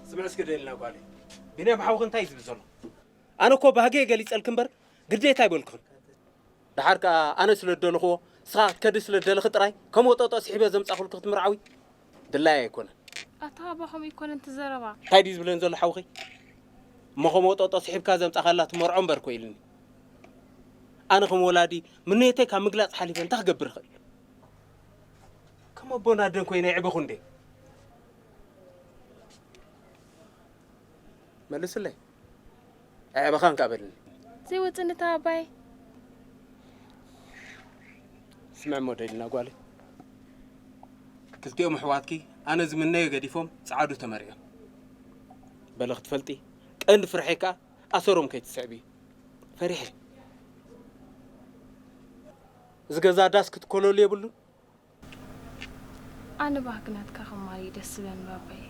ስምዒ እስኪ ደሊና ጓለይ፣ ቢንያም ሓውኺ እንታይ እዩ ዝብል ዘሎ? ኣነ እኮ ባህገይ ገሊጸልኪ እምበር ግዴታ ኣይበልኩኽን። ደሓር ከኣ ኣነ ስለ ዝደለኽዎ፣ ንስኻ ክትከዲ ስለ ዝደለኺ ጥራይ ከም ወጠጦ ስሒበ ዘምጻእኩልኪ ክትምርዓዊ ድላይ ኣይኮነን። ኣታ ኣባ፣ ከምኡ ኣይኮነን እቲ ዘረባ። እንታይ ድዩ ዝብለን ዘሎ ሓውኺ? እሞ ከም ወጠጦ ስሒብካ ዘምጻእካላ ትመርዖ እምበር እኮ ኢሉኒ። ኣነ ከም ወላዲ ምንየተይ ካብ ምግላጽ ሓሊፈ እንታይ ክገብር እኽእል? ከም ኣቦን ኣደን ኮይነ የዕበኹ እንዴ? መልስለይ። ኣዕበኻን ከኣ በልኒ። ዘይወጽእኒ እታ ኣባይ። ስምዒ እሞ ደሊና ጓለይ። ክልቲኦም ኣሕዋትኪ ኣነ ዝምነዮ ገዲፎም ጸዓዱ ተመርዕዮም። በሊ ክትፈልጢ፣ ቀንዲ ፍርሐይ ከኣ ኣሰሮም ከይትስዕቢ ፈሪሐ። እዚ ገዛ ዳስ ክትኮለሉ የብሉን። ኣነ ባህጊ ናትካ ክማል እዩ ደስ ዝብለኒ ባባየ።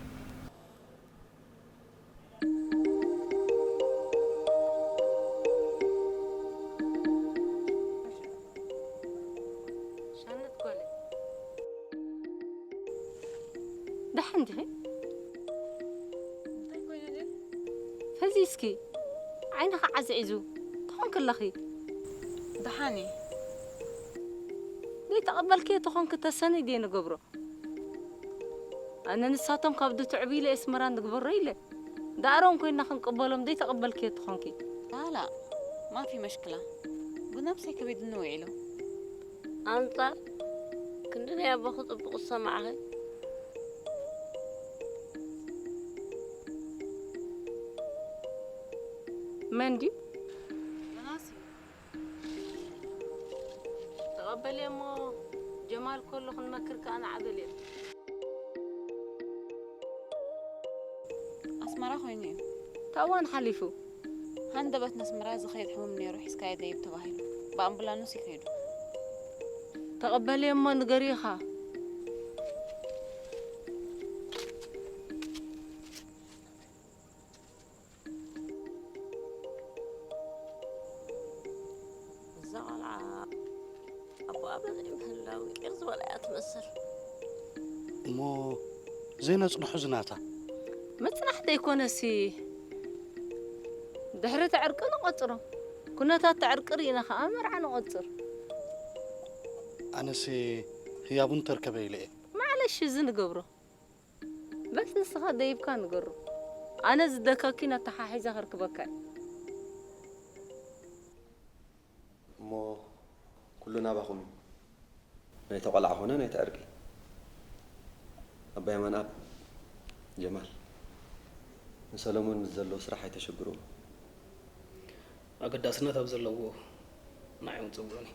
ሻነት ጓለይ። ደሓን ዲኺ? እንታይ ኮይነ ድየ? ፈዚዝኪ፣ ዓይንኺ ዓዝዒዙ፣ እንታይ ኮንኪ ኣለኺ? ደሓን እየ። ተቐበልክዮ ተኾንኪ ተሰነይ ድየ ንገብሮ? ኣነ ንሳቶም ካብ ድትዕቡ ኢለ ኣስመራ ንግበሮ ኢለ። ዳኣሮም ኮይና ክንቅበሎም ደይ ተቐበልክዮ ተኾንኪ? لا لا، ما في مشكلة. ብነብሰይ ከቢድኒ ውዒሉ። ኣንጻር ክንዲ ናይ ኣቦኺ ጽቡቕ ዝሰማዕኺ። መን ድዩ? ዮናስ እዩ። ተቐበልዮ እሞ ጀማል ከሎ ክንመክር ከኣ ንዓ በልዮ። ኣስመራ ኮይኑ እዩ። ታዋን ሓሊፉ። ሃንደበት ንኣስመራ ዝኸይድ ሕሙም ነይሩ ሒዝካዮ ደይብ ተባሂሉ። ብኣምቡላንስ እዩ ከይዱ። ተቐበልዮ እሞ ንገርዮ ኢኻ። እዛ ቖልዓ ኣቦኣ በዚ ምህላው ይቕር ዝበላ እያ ትመስል። እሞ ዘይነጽንሖ ዝናታ? ምጽናሕ ደይኮነሲ ድሕሪ እቲ ዕርቂ ንቖጽሮ። ኩነታት እቲ ዕርቂ ርኢና ኸኣ መርዓ ንቖጽር። ኣነሲ ህያቡ እንተርከበ ኢለ እየ። ማዕለሽ እዚ ንገብሮ። በስ ንስኻ ደይብካ ንገሮ። ኣነ ዝደከኪን ኣተሓሒዘ ከርክበካ እየ። እሞ ኩሉ ናባኹም እዩ። ናይቲ ቆልዓ ኾነ ናይቲ ዕርቂ። ኣባ የማንኣብ፣ ጀማል፣ ንሰለሙን ምስ ዘለዎ ስራሕ ኣይተሸግርዎ። ኣገዳስነት ኣብ ዘለዎ ንዓይ እውን ጸውዑኒ።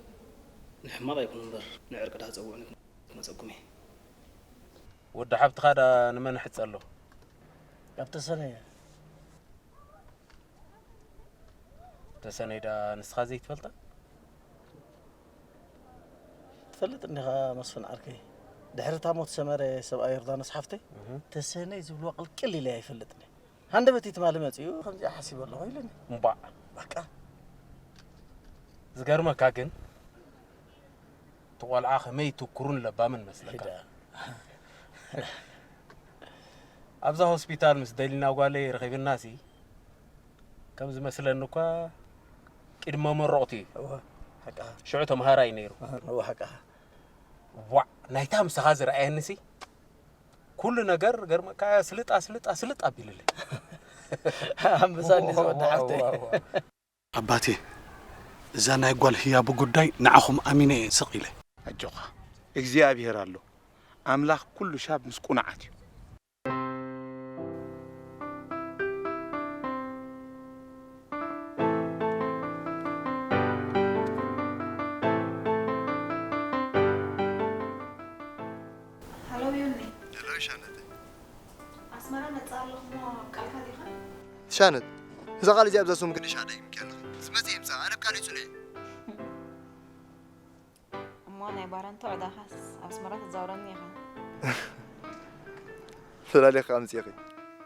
ንሕማቕ ኣይኩን እምበር ንዕርቂ ደኣ ጸውዑኒ ክመጸኩም እየ። ወዲ ሓብትኻ ደኣ ንመን ሕጸሎ? ኣብ ተሰነየ። ተሰነይ ደኣ ንስኻ ዘይትፈልጣ? ትፈልጥ እንዲኻ መስፍን ዓርከይ፣ ድሕሪ እታ ሞት ሰመረ ሰብኣይ ዮርዳኖስ ሓፍተይ፣ እህ። ተሰነይ ዝብልዋ ቅልቅል ኢለ ኣይፈልጥን እየ። ሃንደበት ትማሊ መጺኡ ከምዚኣ ሓሲበ ኣለኹ ኢሉኒ። እምባዕ። በቃ። ዝገርመካ ግን፣ እቲ ቆልዓ ከመይ ትኩርን ለባምን መስለካ? ሂዳ። ኣብዛ ሆስፒታል ምስ ደሊና ጓለይ ረኺብናሲ፣ ከም ዝመስለኒ እኳ ቅድመ መረቕቱ እዩ። እወ፣ ሓቅኻ። ሽዑ ተምሃራይ ነይሩ። እወ፣ ሓቅኻ። ዋዕ፣ ናይታ ምሳኻ ዝረኣየኒሲ፣ ኩሉ ነገር ገርመካ፣ ስልጥ ኣስልጥ ኣስልጥ ኣቢሉለይ። ኣንበሳ እንዲ ዝወዲ ሓፍተይ። ዋው፣ ዋው፣ ዋው። ኣባቴ፣ እዛ ናይ ጓል ህያቡ ጉዳይ ንዓኹም ኣሚነ እየ ስቕ ኢለ። ኣጆኻ፣ እግዚኣብሄር ኣሎ። ኣምላኽ ኩሉ ሻብ ምስ ቁኑዓት እዩ። ሃሎ ዮኒ። ሄሎ ሻነተ። ኣስመራ መጽእ ኣለኹ እሞ ኣብ ቃልካ ዲኻ? ሻነት፣ እዛ ቃል እዚኣ ኣብዛ ሱም ክንሻ ደጊምኪ ኣለኺ። ዝመጽእ ይምጻእ፣ ኣነ ኣብ ቃለይ ጽኑዕ እየ። እሞ ናይ ባረንቱ ዕዳኻስ ኣብ ኣስመራ ክትዛውረኒ ኢኻ? ፈላሊኻ ኣምጺእኺ።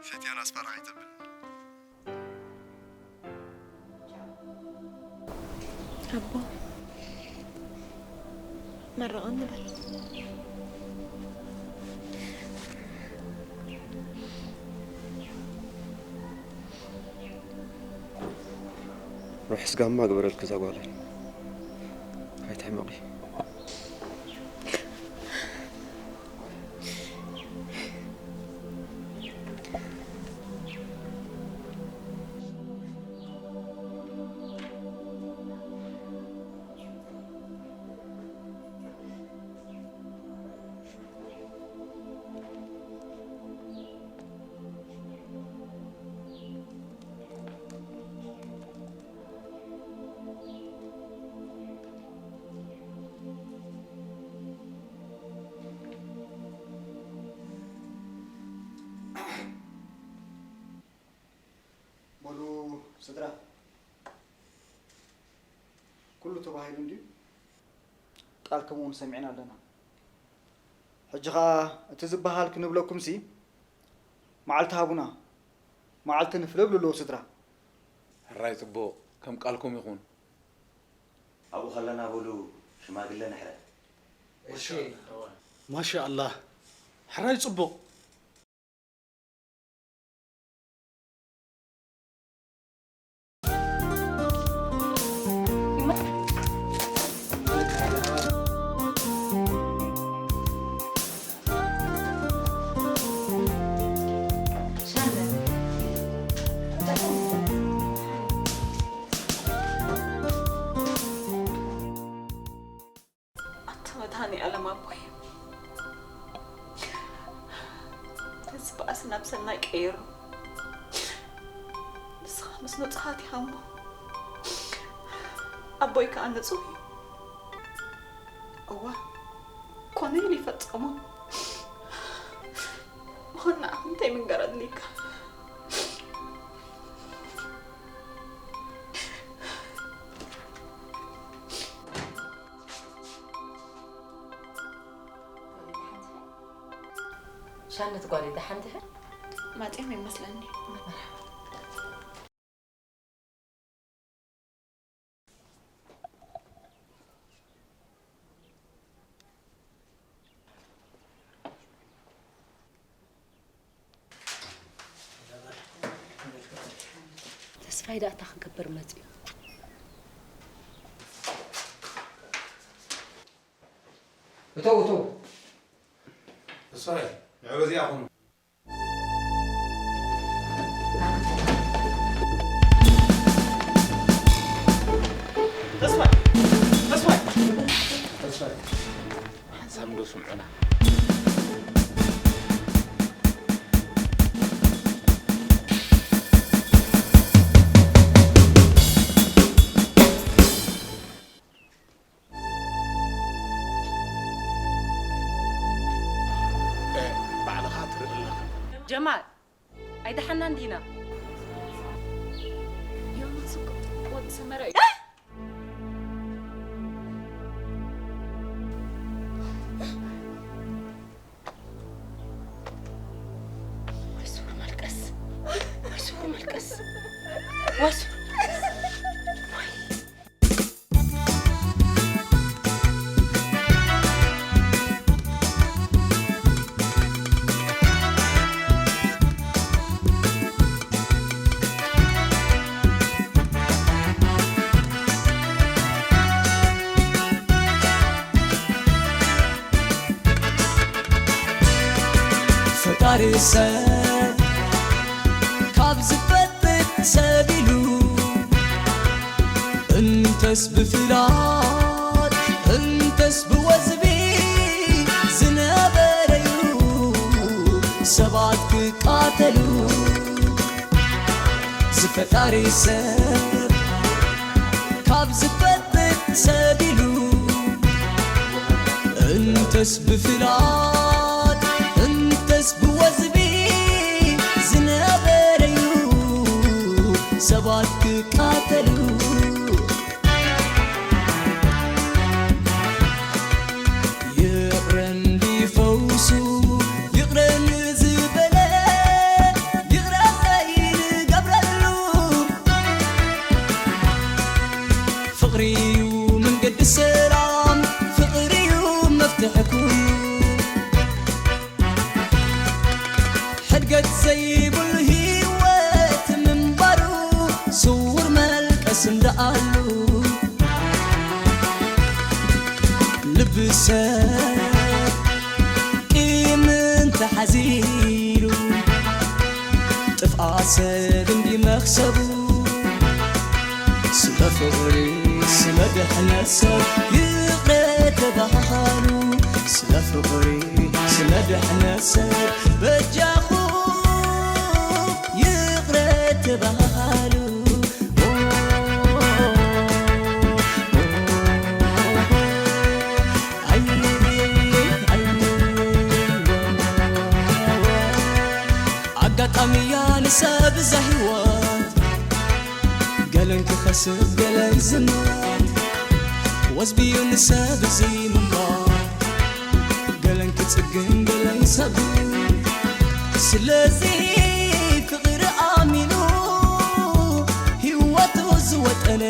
ሰትያን ኣስመራ ኣይተብል። ኣቦ፣ መርቐኒ በል። ርሑስ ጋማ ግበረልኪ እዛ ጓለይ። ኣይትሕመቒ። በሉ ስድራ፣ ኩሉ ተባሂሉ እንድዩ። ቃልኩም እውን ሰሚዕና ኣለና። ሕጂ ኸኣ እቲ ዝበሃል ክንብለኩምሲ፣ መዓልቲ ሃቡና፣ መዓልቲ ንፍለ ብሉ ኣለዉ ስድራ። ሕራይ ጽቡቕ፣ ከም ቃልኩም ይኹን። ኣብኡ ከለና በሉ ሽማግለ ንሕረ። ማሻኣላህ። ሕራይ ጽቡቕ። ኣስ ናብ ሰናይ ቀይሩ። ንስኻ ምስ ንጹሃት ኢኻ እሞ ኣቦይ ከኣ ንጹህ እዩ። እዋ፣ ኮነ ኢሉ ይፈጸሞ። ምኾን ንዓኹም እንታይ ምንገር ኣድልዩካ? ሻነት ጓለይ፣ ደሓን ዲኺ? መጺኦም ይመስለኒ። መርሓባ። ተስፋይ ደኣ እንታይ ክገብር መጺኡ? እተው፣ እተው። ተስፋይ፣ ንዑ በዚኣ ኩኑ። ተስፋይ! ተስፋይ! ተስፋይ! ሓንሳብ እንዶ ስምዑና። እ፣ ባዕልኻ ትርኢ ኣለኻ። ጀማል፣ ኣይደሓናን ዲና? ዮናስ እኮ ወዲ ሰመረ እዩ። ወይ ሱር መልቀስ፣ ወይ ሱር መልቀስ፣ ወይ ሱር መልቀስ። ፈጣሪ ሰብ ካብ ዝፈጥር ሰብ ኢሉ እንተስ ብፍላጥ እንተስ ብወዝቢ ዝነበረዩ ሰባት ክቃተሉ ዝፈጣሪ ሰብ ካብ ዝፈጥር ሰብ ኢሉ እንተስ ብፍላጥ እንተስ ብወዝቢ ዝነበረዩ ሰባት ክቃተሉ ይቕረ እንዲፈውሱ ይቕረ ንዝበለ ይቕረ ዘይንገብረሉ ፍቕሪዩ መንገዲ ሰላም ፍቕሪዩ መፍትሒ ኩሉ ሕድገት ዘይብሉ ህይወት ምንባሩ ስውር መልቀስ እንደኣሉ ልቢ ሰብ ቂም እንተሓዚሉ ጥፍኣ ሰብ እንዲ መኽሰቡ ስለ ፍቕሪ ስለ ድሕነት ሰብ ይቕረ ተባሃሉ ስለ ፍቕሪ ስለ ድሕነት ሰብ በጃኹ ይቕረ ተባሃሉ ኣጋጣሚ እያ ንሰብ እዛ ህይወት ገለን ክኸስብ ገለን ዝሞት ወዝብዩ ንሰብ እዚ ምንባር ገለን ክጽግን ገለን ሰብ ስለዚ ፍቕሪ ኣሚኑ ህይወቱ ዝወጠነ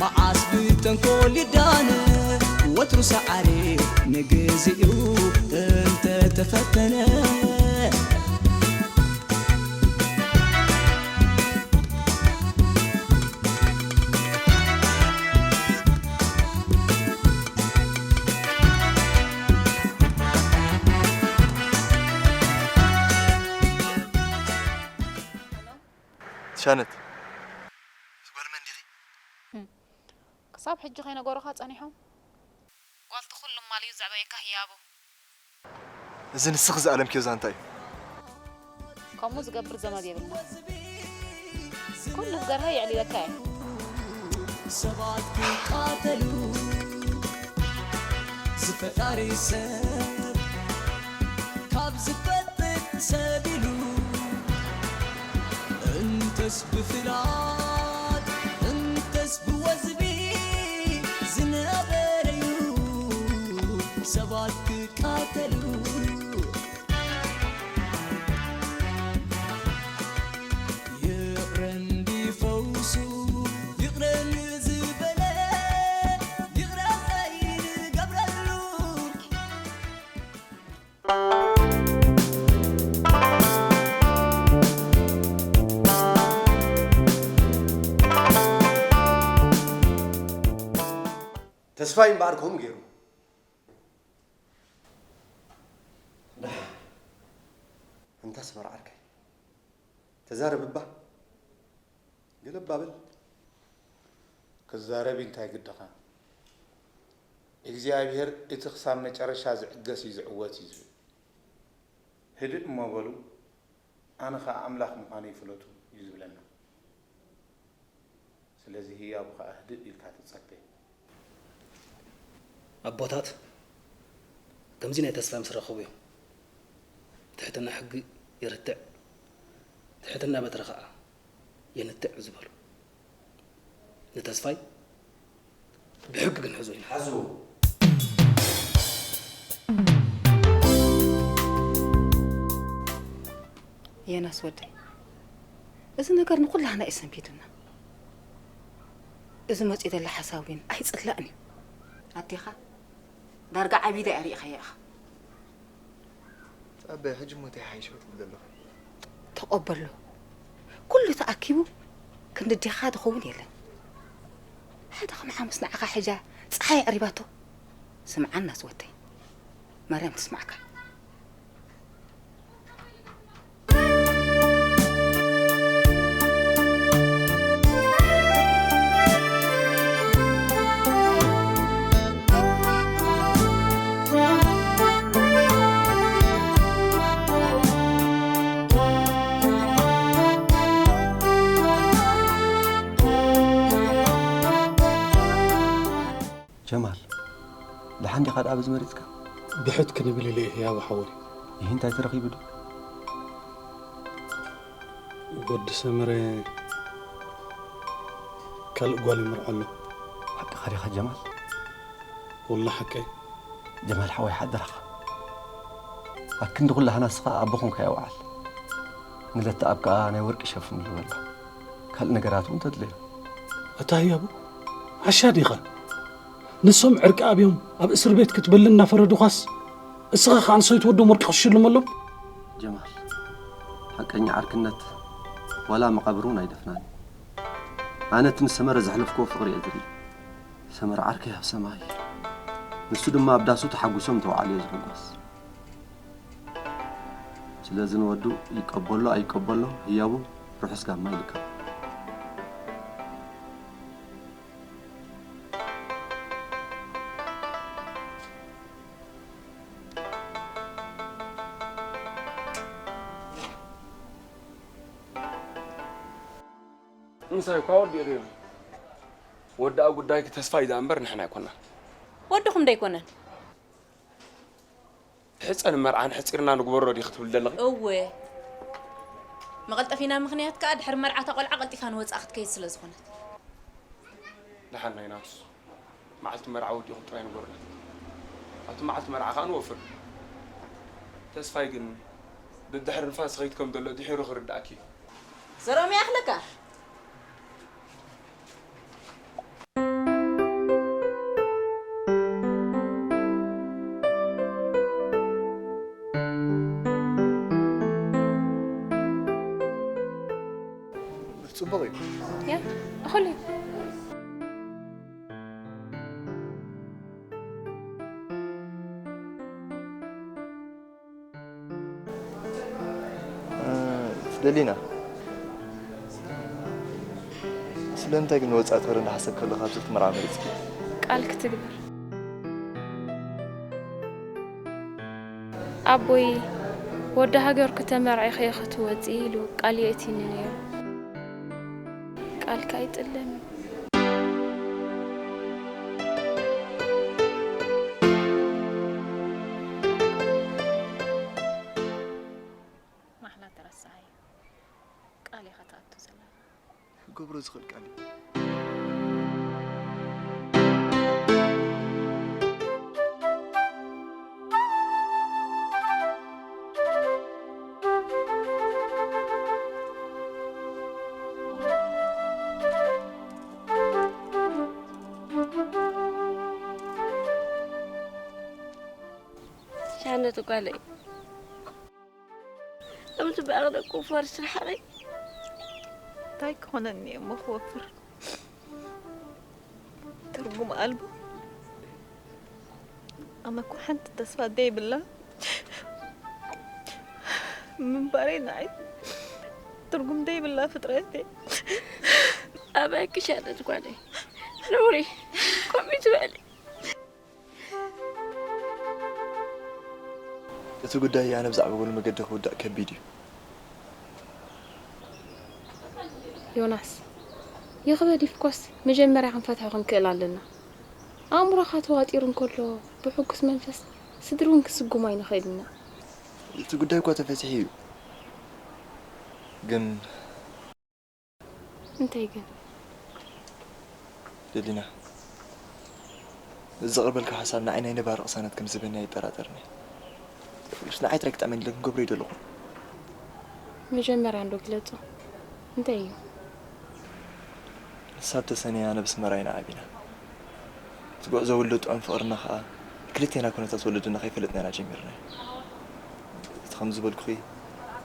መዓስ ብተንኮል ይዳነ ወትሩ ሰዓሪ ንግዚኡ እንተተፈተነ ሻነት ጓል መን ዲኺ? ክሳብ ሕጂ ከይነገሩኻ ጸኒሖም? ጓልቲ ኩሉም ማልዩ ዘዕበየካ ህያቡ። እዚ ንስኺ ዝኣለምክዮ ዛንታ እዩ። ከምኡ ዝገብር ዘመድ የብልና። ኩሉ ዝገርሃ የዕሊለካ እየ። ሰባት ክቃተሉ ዝፈጣሪ ሰብ ካብ ዝፈጥር ሰብ ኢሉ እንተስ ብፍላት እንተስ ብወዝቢ ዝነበረዩ ሰባት ክቃተሉ ይቕረ እንዲፈውሱ ይቕረ ንዝበለ ይቕረ ዘይንገብረሉ። ተስፋይ እምበኣር ከምኡ ገይሩ። ደሓን። እንታ ስመር ዓርከይ፣ ተዛረብ እባ። ገለባ በል። ክዛረብ እንታይ ግድኻ? እግዚኣብሔር እቲ ክሳብ መጨረሻ ዝዕገስ እዩ ዝዕወት እዩ ዝብል። ህድእ እሞ በሉ፣ ኣነ ኸኣ ኣምላኽ ምዃነይ ፍለጡ እዩ ዝብለና። ስለዚ ህያቡ ኸኣ ህድእ ኢልካ ትጸበ። ኣቦታት ከምዚ ናይ ተስፋ ምስ ረኸቡ እዮም፣ ትሕትና ሕጊ ይርትዕ፣ ትሕትና በትሪ ኸኣ የንትዕ ዝበሉ። ንተስፋይ ብሕጊ ክንሕዞ ኢና። ሓዝዎ። የናስ ወደይ፣ እዚ ነገር ንኹላህና እዩ ሰንቢዱና። እዚ መጺኡ ዘሎ ሓሳብ እውን ኣይጽላእን እዩ። ኣዴኻ ዳርጋ ዓቢዳ እያ ርኢኻያ ኢኻ። ኣበይ ሕጂ እሞ እንታይ ይሓይሽ ክትብል ዘለኹ? ተቐበሎ። ኩሉ ተኣኪቡ ክንዲ ኣዴኻ ዝኸውን የለን። ሓደ ከም ሓሙስ ንዓኻ ሕጃ ጸሓይ ኣቕሪባቶ። ስምዓና ዝወደይ። ማርያም ትስማዕካ። ጀማል፣ ደሓን ዲኻ ደኣ በዚ መሪጽካ? ብሕት ክንብል ኢለ እየ ህያቡ ሓወይ። ይህ እንታይ ተረኺቡ ዶ? ወዲ ሰመረ ካልእ ጓል ይምርዖ ኣሎ። ሓቅኻ ዲኻ ጀማል? ወላ ሓቀይ። ጀማል ሓወይ ሓደራኻ። ኣብ ክንዲ ኩላህና ንስኻ ኣቦ ኮንካ የውዓል። ንለተኣብ ከኣ ናይ ወርቂ ሸፍንሉ በላ። ካልእ ነገራት እውን ተድልዮ። ኣታ ህያቡ፣ ዓሻ ዲኻ? ንሶም ዕርቂ ኣብዮም ኣብ እስር ቤት ክትበልን እናፈረዱኻስ፣ እስኻ ኸኣ ንሰይቲ ወዶም ወርቂ ክትሽልመሎም? ጀማል፣ ሓቀኛ ዓርክነት ዋላ መቓብር እውን ኣይደፍናን። ኣነ እቲ ንሰመረ ዘሕለፍክዎ ፍቕሪ እየ ዝርኢ። ሰመረ ዓርከይ ኣብ ሰማይ፣ ንሱ ድማ ኣብ ዳሱ ተሓጒሶም እንተወዓሉ እየ ዝሕጎስ። ስለዚ ንወዱ ይቀበሎ ኣይቀበሎ ህያቡ ርሑስ ጋማ ይልከብ። ምሳይ እኳ ወዲኡ ነይሩ። ወዳኣ ጉዳይኪ ተስፋይ ደኣ እምበር ንሕና ኣይኮናን። ወድኹም ዶ ኣይኮነን? ሕጸን መርዓን ሕጺርና ንግበሮ ዲኺ ትብል ዘለኺ? እወ። መቐልጠፊና ምኽንያት ከኣ ድሕሪ መርዓ እታ ቆልዓ ቀልጢፋ ንወጻኢ ክትከይድ ስለ ዝኾነት። ደሓን ናይ ናትስ። መዓልቲ መርዓ ወዲኹም ጥራይ ንገሩና። ኣብቲ መዓልቲ መርዓ ከኣ ንወፍር። ተስፋይ ግን ደድሕሪ ንፋስ ይኸይድ ከም ዘሎ ድሒሩ ክርድኣኪ እዩ። ዘሮም ይኣኽለካ። ጽቡቕ እዩ። ያ፣ እኹል እዩ። እ፣ ፍደሊና፣ ስለምንታይ ግን ወጻኢ ትበሪ እንዳሓሰብ ከለኻ ኣብዚ ክትመርዓ መሪጽኪ? ቃል ክትግበር። ኣቦይ ወዲ ሃገርኩ ተመርዒኺ ኢኺ ክትወጺ ኢሉ ቃል የእቲኒ ነይሩ። ቃልካ ኣይጥለምን። ማሕላ ተረሳዓዮ። ቃል ኢኻ ትኣቱ ዘለኻ። ክገብሮ ዝኽእል ቃል እዩ። ሻነት ጓለይ። ከምዚ ብኣቕደ ክወፍር ስርሓቐይ። እንታይ ክኾነኒ እሞ ክወፍር? ትርጉም ኣልቦ። ኣነ እኮ ሓንቲ ተስፋ ዘይብላ ምንባረይ ንዓይ ትርጉም ዘይብላ ፍጥረት እየ። ኣባይ ክሻነት ጓለይ። ነውሪ። ከምኡ ትበሊ። እቲ ጉዳይ ኣነ ብዛዕባ ጎል መገዲ ክውዳእ ከቢድ እዩ። ዮናስ፣ ይኽበድ ይፍኮስ መጀመርያ ክንፈትሖ ክንክእል ኣለና። ኣእምሮኻ ተዋጢሩ እንከሎ ብሕጉስ መንፈስ ስድሪ እውን ክስጉም ኣይንኽእል ኢና። እቲ ጉዳይ እኳ ተፈቲሑ እዩ። ግን እንታይ ግን? ደሊና፣ እዚ ዘቕርበልካ ሓሳብ ንዓይ ናይ ነባሪ ቅሳነት ከም ዝህበኒ ኣይጠራጠርን እየ። ምስ ንዓይ ጥራይ ክጥዕመኒ ኢለ ክንገብሮ ኣይደለኹን። መጀመርያ እንዶ ግለጾ። እንታይ እዩ? ንሳ ኣብ ተሰንያ ኣነ ብስመራ ኢና ዓቢና። እቲ ጉዕዞ ወለድ ጥዑም ፍቕርና ኸኣ ክልቴና ኩነታት ወለድና ከይፈለጥና ኢና ጀሚርናዮ። እቲ ከም ዝበልኩኺ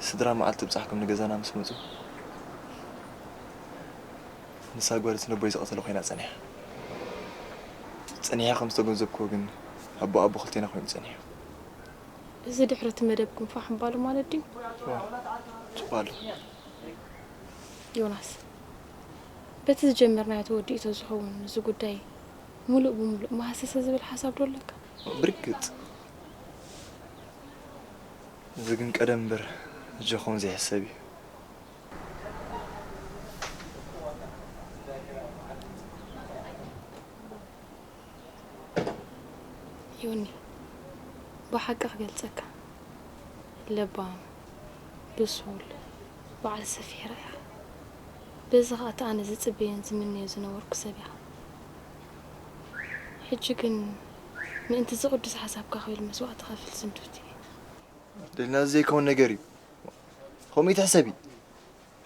ስድራ መዓልቲ ብጻሕኩም ንገዛና ምስ መጹ፣ ንሳ ጓል እቲ ነቦይ ዝቐተለ ኮይና ጸኒሓ። ጸኒሓ ከም ዝተገንዘብክዎ ግን ኣቦ ኣቦ ክልቴና ኮይኑ ጸኒሑ። እዚ ድሕሪ እቲ መደብኩም ፋሕ ምባሉ ማለት ድዩ? እወ፣ ጽቡቕ ኣሎ። ዮናስ፣ በቲ ዝጀመርናዮ ተወዲኡ ተዝኸውን እዚ ጉዳይ ሙሉእ ብሙሉእ መሃሰሰ ዝብል ሓሳብ ዶ ኣለካ? ብርግጽ። እዚ ግን ቀደም እምበር ሕጂ ክኸውን ዘይሕሰብ እዩ። ዮኒ፣ ብሓቂ ክገልጸካ፣ ለባም፣ ብሱል፣ በዓል ሰፊሕ ራእይ ኢኻ። በዚ ኸኣ እቲ ኣነ ዝጽበዮን ዝምነዮ ዝነበርኩ ሰብ ኢኻ። ሕጂ ግን ምእንቲ እዚ ቅዱስ ሓሳብካ ክብል መስዋእቲ ከፍል ስንዱቲ እየ። ደሊና፣ እዚ ዘይከውን ነገር እዩ። ከምኡ ይትሕሰቢ።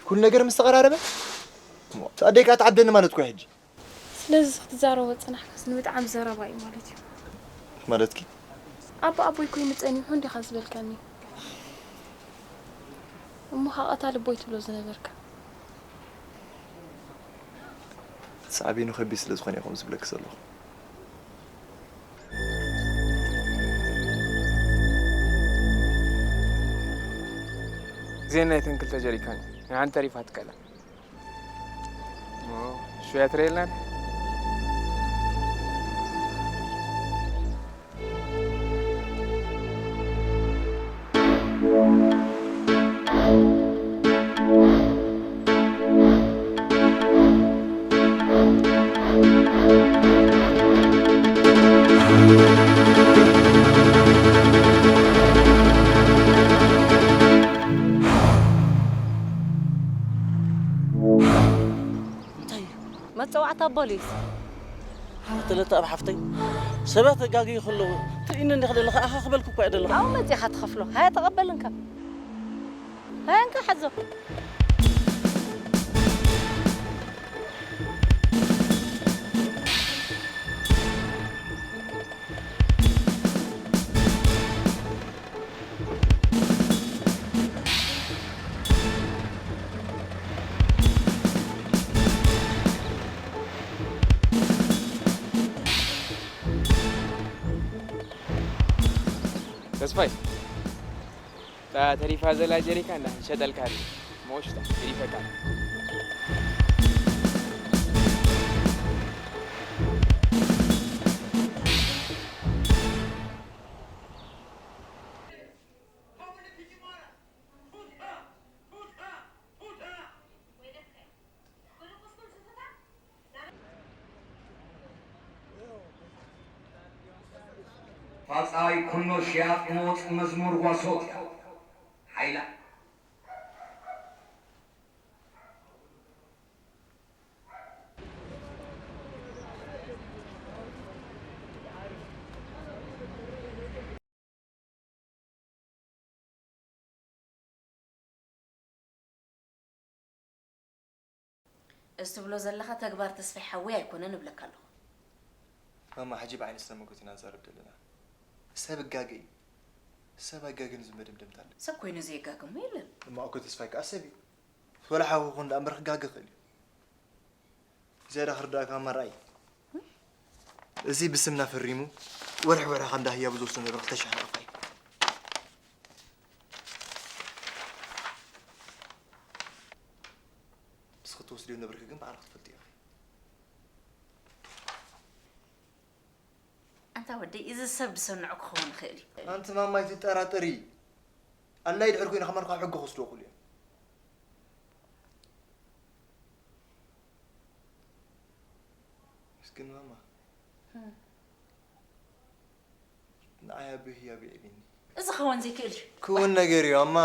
ኩሉ ነገር ምስ ተቐራረበ፣ እሞ፣ ኣደይ ከኣ ትዓብደኒ ማለት እኮ እዩ ሕጂ። ስለዚ እዚ ክትዛረቦ ዝጸናሕካስ ንብጣዕሚ ዘረባ እዩ ማለት እዩ። ማለትኪ? ኣቦ ኣቦይ ኮይኑ ጸኒሑ እንዲኻ ዝበልካኒ። እሞ ኸኣ ቀታሊ ኣቦይ ትብሎ ዝነበርካ። ሳዕቤኑ ከቢድ ስለ ዝኾነ እየ ከምኡ ዝብለኪ ዘለኹ። ግዜ ናይተን ክልተ ጀሪካን እዩ። ናይ ሓንቲ ተሪፋ ትከላ። ኦ፣ ሽውያ ትረየልና። እንታይ እዩ? መጸዋዕታ ፖሊስ። ሓንቲ ለተኣብ ሓፍተይ፣ ሰባት ተጋግዩ ከለዉ ትርእይኒ እንዲኺ ዘለኺ፣ ኣኻ ክበልኩ እኳ እየ ዘለኹ። ኣብኡ መጺኻ ትኸፍሎ። ሃያ ተቐበል እንካ። ሃያ እንካ ሓዞ። ተስፋይ፣ እታ ተሪፋ ዘላ ጀሪካን ንሸጠልካ ድዩ? መወሽታ፣ ይሪፈካ። ኣጻይ ኩኖ ሽያጥ መወጽኢ መዝሙር ጓሶት እያ። ሓይላ። እዚ ትብሎ ዘለኻ ተግባር ተስፋይ ሓወይ ኣይኮነን እብለካ ኣለኹ። ማማ፣ ሕጂ ብዓይኒ ስነ መጎት ኢና ንዛረብ ዘለና። ሰብ እጋገ እዩ። ሰብ ኣይጋገን ዝብል መደምደምታ ኣሎ። ሰብ ኮይኑ ዘየጋግሞ የለን። እማ እኮ ተስፋይ ከኣ ሰብ እዩ። ወላ ሓው ይኹን ደኣ እምበር ክጋገ ይኽእል እዩ። ዝያዳ ክርዳእካ እማ ርኣይ። እዚ ብስምና ፈሪሙ ወርሒ ወርሒ ካብ እንዳ ህያቡ ዝወስዶ ነበር ክልተ ሽሕ ናቕፋ እዩ። ንስኺ ትወስድዮ ነበርኪ ግን ባዕልኺ ትፈልጥዮ ኢኺ። ኣንታ ወደይ፣ እዚ ሰብ ዝሰንዖ ክኸውን ይኽእል እዩ። ኣንቲ ማማ ኣይትጠራጠሪ። ኣላይ ድሕር ኮይነ ከማን ካብ ሕጊ ክወስዶ ይኽእሉ እዮም። ምስኪን ማማ። እም። ንዓይ ኣቦይ ህያብ የዕብየኒ። እዚ ክኸውን ዘይክእል እዩ። ክውን ነገር እዩ ኣማ።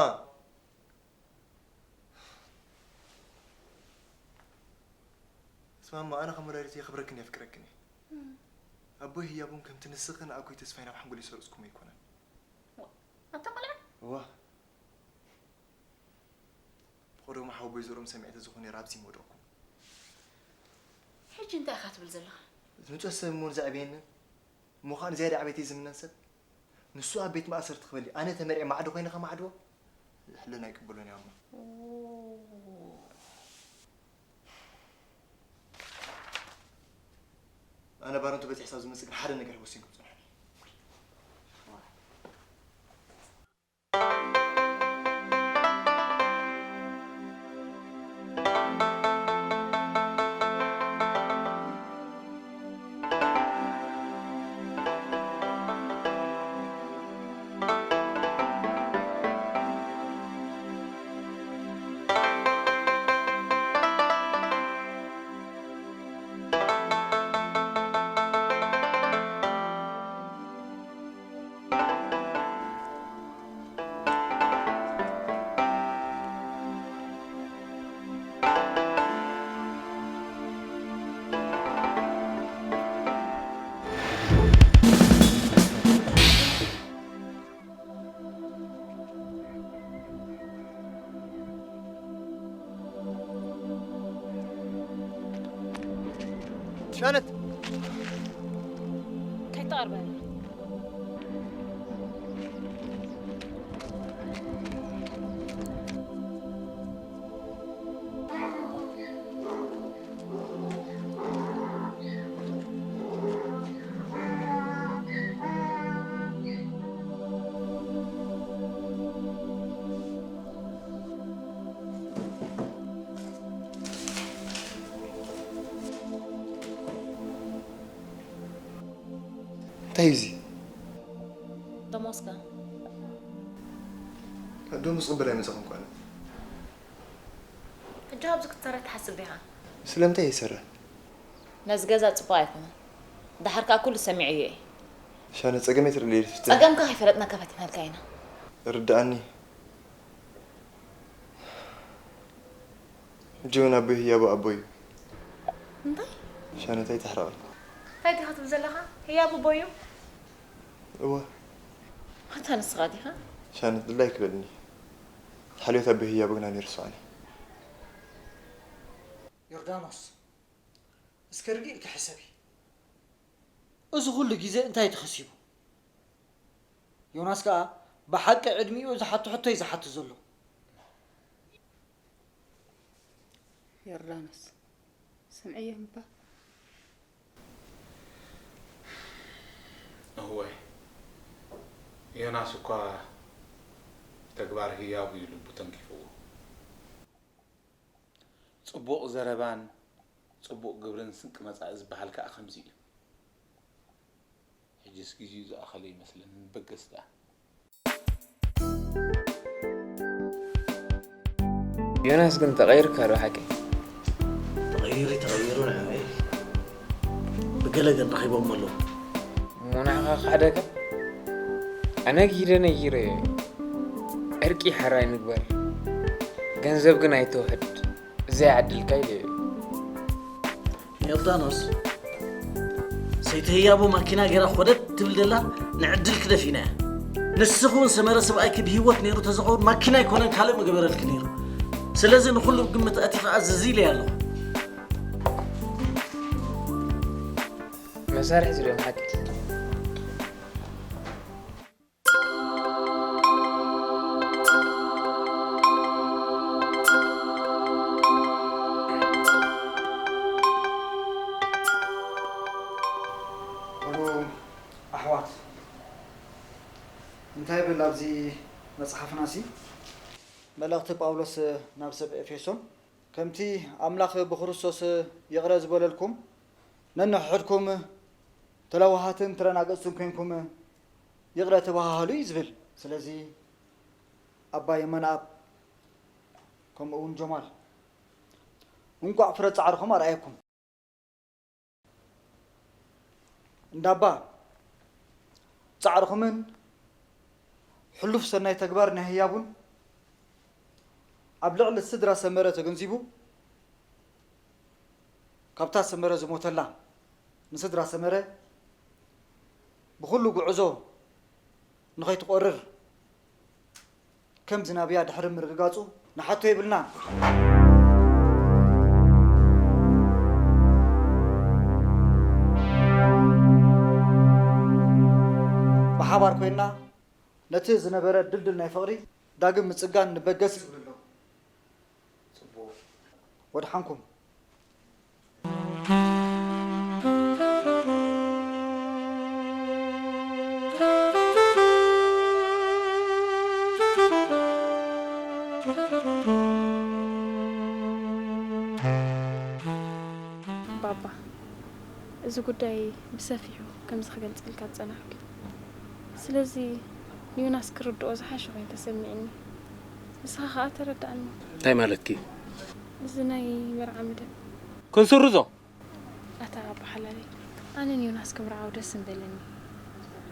ስማማ፣ ኣነ ከም ወላዲት የኽብረክን የፍቅረክን እየ። ኣቦይ ህያብ እውን ከምቲ ንስኽን ኣጎይ ተስፋይ ናብ ሓንጎለይ ዝሰርጽኩም ኣይኮነን። ኣታ ቆልዓ። እዋ። ብቐደሙ ሓወቦይ ዘርኦም ሰሚዐ ተዝኾነ ነይረ ኣብዚ ምወደቕኩ። ሕጂ እንታይ ኢኻ ትብል ዘለኻ? ንጹህ ሰብ እሞ ንዘዕበየንን እሞ ኸኣ ንዝያዳ ዕቤተይ ዝምነን ሰብ ንሱ ኣብ ቤት ማእሰርቲ ክበሊ ኣነ ተመርዕየ ማዕዶ ኮይነ ከማዕድዎ ሕልና ኣይቅበሎን እየ ኣማ። ኣነ ባረንቱ በጺሕ ሳብ ዝመጽእ ግን ሓደ ነገር ወሲንኩም ጽንሑ። ሻነት! ከይትቐርበኒ። እንታይ እዩ እዚ? ደሞዝካ። ደሞዝ ክቕበል ኣይመጻኹን ኳነ። ሕጂ ኣብዚ ክትሰርሕ ትሓስብ ዲኻ? ስለምንታይ እየ ዝሰርሕ? ነዚ ገዛ ጽቡቕ ኣይኮነን። ደሓር ከኣ ኩሉ ሰሚዐዮ እየ። ሻነ፣ ጸገመይ ትርእየለይ ፍትሕ። ጸገምካ ከይፈለጥና ከፈቲናልካ ኢና። ርድኣኒ። ሕጂ እውን ኣቦይ ህያቡ ኣቦይ እዩ። እንታይ? ሻነ፣ እንታይ ተሕረቒ? እንታይ ዲኻ ትብል ዘለኻ? ህያቡ ኣቦይ እዩ? እወ። ኣታ ንስኻ ዲኻ? ሻነ፣ ድላይ ክበልኒ። ሓልዮት ኣቦይ ህያቡ ግና ነይሩ ስዋኒ። ዮርዳኖስ፣ እስከ ርግእ ኢልካ ሕሰቢ። እዚ ኩሉ ግዜ እንታይ ተኸሲቡ? ዮናስ ከኣ ብሓቂ ዕድሚኡ ዝሓቶ ሕቶ እዩ ዝሓትት ዘሎ። ዮርዳኖስ፣ ስምዕዮ እምባ። እወ፣ ዮናስ እኳ ተግባር ህያቡ እዩ ልቡ ተንኪፍዎ። ጽቡቕ ዘረባን ጽቡቕ ግብርን ስንቂ መጻኢ ዝበሃል ከኣ ከምዚ እዩ። ሕጅስ ግዜኡ ዝኣኸለ ይመስለኒ፣ ንበገስ ደኣ። ዮናስ ግን ተቐይርካ ዶ ሓቂ? ተቐይሩ፣ ተቐይሩ ንዕመይ። ብገለ ግን ረኺቦሞ ኣለዉ። እሞ ንዓኻ ክሓደካ? ኣነጊረ ነጊረ፣ ዕርቂ ሕራይ ንግበር፣ ገንዘብ ግን ኣይተውሕድ፣ ዘይዓድልካ ኢለ። ዮርዳኖስ፣ ሰይቲ ህያቡ ማኪና ገይራ ኮደት ትብል ደላ ንዕድልኪ ደፊና እያ። ንስኺ እውን ሰመረ ሰብኣይኪ ብህይወት ነይሩ ተዝኸውን ማኪና ኣይኮነን ካልእ ምገበረልኪ ነይሩ። ስለዚ ንኹሉ ግምት ኣእቲኻ ኣዝዝ ኢለያ ኣለኹ። መሳርሒ ዝሪኦም ሓቂ። እሉ ኣሕዋት እንታይ ይብል ኣብዚ መጽሓፍናሲ? መልእኽቲ ጳውሎስ ናብ ሰብ ኤፌሶን፣ ከምቲ ኣምላኽ ብክርስቶስ ይቕረ ዝበለልኩም፣ ነንሕድኩም ተለዋሃትን ትረናገጽትን ኮንኩም ይቕረ ተባሃሃሉ እዩ ዝብል። ስለዚ ኣባ የማነኣብ ከምኡ እውን ጆማል እንቋዕ ፍረ ጻዕርኹም ኣርኣየኩም። እንዳባ ጻዕርኹምን ሕሉፍ ሰናይ ተግባር ናይ ህያቡን ኣብ ልዕሊ ስድራ ሰመረ ተገንዚቡ፣ ካብታ ሰመረ ዝሞተላ ንስድራ ሰመረ ብኹሉ ጉዕዞ ንኸይትቆርር ከም ዝናብያ ድሕሪ ምርግጋጹ ንሓቶ የብልናን። ብሓባር ኮይንና ነቲ ዝነበረ ድልድል ናይ ፍቕሪ ዳግም ምጽጋን ንበገስ ይብል ኣሎ። ጽቡቕ። ወድሓንኩም። ባባ፣ እዚ ጉዳይ ብሰፊሑ ከምዚ ክገልጸልካ ዝጸናሕኩ። ስለዚ ንዮናስ ክርድኦ ዝሓሸ ኮይኑ ተሰሚዕኒ። ንስኻ ከኣ ተረዳእኒ። እንታይ ማለትኪ? እዚ ናይ መርዓ መደብ። ክንስርዞ? ኣታ ኣባ ሓላለይ፣ ኣነ ንዮናስ ክምርዓው ደስ ምበለኒ።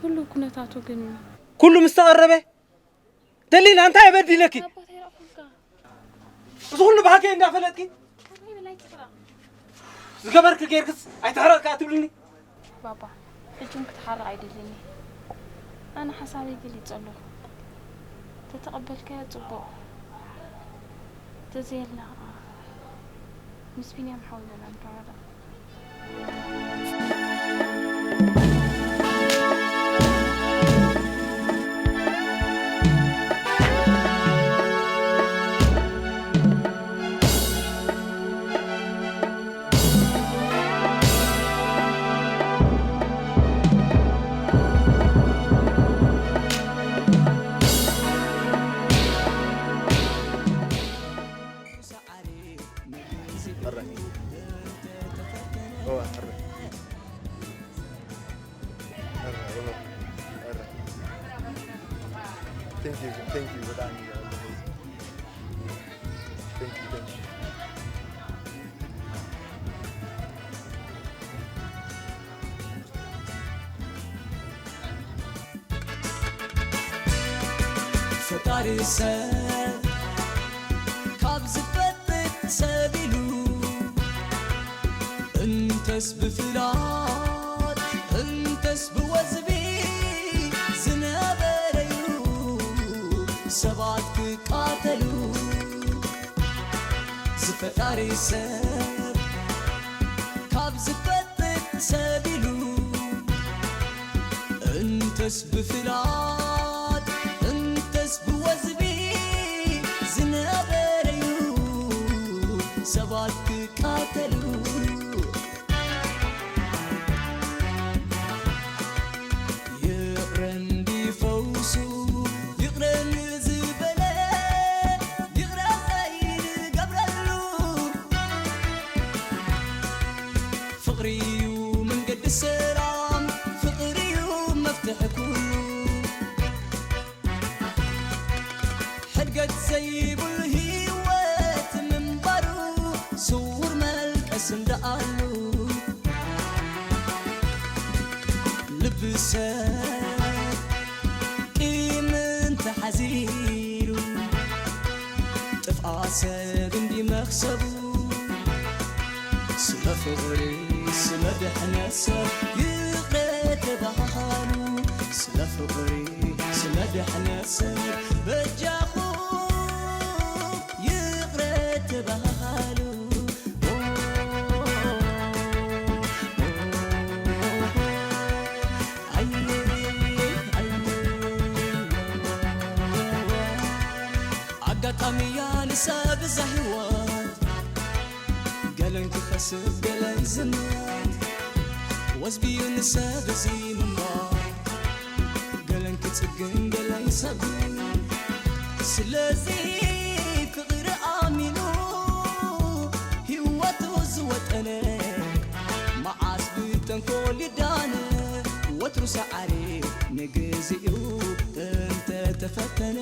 ህሉው ኩነታቱ ግን ኩሉ ምስ ተቐረበ ደሊና እንታይ በዲለኪ? ኣባታይ ረእኹልካ። እዚ ኩሉ ባህገይ እንዳፈለጥኪ ዝገበርክ ጌርክስ ኣይተሕረቕካ ትብልኒ? ባባ፣ ሕጂ እውን ክትሓርቕ ኣይደልን እየ። ኣነ ሓሳበይ ገሊጸ ኣለኹ። ተተቐበልካዮ ጽቡቕ። ተዘየለ ኸኣ ምስ ቢንያም ሓወይ በላ ንራዳእ። Thank you, thank you በጣም thank you, thank you. ፈጣሪ ሰብ ካብ ዝፈጥር ሰብ ኢሉ እንተስ ብፍላጥ እንተስ ብወዝቢ ዝነበረዩ ሰባት ክቃተሉ ዝፈጣሪ ሰብ ካብ ዝፈጥር ሰብ ኢሉ እንተስ ብፍላጥ እንተስ ብወዝቢ ዝነበረዩ ሰባት ክቃተሉ ይቕረ እንዲፈውሱ ይቕረ ንዝበለ ይቕረ ዘይንገብረሉ ፍቕሪዩ መንገዲ ሰላም ፍቕሪዩ መፍትሒ ኩሉ ሕድገት ዘይብሉ ህይወት ምንባሩ ስውር መልቀስ እንደኣሉ ልቢ ሰብ ጥፍኣ ሰብ እንዲ መኽሰቡ፣ ስለ ፍቕሪ፣ ስለ ድሕነት ሰብ ይቕረ ተባሃሃሉ። ስለ ፍቕሪ፣ ስለ ድሕነት ሰብ በጃኹም ይቕረ ተባሃሃሉ። ኣየ፣ ኣየ። ኣጋጣሚ እያ ንሰብ እዛ ህይወት፣ ገለን ክኸስብ ገለን ዝሞት። ወዝቢዩ ንሰብ እዚ ምሞት፣ ገለን ክጽግን ገለን ሰጉ። ስለዚ ፍቕሪ ኣሚኑ ህይወቱ ዝወጠነ፣ መዓስ ብተንኮል ይዳነ፣ ወትሩ ሰዓሪ ንግዚኡ እንተተፈተነ።